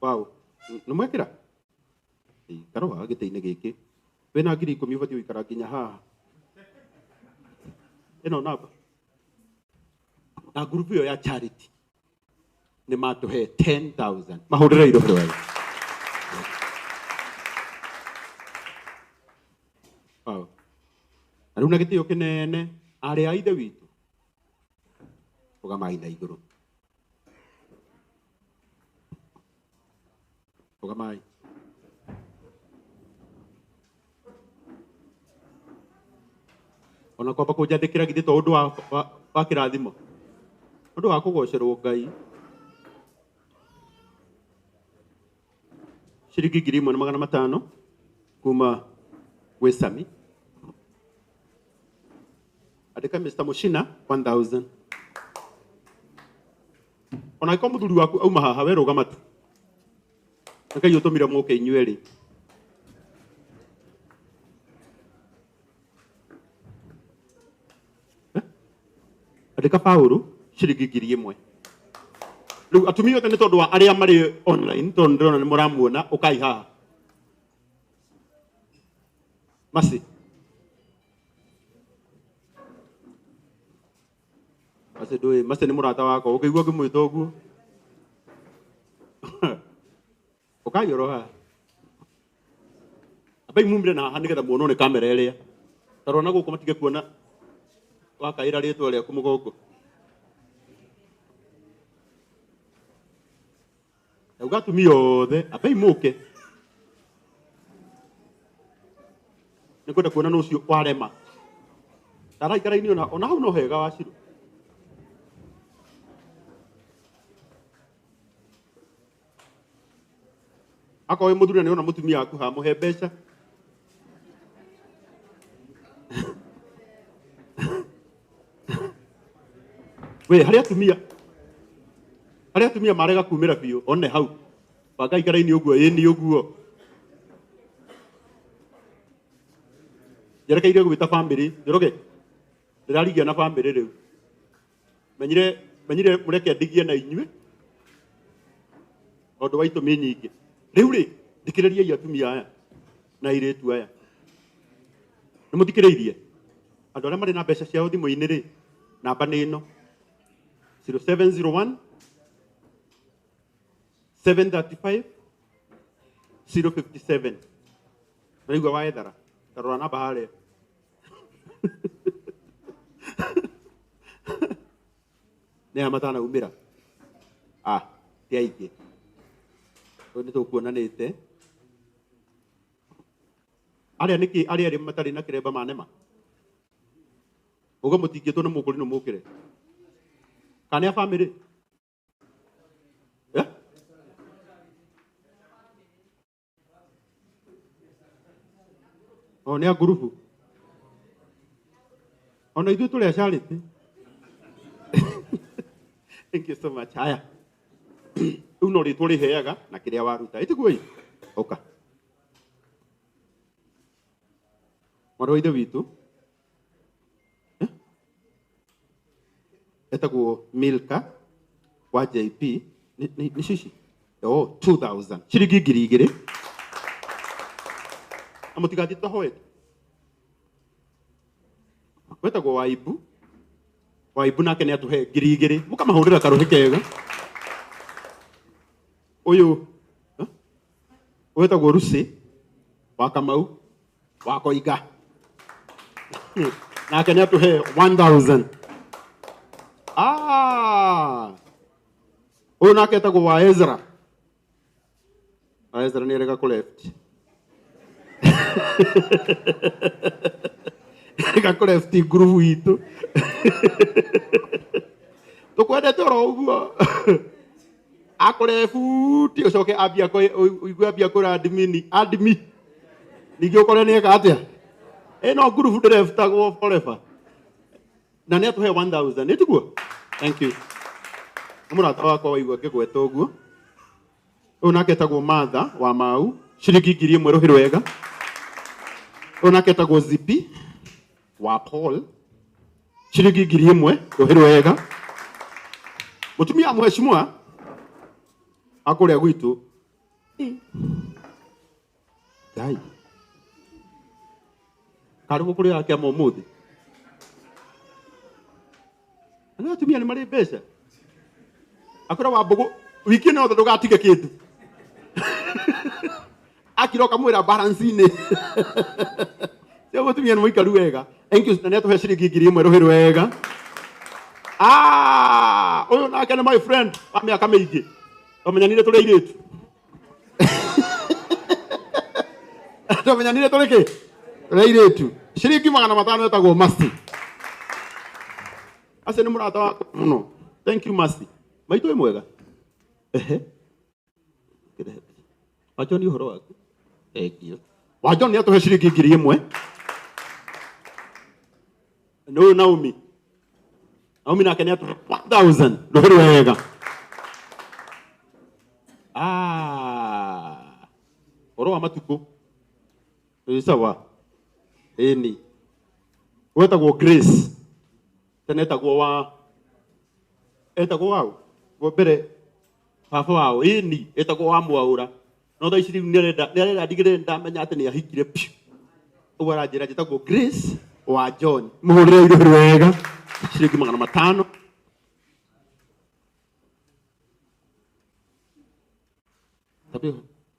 Wow. Nĩ mwekĩra? Ikara gĩtĩ-inĩ gĩkĩ. Wĩna 10,000 ũbatiĩ gũikara nginya haha. Ĩno namba. Na ngurubu ĩyo ya charity nĩ matũhe 10,000. Mahũrĩre irohi wega. Wow. Na rĩu na gĩtĩo kĩnene arĩ a ithe witũ. Rũgamai na igũrũ. Rũgamai. Ona kwamba kũnjathĩkĩra githĩ to ũndũ wa kĩrathimo. Ũndũ wa kũgocerwo Ngai. Ciringi 1500 kuma gwĩ Sami. Andĩka Mr. Mushina 1000. Ona angĩkorwo mũthuri waku auma haha we rũgama tu. Ngai ũtũmire mũke inyuĩ erĩ. Andĩka Paũlũ ciringi 1000. Rĩu atumia othe nĩ tondũ wa arĩa marĩ online tondũ ndĩrona nĩ mũramuona ũkai haha. Masi. Masi ndũĩ, Masi nĩ mũrata wakwa, ũkĩigua ngĩmwĩta ũguo. Ũkai oro haha. Ambai mumire na haha nĩgetha muonwo nĩ kamera ĩrĩa. Ta rora na gũkũ matige kuona wakaĩra rĩtwa rĩaku mũgongo. Ndauga atumia othe ambai mũke. Nĩngwenda kuona nũ ũcio warema. Ndaraikara-inĩ ona hau no hega Wacirũ. Akorwo wĩ mũthuri na nĩwona mũtumia waku haha mũhe mbeca. We harĩa atumia marega kumĩra biũ one hau. Banga ikara-inĩ ũguo ĩni ũguo. Njerekeire gwĩta bamĩrĩ, Njoroge. Ndĩrarigia na bamĩrĩ rĩu. Menyire menyire mũreke ndigie na inyuĩ tondũ wa itũmi nyingĩ. Rĩu rĩ, thikĩrĩriai atumia aya na airĩtu aya. Nĩ mũthikĩrĩirie? Andũ arĩa marĩ na mbeca ciao thimũ-inĩ rĩ, namba nĩ ĩno 0701 735 057. Ũraigua waethara? Tarora namba harĩa. Nĩ aya matanaumĩra? Ah, ti aingĩ. Rĩu nĩ tũkuonanĩte. Arĩa nĩkĩ arĩa erĩ matarĩ na kĩremba manema? Ũguo mũtingĩtwo nĩ mũkũrinũ mũkĩre. Kana nĩ a bamĩrĩ? Eh? O nĩ a ngurubu. Ona ithuĩ tũrĩ a charity. Thank you so much. Haya. Rĩu no rĩtwa ũrĩheaga na kĩrĩa waruta. Ĩtiguo ĩ? Ũka. Mwarĩ wa ithe witũ etagwo Milka wa JP nĩ cici oh 2000 ciringi 2000 na mũtigathiĩ tũtahoete. Wetagwo Waibu. Waibu nake nĩ atũhe 2000 mũkamahũrĩra karũhĩ kega. Ũyũ wetagwo Lucy wa Kamau wa Koiga nake nĩ atũhe 1000. Ah, ũyũ nake etagwo wa Ezra. Wa Ezra nĩ erega kũ left. Erega kũ left ngurubu itũ. Tũkwendete oro ũguo. Akũrebuti ũcoke ambia ũigue ambia kwĩra admin, admin. Ningĩ ũkore nĩ eka atĩa? Ĩno ngurubu ndĩrebutagwo forever. Na nĩ atũhe 1000, nĩ tiguo? Thank you. Nĩ mũrata wakwa waigua ngĩgweta ũguo. Ũyũ nake etagwo Martha wa Mau, ciringi 1000 rũhĩ rwega. Ũyũ nake etagwo Zipi wa Paul, ciringi 1000 rũhĩ rwega. Mũtumia wa mheshimiwa akũrĩa gwitũ. Ngai. Karĩ gũkũ rĩa kĩama ũmũthĩ. Na atumia nĩ marĩ mbeca. Akwĩra wa mbũgũ wiki ĩno yothe ndũgatige kĩndũ. Akira ũkamwĩra balance-inĩ. Cio mũtumia nĩ mũikaru wega. Thank you na nĩ atũhe ciringi 1000 rũhĩ rwega. Ah, ũyũ nake nĩ my friend wa mĩaka mĩingĩ. Twamenyanire tũrĩ airĩtu. Twamenyanire tũrĩ kĩ? Tũrĩ airĩtu. Ciringi 500 etagwo Mercy. Acio nĩ mũrata wakwa mũno. Thank you Mercy. Maitũ wĩ mwega? Ehe. Wa John ũhoro waku? Thank you. Wa John nĩ atũhe ciringi 1000. Nĩ ũyũ Naomi. Naomi nake nĩ atũhe 1000 rũhĩ rwega. Ah. Ũhoro wa matukũ. Ĩ sawa. Ĩni. Wetagwo Grace. Tene etagwo wa etagwo waũ? Wa mbere baba wao. Ĩni etagwo wa Mwaũra. No thaa ici rĩu nĩ arenda ndigĩrĩre ndamenya atĩ nĩ ahikire piũ. Ũguo aranjĩra njĩtagwo Grace wa John. Mũhũrĩre irũhĩ rwega. Ciringi 500.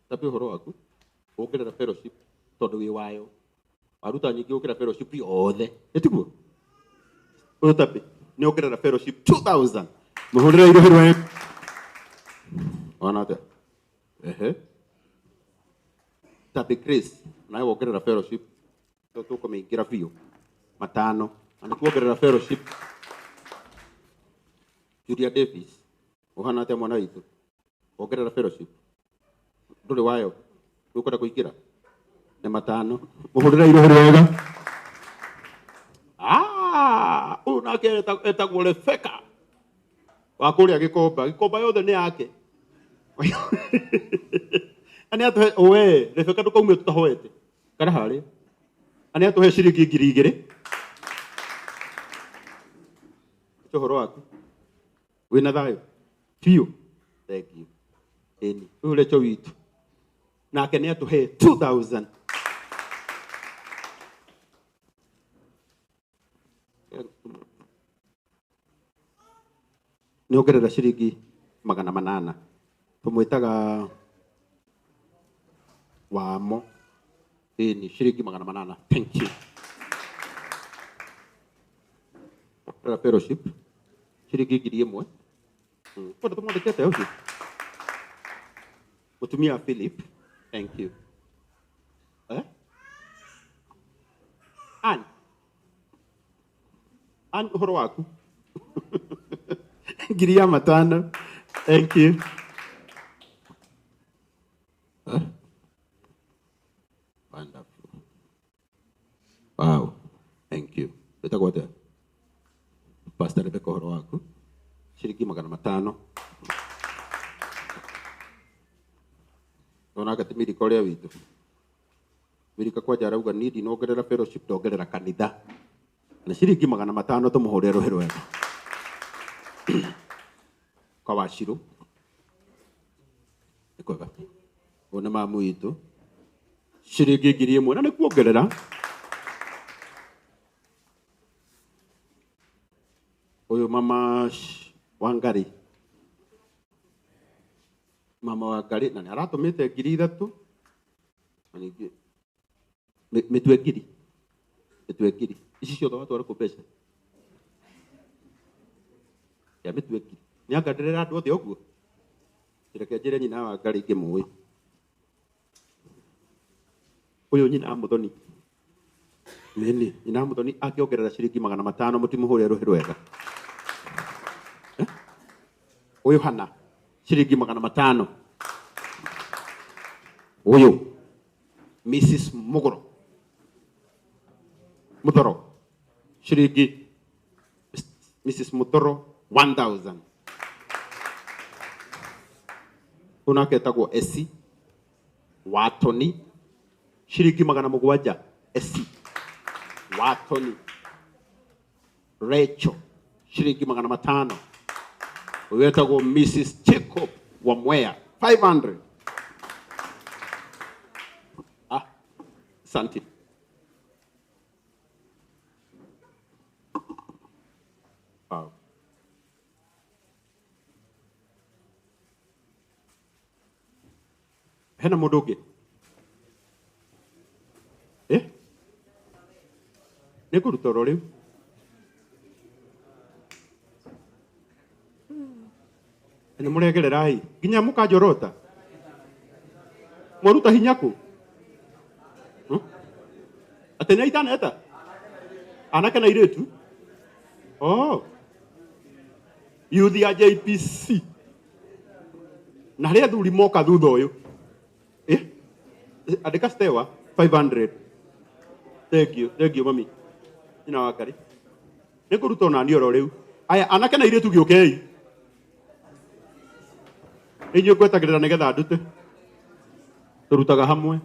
Tabe ũhoro waku. Wongerera fellowship tondũ wĩ wayo. Waruta nyingĩ gũkĩra fellowship yothe. Nĩ tiguo? Ũyũ Tabe nĩ ongerera fellowship 2000. Mũhũrĩre irũhĩ rwega. Wana atĩa? Ehe. Tabe Grace nawe wongerera fellowship tũkũmĩingĩra biũ 500 na nĩ kuongerera fellowship. Julia Davis ũhana atĩa mwana witũ? Wongerera fellowship ndũrĩ wayo ndũkwenda kũingĩra nĩ 500. Mũhũrĩre irũhĩ rwega. Ah, ũyũ nake etagwo Rebecca wa kũrĩa Gĩkomba. Gĩkomba yothe nĩ yake. Na nĩ atũhe, oe, Rebecca ndũkaume tũtahoete. Kana harĩa. Na nĩ atũhe ciringi 2000. Ũhoro waku. Wĩna thayũ biũ, thank you. Ĩni ũyũ Recho witũ nake nĩ atũhe 2000. Nĩ ongerera ciringi 800. Tũmwĩtaga Wamo. Ĩni ciringi 800, thank you. Rora fellowship ciringi 1000. Kwenda tũmwandĩkĩte ũcio mũtumia Philip, thank you. Eh? Ann, Ann ũhoro waku 5,000, thank you. Eh? Wonderful. Wow, thank you. Wĩtagwo atĩa? Pastor Rebecca ũhoro waku ciringi 500. Onake ti Mirika ũrĩa witũ. Mirika kwanja arauga niĩ ndinongerera fellowship, ndongerera kanitha na ciringi 500. Tũmũhũre rũhĩ rwega kwa Wacirũ. Nĩ kwega, ũyũ nĩ mamu witũ, ciringi 1000 na nĩ kuongerera. Ũyũ mama Wangari, mama Wangari na nĩ aratũmĩte 3000 na ningĩ mĩtwe ngiri, mĩtwe ngiri ici ciothe watwara kũ mbeca ya mĩtwe ngiri nĩ anga ndĩrera andũ othe ũguo. Reke njĩre nyina wa Ngarĩ ngĩmũĩ ũyũ nyina wa Mũthoni. Nini nyina wa Mũthoni akĩongerera ciringi 500, mũtimũhũre rũhĩ rwega. Ũyũ hana ciringi 500. Ũyũ Mrs Mugoro Muthoro ciringi Mrs Muthoro 1000. Ũyũ nake etagwo Esi Watoni ciringi 700. Esi Watoni. Rachel ciringi 500. Ũyũ etagwo Mrs Jacob Wamwea 500. Ah, asante. Wow. Hena mũndũ ũngĩ? Eh? Nĩ ngũruta oro rĩu. Nĩ mũregererai nginya mũkanjorota mwaruta hinya kũ? Atĩ nĩ itaneta anake na airĩtu? Oh, youth ya JPC na harĩa athuri moka thutha ũyũ. Eh? Andĩka Stewa 500. Thank you, thank you mami. Nyina wa Ngarĩ. Nĩ ngũruta ona niĩ oro rĩu. Aya anake na airĩtu gĩũkei. Nĩ inyuĩ ngwetagĩrĩra nĩgetha ndute. Tũrutaga hamwe.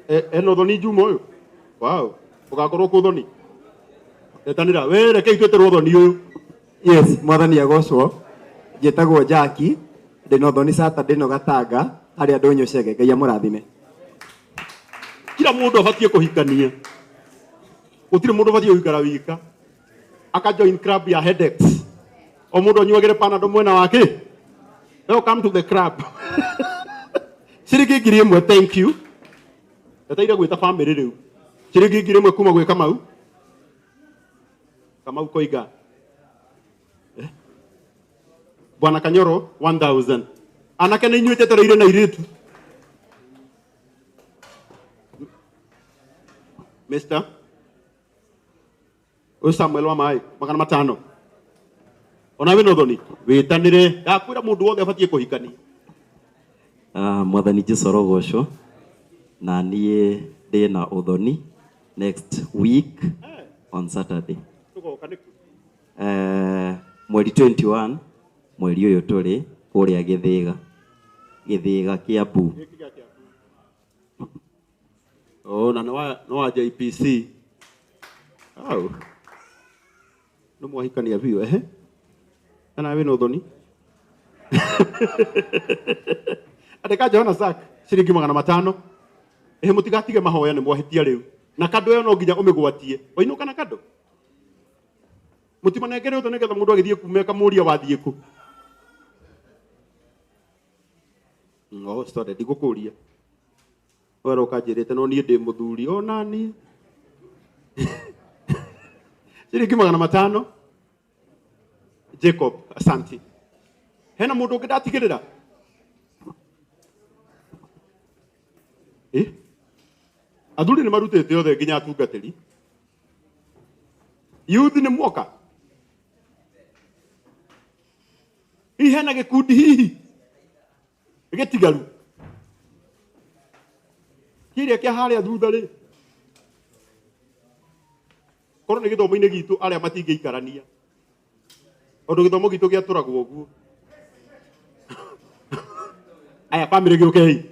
Ena ũthoni Juma ũyũ. Wow, ũgakorwo kũ ũthoni. Etanĩra, we reke itwĩtĩrwo ũthoni ũyũ. Yes, mwathani agocwo. Njĩtagwo Jackie, ndĩna ũthoni Saturday no Gatanga, harĩa ndũnyũ Chege. Ngai amũrathime. Kila mũndũ abatiĩ kũhikania. Gũtirĩ mũndũ ũbatiĩ gũikara wika. Aka join club ya Hedex. O mũndũ anyuagĩre Panadol mwena wake. Welcome to the club. Ciringi 1000, thank you. Eteire gwĩta family rĩu. Ciringi 1000 kuma gwĩ Kamau. Kamau koiga. Bwana Kanyoro 1000. Anake nĩ inyuĩ njetereire na airĩtu. Mr. Ũyũ Samuel wa maĩ 500. Ona wĩna ũthoni wĩtanĩre, ndakwĩra mũndũ wothe abatiĩ kũhikania. Mwathani Jesu arogocwo. Na niĩ ndĩna ũthoni next week on Saturday. Tũgoka nĩkũ? Mweri 21 mweri ũyũ tũrĩ kũrĩa Gĩthĩga, Gĩthĩga Kiambu. Oh, na nĩ wa JPC. Au. Nĩ mwahikania biũ ehe. Kana wĩna ũthoni. Andĩka Johana Zack ciringi 500. Ehe mũtigatige mahoya nĩ mwahĩtia rĩu. Na kando ĩyo no nginya ũmĩgwatie. Wainũka na kando. Mũtimanengere ũthoni nĩgetha mũndũ agĩthiĩ kuma akamũria wathiĩ kũ. No, sorry, ndigũkũria. We ũroka njĩrĩte no niĩ ndĩ mũthuri ona niĩ. Ciringi 500. Jacob, asante. Hena mũndũ ũngĩ ndatigĩrĩra? Eh? Athuri nĩ marutĩte othe nginya atungatĩri. Youth nĩ muoka? Hihi hena gĩkundi hihi gĩtigaru kĩrĩa kĩa harĩa thutha rĩ korwo nĩ gĩthomo-inĩ gitũ arĩa matingĩikarania tondũ gĩthomo gitũ gĩatũragwo ũguo. Aya bamĩrĩ gĩũkei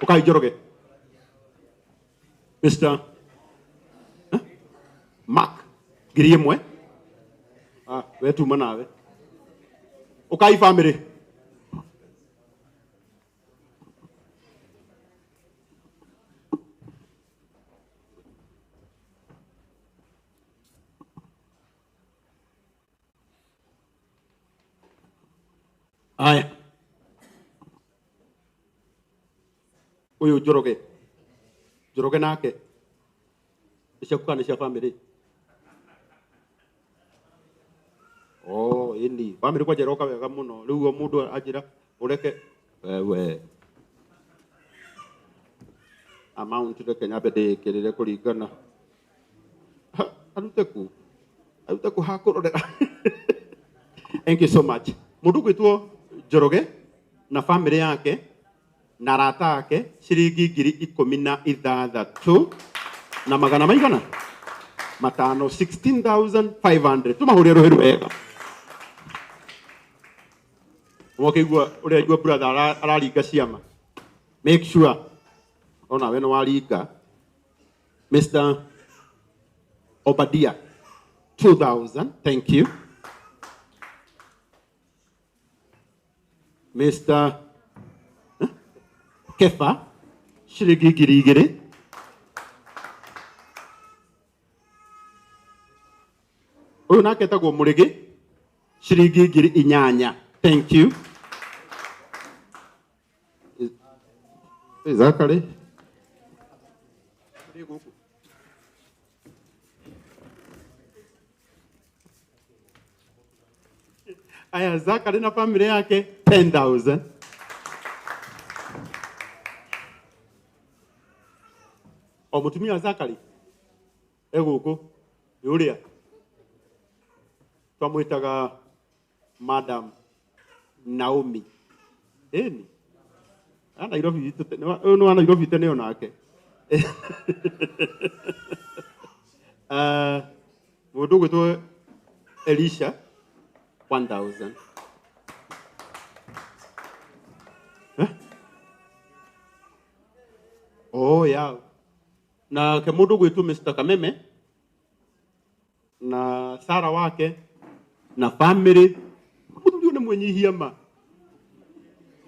ũkai Njoroge. Mr. Mark 1000. Ah, we tuma nawe. Ũkai bamĩrĩ. Aya. Ũyũ Njoroge. Njoroge nake. Nĩ ciaku kana nĩ cia bamĩrĩ? Oh, ĩni. Bamĩrĩ kwanja ĩroka wega mũno. Rĩu o mũndũ anjĩra ũreke wewe. Amount reke nyambe ndĩĩkĩrĩre kũringana. Arute kũ? Arute kũ hakũrorera? Thank you so much. Mũndũ ũgwĩtwo Njoroge na bamĩrĩ yake na arata ake ciringi 16,000 na magana maigana matano, 16,500. Tũmahũrĩre rũhĩ wega. Mwakĩigua ũrĩa aigua brother araringa ciama. Make sure ona we nĩ waringa. Mr. Obadia 2,000, thank you. Mr. Kefa ciringi 2,000. Ũyũ nake etagwo Mũrĩgĩ ciringi 8,000, thank you. Zachary. Aya, Zachary na family yake 10,000. O mũtumia wa Zachary egũkũ nĩ ũrĩa twamwĩtaga Madam Naomi. Ĩni a Nairobi witũ ũyũ nĩ wa Nairobi tene onake. Mũndũ ũgwĩtwo Elisha 1,000. Oh yeah. Na ke mũndũ ũgwĩtwo Mr. Kameme na Sara wake na family. Mũthuri ũyũ nĩ mwĩnyihia ma.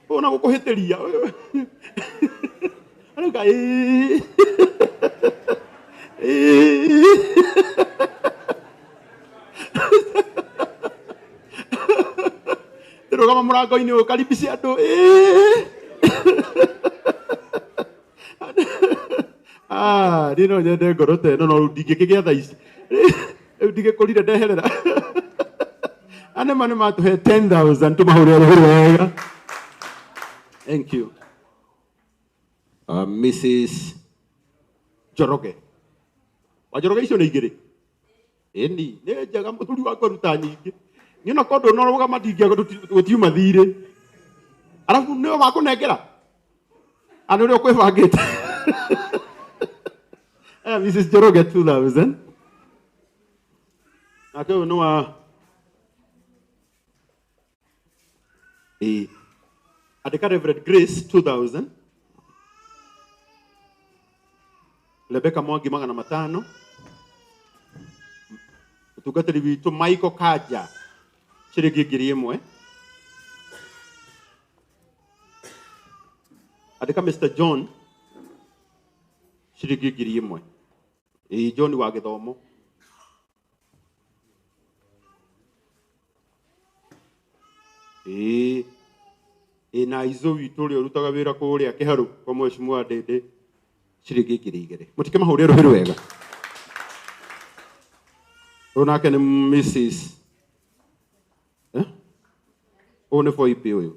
Ona gũkũhĩtĩria. Arauga ĩĩ. Ĩĩ. Ndĩrũgama mũrango-inĩ ũyũ karibici andũ. Ĩĩ. Ah, niĩ no nyende ngoro ta ĩno no rĩu ndingĩkĩgĩa thaa ici. Rĩu ndingĩkũrire ndeherera. Anema nĩ matũhe 10,000 tũmahũrĩre rũhĩ wega. Thank you. Mrs. Njoroge. Wa Njoroge icio nĩ igĩrĩ? Ĩni, nĩ njega mũthuri wakwa aruta nyingĩ. Niĩ ona korwo ndũnarũgama ndingĩaga gũtiuma thirĩ. Arabu nĩwe wakũnengera? Ana ũrĩa ũkwĩbangĩte. Mrs. Njoroge 2,000. Nake ũyũ nĩ wa ĩĩ. Andĩka Reverend Grace 2,000. Rebecca Mwangi 500. Mũtungatĩri witũ Michael Kanja ciringi 1000. Andĩka Mr John ciringi 1000. Ĩĩ John wa gĩthomo. Ĩĩ ĩ na izo witũ ũrĩa ũrutaga wĩra kũrĩa Kĩharũ kwa Mheshimiwa Ndĩndĩ ciringi 2000. Mũtikĩmahũre rũhĩ rwega. Ũyũ nake nĩ Mrs. Eh? Ũyũ nĩ Foibi ũyũ.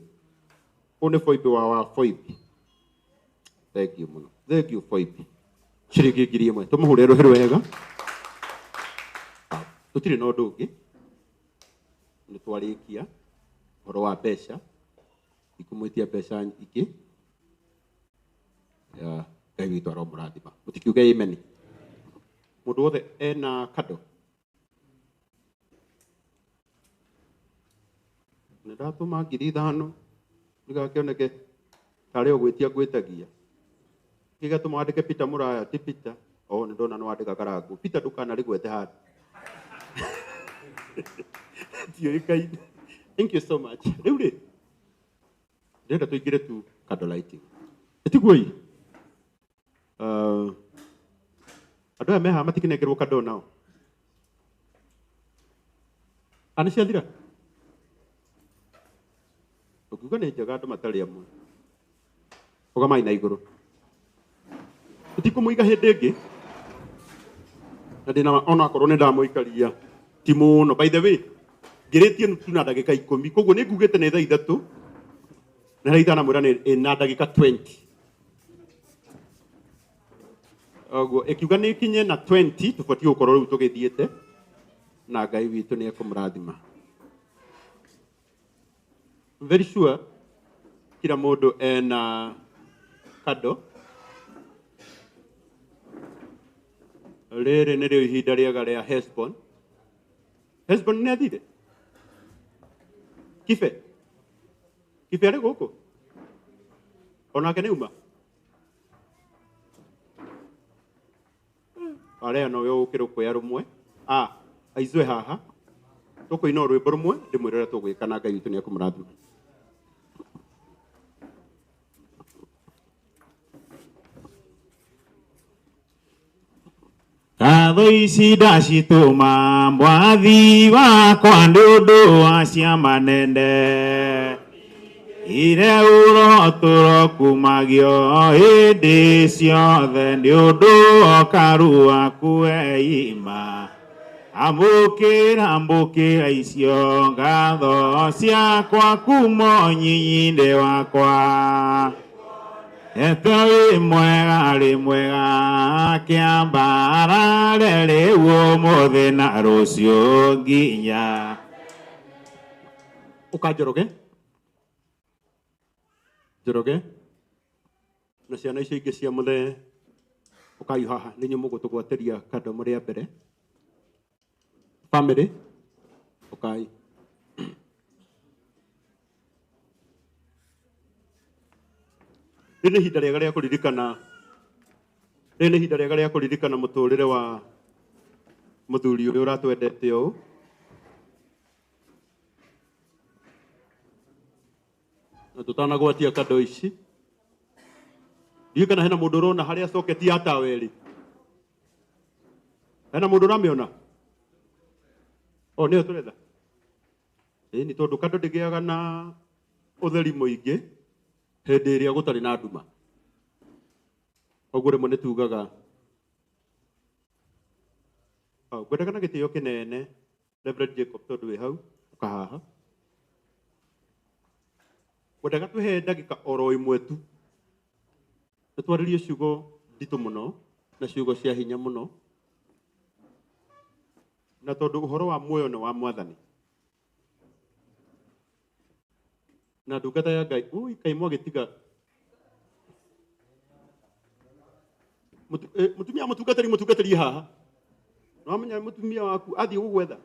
Ũyũ nĩ Foibi wa Foibi. Thank you mũno. Thank you Foibi. Ciringi 1000. Tũmũhũre rũhĩ rwega. Tũtirĩ na ũndũ ũngĩ. Nĩ twarĩkia ũhoro wa mbeca. Ikumwĩtia mbeca ingĩ. Ya, Ngai witũ aromũrathima. Mũtikiuge amen. Mũndũ wothe ena kado. Nĩ ndatũma 5000 ndigakĩoneke tarĩ o gwĩtia ngwĩtagia. Gĩgatũma wandĩke Peter Mũraya ti Peter. O nĩ ndona nĩ wandĩka Karangũ. Peter ndũkanarĩgwete handũ. Tiũĩkaine. Thank you so much. Rĩu rĩ, ndĩrenda tũingĩre tu candle lighting. Ĩtiguo ĩ? Andũ aya me haha matikĩnengerwo kando nao. Nĩ ciathira? Ũngiuga nĩ njega andũ matarĩ amwe. Rũgamai na igũrũ. Tũtikũmũiga hĩndĩ ĩngĩ. Na ndĩna onakorwo nĩ ndamũikaria ti mũno. By the way, ngĩrĩtie tu na ndagĩka 10. Koguo nĩ ngugĩte nĩ thaa 3. Na thaa 5 mwĩra nĩ na ndagĩka 20. Ũguo ĩkiuga nĩ ikinye na 20 tũbatiĩ gũkorwo rĩu tũgĩthiĩte na Ngai witũ nĩ ekũmũrathima. I'm very sure kila mũndũ ena kado. Rĩrĩ nĩrĩo ihinda rĩega rĩa Hesbon. Hesbon nĩ athire? Kibe? Kibe arĩ gũkũ? Onake nĩ uma? Arĩa nowe ũgũkĩra ũkoya rũmwe. Aizwe haha. Tũkũina o rwĩmbo rũmwe ndĩmwĩre ũrĩa tũgwĩka na Ngai witũ nĩ ekũmũrathima. Ngatho ici ndacitũma mwathi wakwa nĩ ũndũ wa ciama nene. Ire ũrotũro kumagio hĩndĩ ciothe nĩ ũndũ ũkaru waku weima. Amũkĩra mbũkĩra icio ngatho ciakwa kuma ũnyinyi-inĩ wakwa. Ete wĩ mwega rĩ mwega kĩambarare rĩu ũmũthĩ na rũciũ nginya. Ũka Njoroge. Njoroge. Na ciana icio ingĩ cia mũthee ũkai haha nĩ inyuĩ mũgũtũgwatĩria kando mũrĩ a mbere. Family ũkai. Rĩrĩ nĩ ihinda rĩega rĩa kũririkana. Rĩrĩ nĩ ihinda rĩega rĩa kũririkana mũtũrĩre wa mũthuri ũyũ ũratwendete ũũ. Na tũtanagwatia kando ici. Ndiũĩ kana hena mũndũ ũrona harĩa soketi ya tawa ĩrĩ. Hena mũndũ ũramĩona? O nĩyo tũretha. Ĩĩ nĩ tondũ kando ndĩgĩaga na ũtheri mũingĩ hĩndĩ ĩrĩa gũtarĩ na nduma. Koguo rĩmwe nĩ tugaga ngwendaga na gĩtĩo kĩnene Reverend Jacob tondũ wĩ hau ũka haha. Ngwendaga twĩhe ndagĩka oro ĩmwe tu. Nĩ twarĩrie ciugo nditũ mũno na ciugo cia hinya mũno. Na tondũ ũhoro wa muoyo nĩ wa Mwathani. Na ndungata ya Ngai, ui kaĩ mwagĩtiga. Mũtumia mũtungatĩri mũtungatĩri haha. Nĩ wamenya mũtumia waku athiĩ gũgwetha.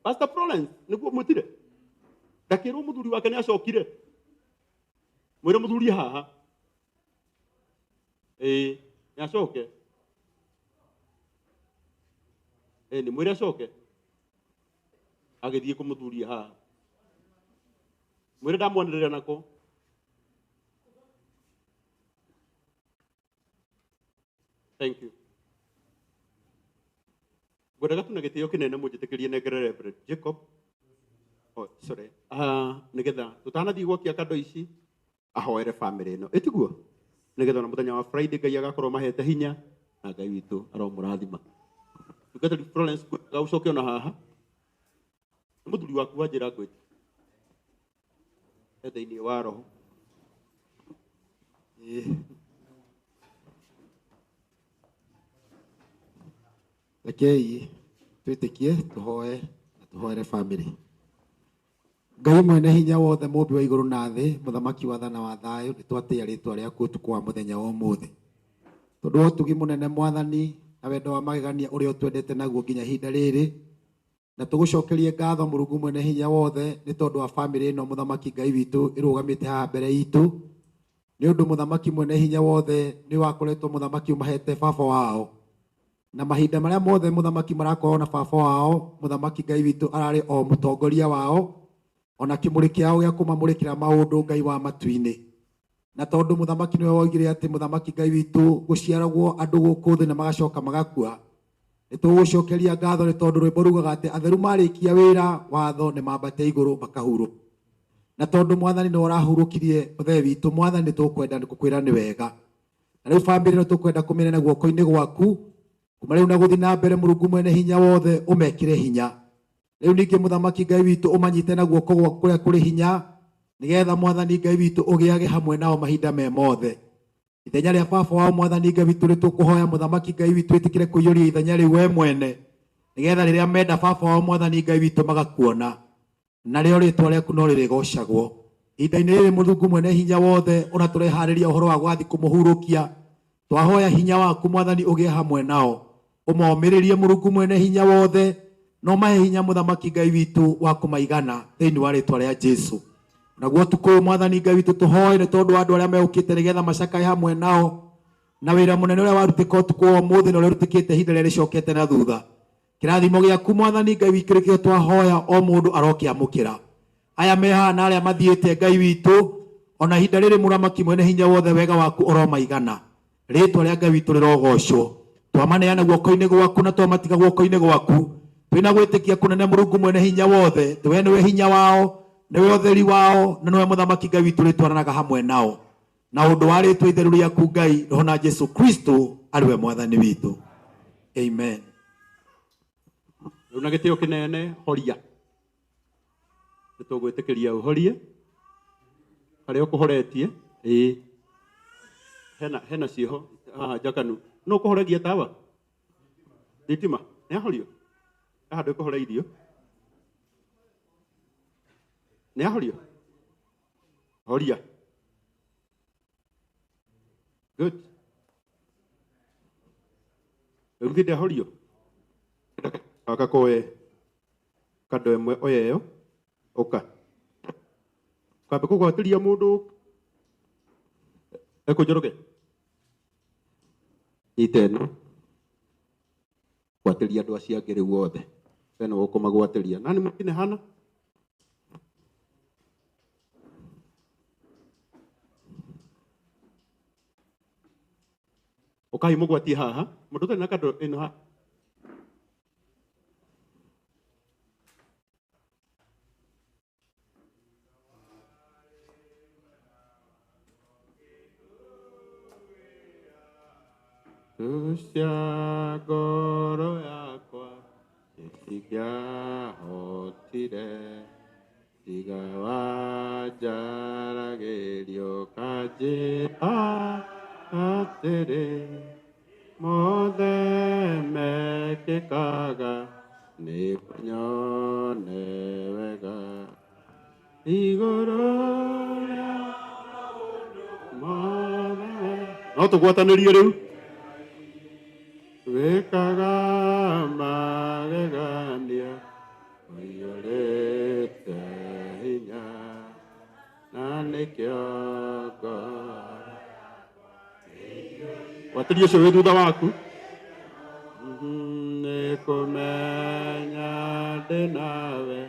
Pastor Florence nĩguo mwĩtire. Ndakĩrwo mũthuri wake nĩ acokire. Mwĩre mũthuri haha. Ĩĩ. Nĩ acoke. Nĩ mwĩre acoke. Agĩthiĩ kũmũthuria haha. Mwĩre ndamwanĩrĩra nako. Thank you. Ngwendaga tu na gĩtĩo kĩnene mũnjĩtĩkĩrie nengere Reverend Jacob. Oh, sorry. Nĩgetha tũtanathiĩ gwakia kando ici ahoere family ĩno. Ĩtiguo? Nĩgetha ona mũthenya wa Friday Ngai agakorwo mahete hinya na Ngai witũ aromũrathima. Tungatĩri Florence ngwendaga ũcoke ona haha. Nĩ mũthuri waku wanjĩra ngwĩte. E thĩinĩ wa roho. Rekei twĩtĩkie tũhoe na tũhoere family. Ngai mwene hinya wothe mũmbi wa igũrũ na thĩ, mũthamaki wa thana wa thayũ, nĩ twatĩĩa rĩtwa rĩaku ũtukũ wa mũthenya wa ũmũthĩ. Tondũ wa ũtugi mũnene Mwathani na wendo wa magegania ũrĩa ũtwendete naguo nginya ihinda rĩrĩ, na tũgũcokerie ngatho Mũrungu mwene hinya wothe nĩ tondũ wa family ĩno mũthamaki Ngai witũ ĩrũgamĩte haha mbere itũ. Nĩ ũndũ mũthamaki mwene hinya wothe nĩ wakoretwo mũthamaki ũmahete baba wao. Na mahinda marĩa mothe mũthamaki marakorwo na baba wao, mũthamaki Ngai witũ ararĩ o mũtongoria wao, ona kĩmũrĩ kĩao gĩa kũmamũrĩkĩra maũndũ Ngai wa matu-inĩ. Na tondũ mũthamaki nĩwe woigire atĩ mũthamaki Ngai witũ gũciaragwo andũ gũkũ thĩ na magacoka magakua, nĩ tũgũcokeria ngatho nĩ tondũ rwĩmbo rugaga atĩ atheru marĩkia wĩra watho nĩ mambate igũrũ makahurũka. Na tondũ Mwathani nĩwe ũrahurũkirie mũthee witũ, Mwathani nĩ tũkwenda nĩ gũkwĩra nĩ wega. Na rĩu bamĩrĩ ĩno tũkwenda kũmĩneana guoko-inĩ gwaku, kuma rĩu na gũthiĩ na mbere Mũrungu mwene hinya wothe ũmekĩre hinya. Rĩu ningĩ mũthamaki Ngai witũ ũmanyite na guoko gwaku kũrĩa kũrĩ hinya, nĩgetha Mwathani Ngai witũ ũgĩage hamwe nao mahinda me mothe. Ithenya rĩa baba wao Mwathani Ngai witũ nĩ tũkũhoya mũthamaki Ngai witũ ĩtĩkĩre kũiyũria ithenya rĩu we mwene, nĩgetha rĩrĩa menda baba wao Mwathani Ngai witũ magakuona, narĩo rĩtwa rĩaku no rĩrĩgocagwo. Ihinda-inĩ rĩrĩ Mũrungu mwene hinya wothe ona tũreharĩria ũhoro wa gwathi kũmũhurũkia, twahoya hinya waku Mwathani ũgĩe hamwe nao, ũmomĩrĩrie Mũrungu mwene hinya wothe, no mahe hinya mũthamaki Ngai witũ wa kũmaigana thĩinĩ wa rĩtwa rĩa Jesu. Naguo ũtukũ ũyũ Mwathani Ngai witũ tũhoe nĩ tondũ wa andũ arĩa meũkĩte nĩgetha macakae hamwe nao, na wĩra mũnene ũrĩa warutĩka ũtukũ wa ũmũthĩ na ũrĩa ũrutĩkĩte ihinda rĩrĩa rĩcokete na thutha. Kĩrathimo gĩaku Mwathani Ngai witũ nĩkĩo twahoya o mũndũ arokĩamũkĩra. Aya me haha na arĩa mathiĩte Ngai witũ, ona ihinda rĩrĩ mũramaki mwene hinya wothe wega waku ũromaigana. Rĩtwa rĩa Ngai witũ rĩrogocwo. Twamaneana guoko-inĩ gwaku na twamatiga guoko-inĩ gwaku. Twĩna gwĩtĩkia kũnene Mũrungu mwene hinya wothe, we nĩwe hinya wao, nĩwe ũtheri wao, na nĩwe mũthamaki Ngai witũ rĩtwaranaga hamwe nao. Na ũndũ wa rĩtwa itheru rĩaku Ngai, Roho na Jesu Kristo arĩ we Mwathani witũ. Amen. Rĩu na gĩtĩo kĩnene horia. Nĩ tũgwĩtĩkĩria ũhorie harĩa ũkũhoretie. Ĩĩ. Hena ciĩho haha njakanu. No ũkũhoregia tawa? Thitima nĩ ahorio? He handũ ĩkũhoreirio? Nĩ ahorio? Horia. Good. Rĩu githĩ ndĩahorio? Agakoe kando ĩmwe oye ĩyo ũka. Kambe kũgwatĩria mũndũ ekũnjoroge. Nyita ĩno. Gwatĩria andũ acio angĩ rĩu othe. We nĩwe ũkũmagwatĩria. Nani mwingine hana? Ũkai mũgwatie haha. Mũndũ ũtarĩ na kando ĩno haha. Cia ngoro yakwa ĩtingĩahotire, tiga wanjaragĩrio kanjĩra atĩrĩ, mothe mekĩkaga nĩguo nyone wega igũrũ rĩa mothe. No tũgwatanĩrie rĩu. Wĩkaga magegania ũiyũrĩte hinya, na nĩkĩo ngoro Gwatĩria ũcio wĩ thutha waku. Nĩ kũmenya ndĩ nawe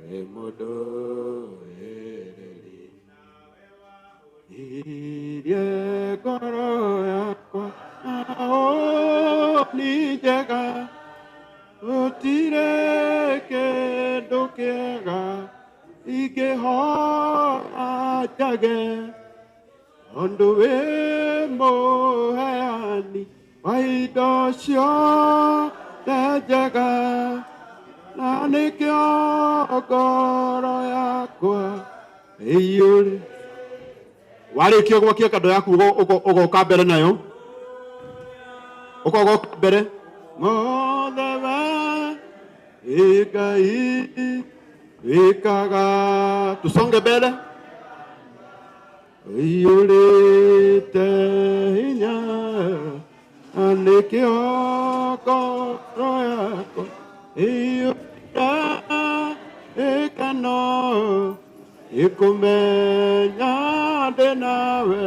wĩ mũndũrĩrĩri irie ngoro yakwa nao nĩ njega gũtirĩ kĩndũ kĩega ingĩhoya njage tondũ wĩ mũheani wa indo ciothe njega na nĩkĩo ngoro yakwa ĩiyũrĩ. Warĩkia gwakia kando yaku ũgoka mbere nayo, ũkogoka mbere mothe we Ngai wĩkaga. Tusonge mbere ĩiyũrĩte hinya na nĩkĩo ngoro yakwa ĩiyũrĩte gĩkeno ĩkũmenya ndĩ nawe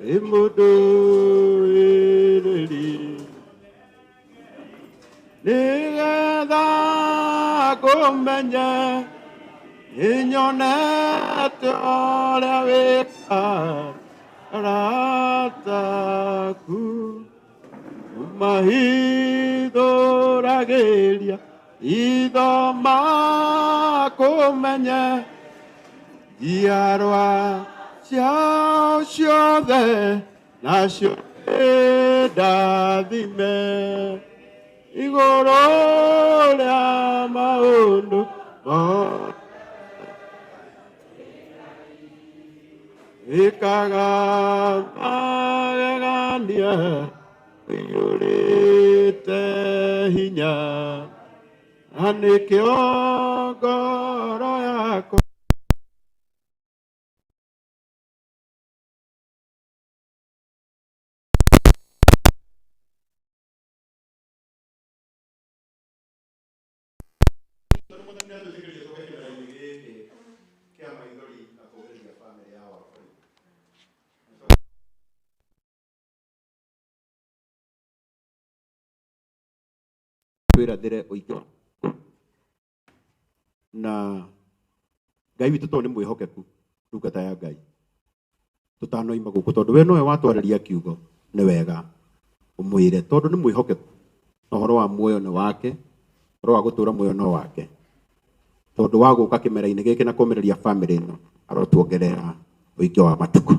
wĩ mũndũrĩrĩri nĩgetha ngũmenye nĩnyonete ũrĩa wĩkaga arata aku mahithũragĩria itho makũmenye njiarwa ciao ciothe nacio ndathime igũrũ rĩa maũndũ mothe wĩkaga magegania ĩiyũrĩte hinya na nĩkĩo ngoro yakwa. Twĩrathĩre ũingĩ na Ngai witũ tondũ nĩ mwĩhokeku ndungata ya Ngai tũtanoima gũkũ tondũ we nowe watwarĩria kiugo nĩ wega ũmwĩre tondũ nĩ mwĩhokeku na ũhoro wa muoyo nĩ wake, ũhoro wa gũtũũra muoyo no wake tondũ wa gũka kĩmera-inĩ gĩkĩ na kũmĩrĩria bamĩrĩ ĩno arotuongerera ũingĩ wa matukũ.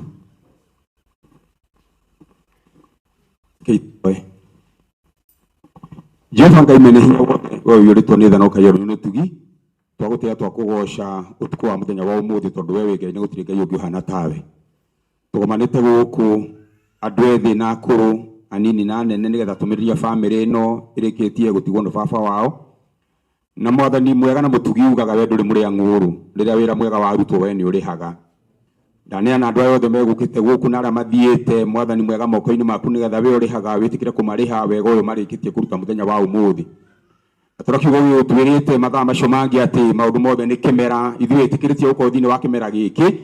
Jehova Ngai mwene hinya wothe we ũiyũrĩtwo nĩ tha na ũkaiyũrwo nĩ ũtugi twagũtĩĩa twakũgoca ũtukũ wa mũthenya wa ũmũthĩ tondũ we wĩ Ngai na gũtirĩ Ngai ũngĩ ũhana tawe. Tũgomanĩte gũkũ andũ ethĩ na akũrũ anini na anene nĩgetha tũmĩrĩrie bamĩrĩ ĩno ĩrĩkĩtie gũtigwo nĩ baba wao. Na mwathani mwega na mũtugi ugaga we ndũrĩ mũrĩa ng'ũrũ rĩrĩa wĩra mwega warutwo we nĩ ũrĩhaga. Ndaneana andũ aya othe megũkĩte gũkũ na arĩa mathiĩte mwathani mwega moko-inĩ maku nĩgetha we ũrĩhaga wĩtĩkĩre kũmarĩha wega ũyũ marĩkĩtie kũruta mũthenya wa ũmũthĩ. Tondũ kiugo gĩgũtwĩrĩte mathaa macio mangĩ atĩ maũndũ mothe nĩ kĩmera, ithuĩ wĩtĩkĩrĩtie gũkorwo thĩinĩ wa kĩmera gĩkĩ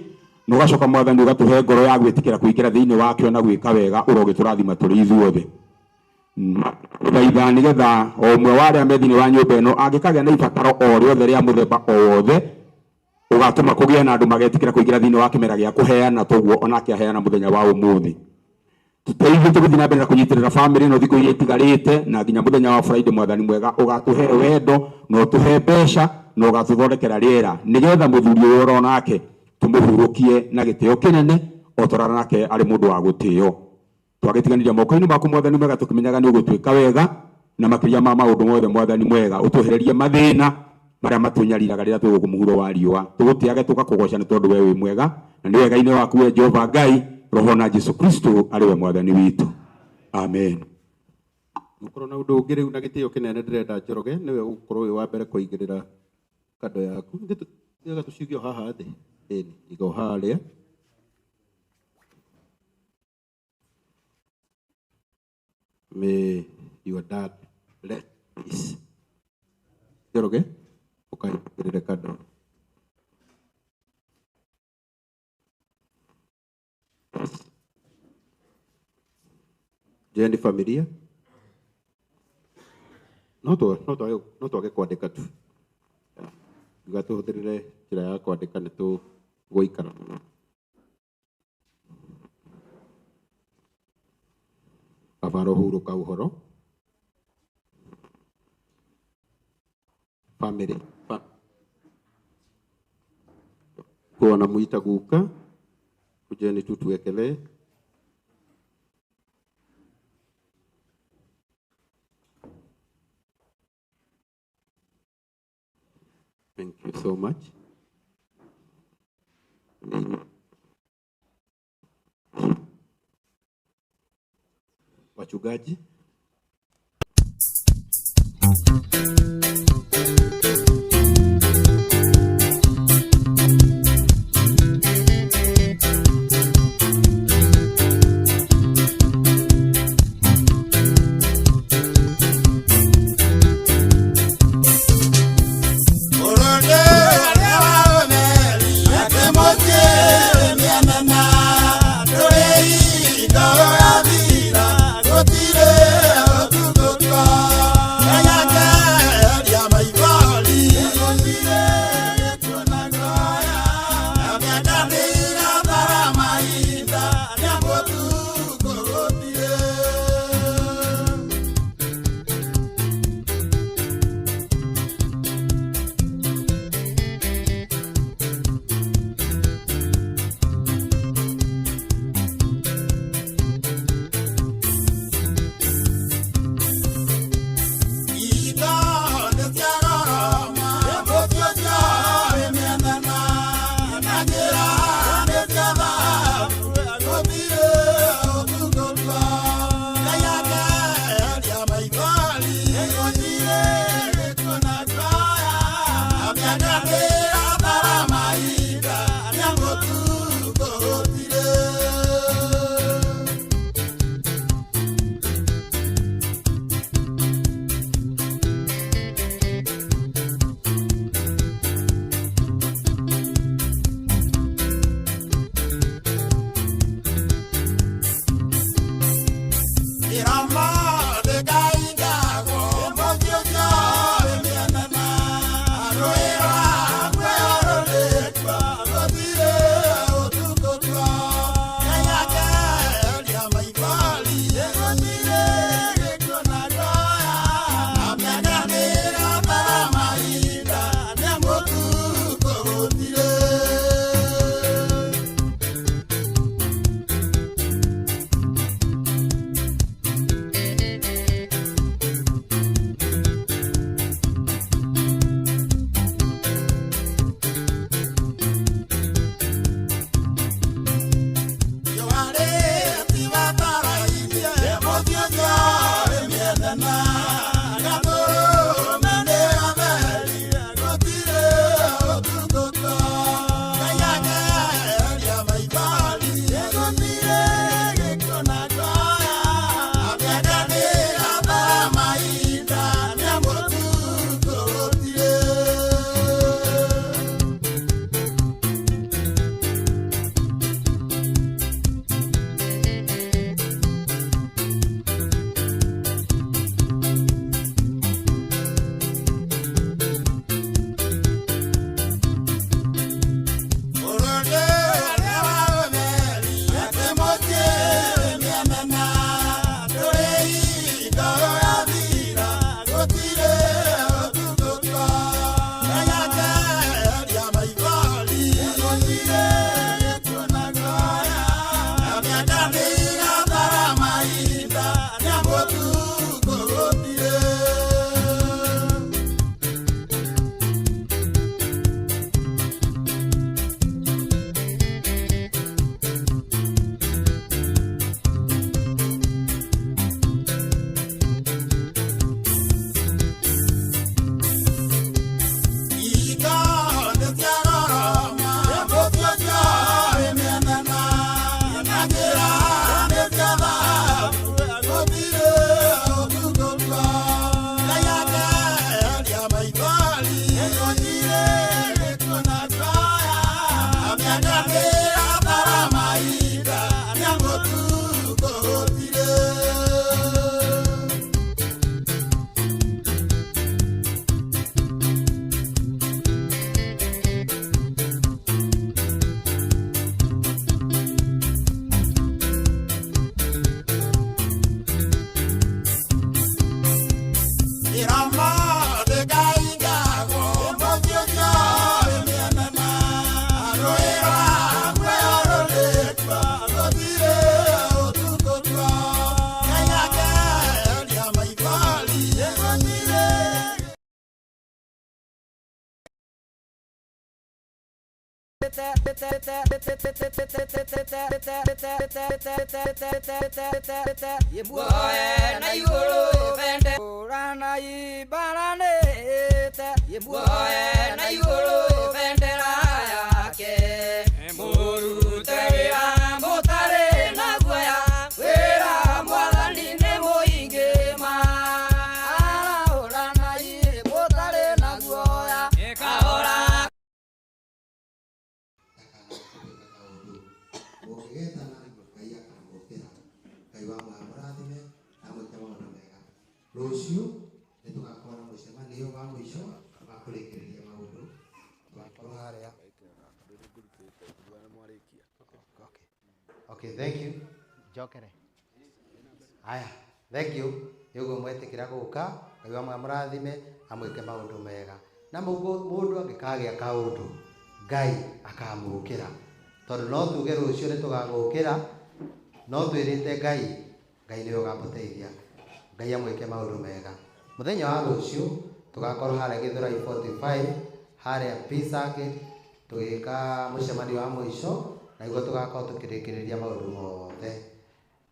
na ũgacoka mwathani ũgatũhe ngoro ya gwĩtĩkĩra kũingĩra thĩinĩ wakĩo na gwĩka wega ũrogĩtũrathima tũrĩ ithuothe. Thaitha nĩgetha o ũmwe wa arĩa me thĩinĩ wa nyũmba ĩno angĩkagĩa na ibataro o rĩothe rĩa mũthemba o wothe ũgatũma kũgĩe na andũ magetĩkĩra kũingĩra thĩinĩ wa kĩmera gĩa kũheana toguo onake aheana mũthenya wa ũmũthĩ. Tũteithie tũgĩthiĩ na mbere na kũnyitĩrĩra bamĩrĩ ĩno thikũ iria itigarĩte na nginya mũthenya wa Friday mwathani mwega ũgatũhe wendo na ũtũhe mbeca na ũgatũthondekera rĩera nĩgetha mũthuri ũyũ oronake tũmũhurũkie na gĩtĩo kĩnene o ta ũrĩa nake arĩ mũndũ wa gũtĩo. Twagĩtiganĩria moko-inĩ maku mwathani mwega tũkĩmenyaga nĩ ũgũtwĩka wega na makĩria ma maũndũ mothe mwathani mwega ũtwehererie mathĩna marĩa matũnyariraga rĩrĩa twĩ gũkũ mũhuro wa riũa. Tũgũtĩage tũgakũgoca nĩ tondũ we wĩ mwega na nĩ wega-inĩ waku we Jehova Ngai Roho na Jesu Kristo arĩ we mwathani witũ. Amen. Gũkorwo na ũndũ ũngĩ rĩu na gĩtĩo kĩnene ndĩrenda Njoroge nĩwe ũgũkorwo wĩ wa mbere kũigĩrĩra kando yaku. Ithuĩ tũciuge o haha thĩ. Ĩni, iga o harĩa. May your dad rest in peace. Njoroge, ũkaigĩrĩre kando. Joeni familia. No twage kwandĩka tu. Ngiuga tũhũthĩrĩre njĩra ya kwandĩka nĩ tũgũikara mũno. Baba arohurũka ũhoro. Family. Kwa wanamuita guka, kujeni tu tuwekelee. Thank you so much. Wachungaji. Tire. Muoe na igũrũ bende Rana ibaranĩte Muoe na igũrũ bendera yake Mũrute wĩra mũtarĩ na guoya Wĩra mwathani nĩ mũingĩ ma Arahũrana mũtarĩ na guoya Kahora Mũngĩgetana Ngai akamũkĩra. Ngai wa muoyo amũrathime na amwĩke maũndũ mega. Rũciũ nĩ tũgakorwo na mũcemanio wa mũico wa kũrĩkĩrĩria maũndũ. Tũgakorwo harĩa. Okay, thank you. Njokere. Haya, thank you. Nĩ ũguo mwetĩkĩra gũka, Ngai wa muoyo amũrathime, amwĩke maũndũ mega. Na mũndũ angĩkagĩa kaũndũ, Ngai akamũkĩra. Tondũ no tuge rũciũ nĩ tũgagũkĩra, no twĩrĩte Ngai, Ngai nĩwe ũgamũteithia. Ngai amwĩke maũndũ mega. Mũthenya wa rũciũ tũgakorwo harĩa Gĩthũrai 45, harĩa Peace Circuit, tũgĩka mũcemanio wa mũico, na nĩguo tũgakorwo tũkĩrĩkĩrĩria maũndũ mothe.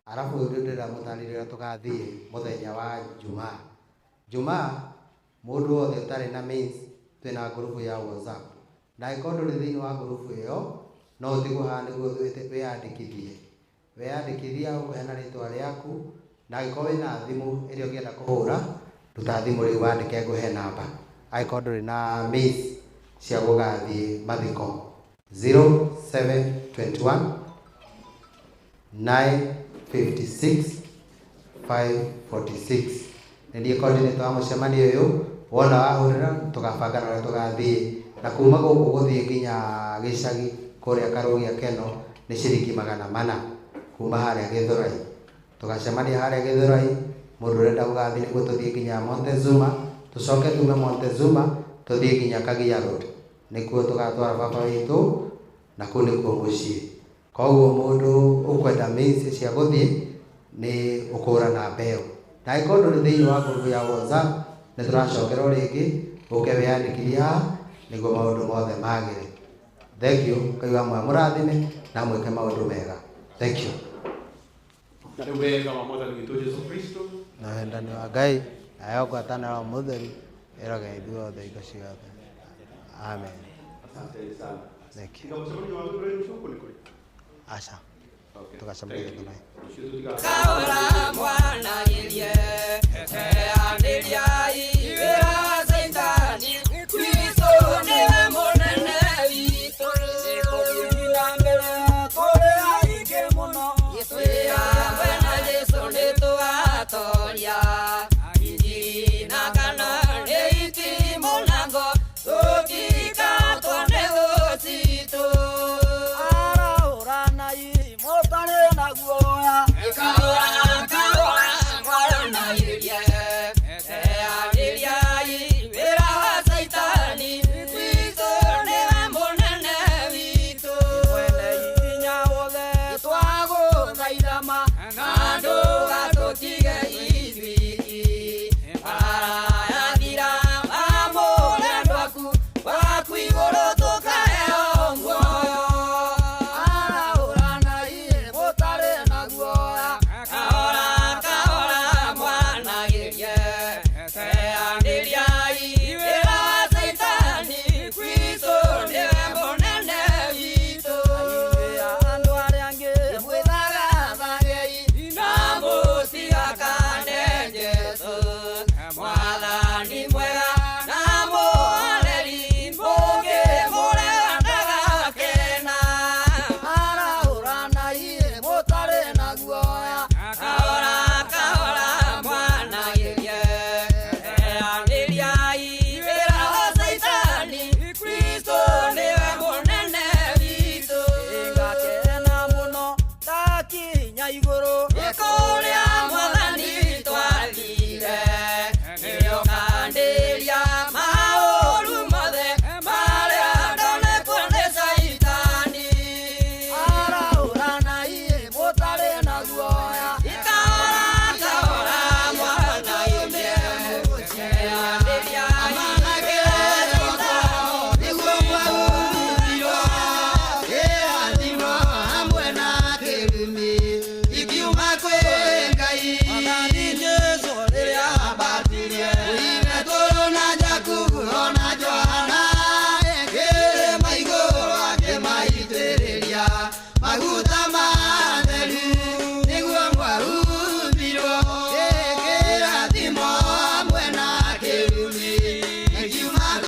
Arabu ũndũ ndĩrenda mũtarĩrie ũrĩa tũgathiĩ mũthenya wa Jumaa. Jumaa, mũndũ wothe ũtarĩ na means, twĩna ngurubu ya WhatsApp. Na angĩkorwo ndũrĩ thĩinĩ wa ngurubu ĩyo, no ũtigwo haha nĩguo wĩyandĩkithie. Weyandĩkithia ũkũheana rĩtwa rĩaku, na angĩkorwo wĩna thimũ ĩrĩa ũngĩenda kũhũra, ruta thimũ rĩu wandĩke ngũhe namba. Angĩkorwo ndũrĩ na means cia gũgathiĩ mathiko. 0721 956 546. Nĩ niĩ coordinator wa mũcemanio ũyũ, wona wahũrĩra tũgabanga na ũrĩa tũgathiĩ. Na kuma gũkũ gũthiĩ nginya gĩcagi kũrĩa Karũgia Keno nĩ ciringi 400 kuma harĩa Gĩthũrai. Tũgacemania harĩa Gĩthũrai, mũndũ ũrenda gũgathiĩ nĩguo tũthiĩ nginya Montezuma, tũcoke tume Montezuma tũthiĩ nginya Kagia Road. Nĩkuo tũgatwara baba witũ na kũu nĩkuo mũciĩ. Koguo mũndũ ũkwenda means cia gũthiĩ nĩ ũkũhũra namba ĩyo. Na angĩkorwo ndũrĩ thĩinĩ wa ngurubu ya WhatsApp, nĩ tũracokera o rĩngĩ ũke wĩyandĩkithie haha nĩguo maũndũ mothe magĩre. Thank you. Ngai wa muoyo amũrathime na amwĩke maũndũ mega. Thank you. Na rĩu wega wa mwathani witũ Jesu Kristo Na wendani wa Ngai nayo ngwatanĩro mũtheru ĩroge ithuothe hingo ciothe. Amen. Asanteni sana. Thank you. Tiga mũcemanio wa Gĩthũrai rũciũ kũ nĩ kũrĩ? Aca. Okay. Tũgacemania Thank you. Gĩthũrai. Rũciũ tũtigakorwo.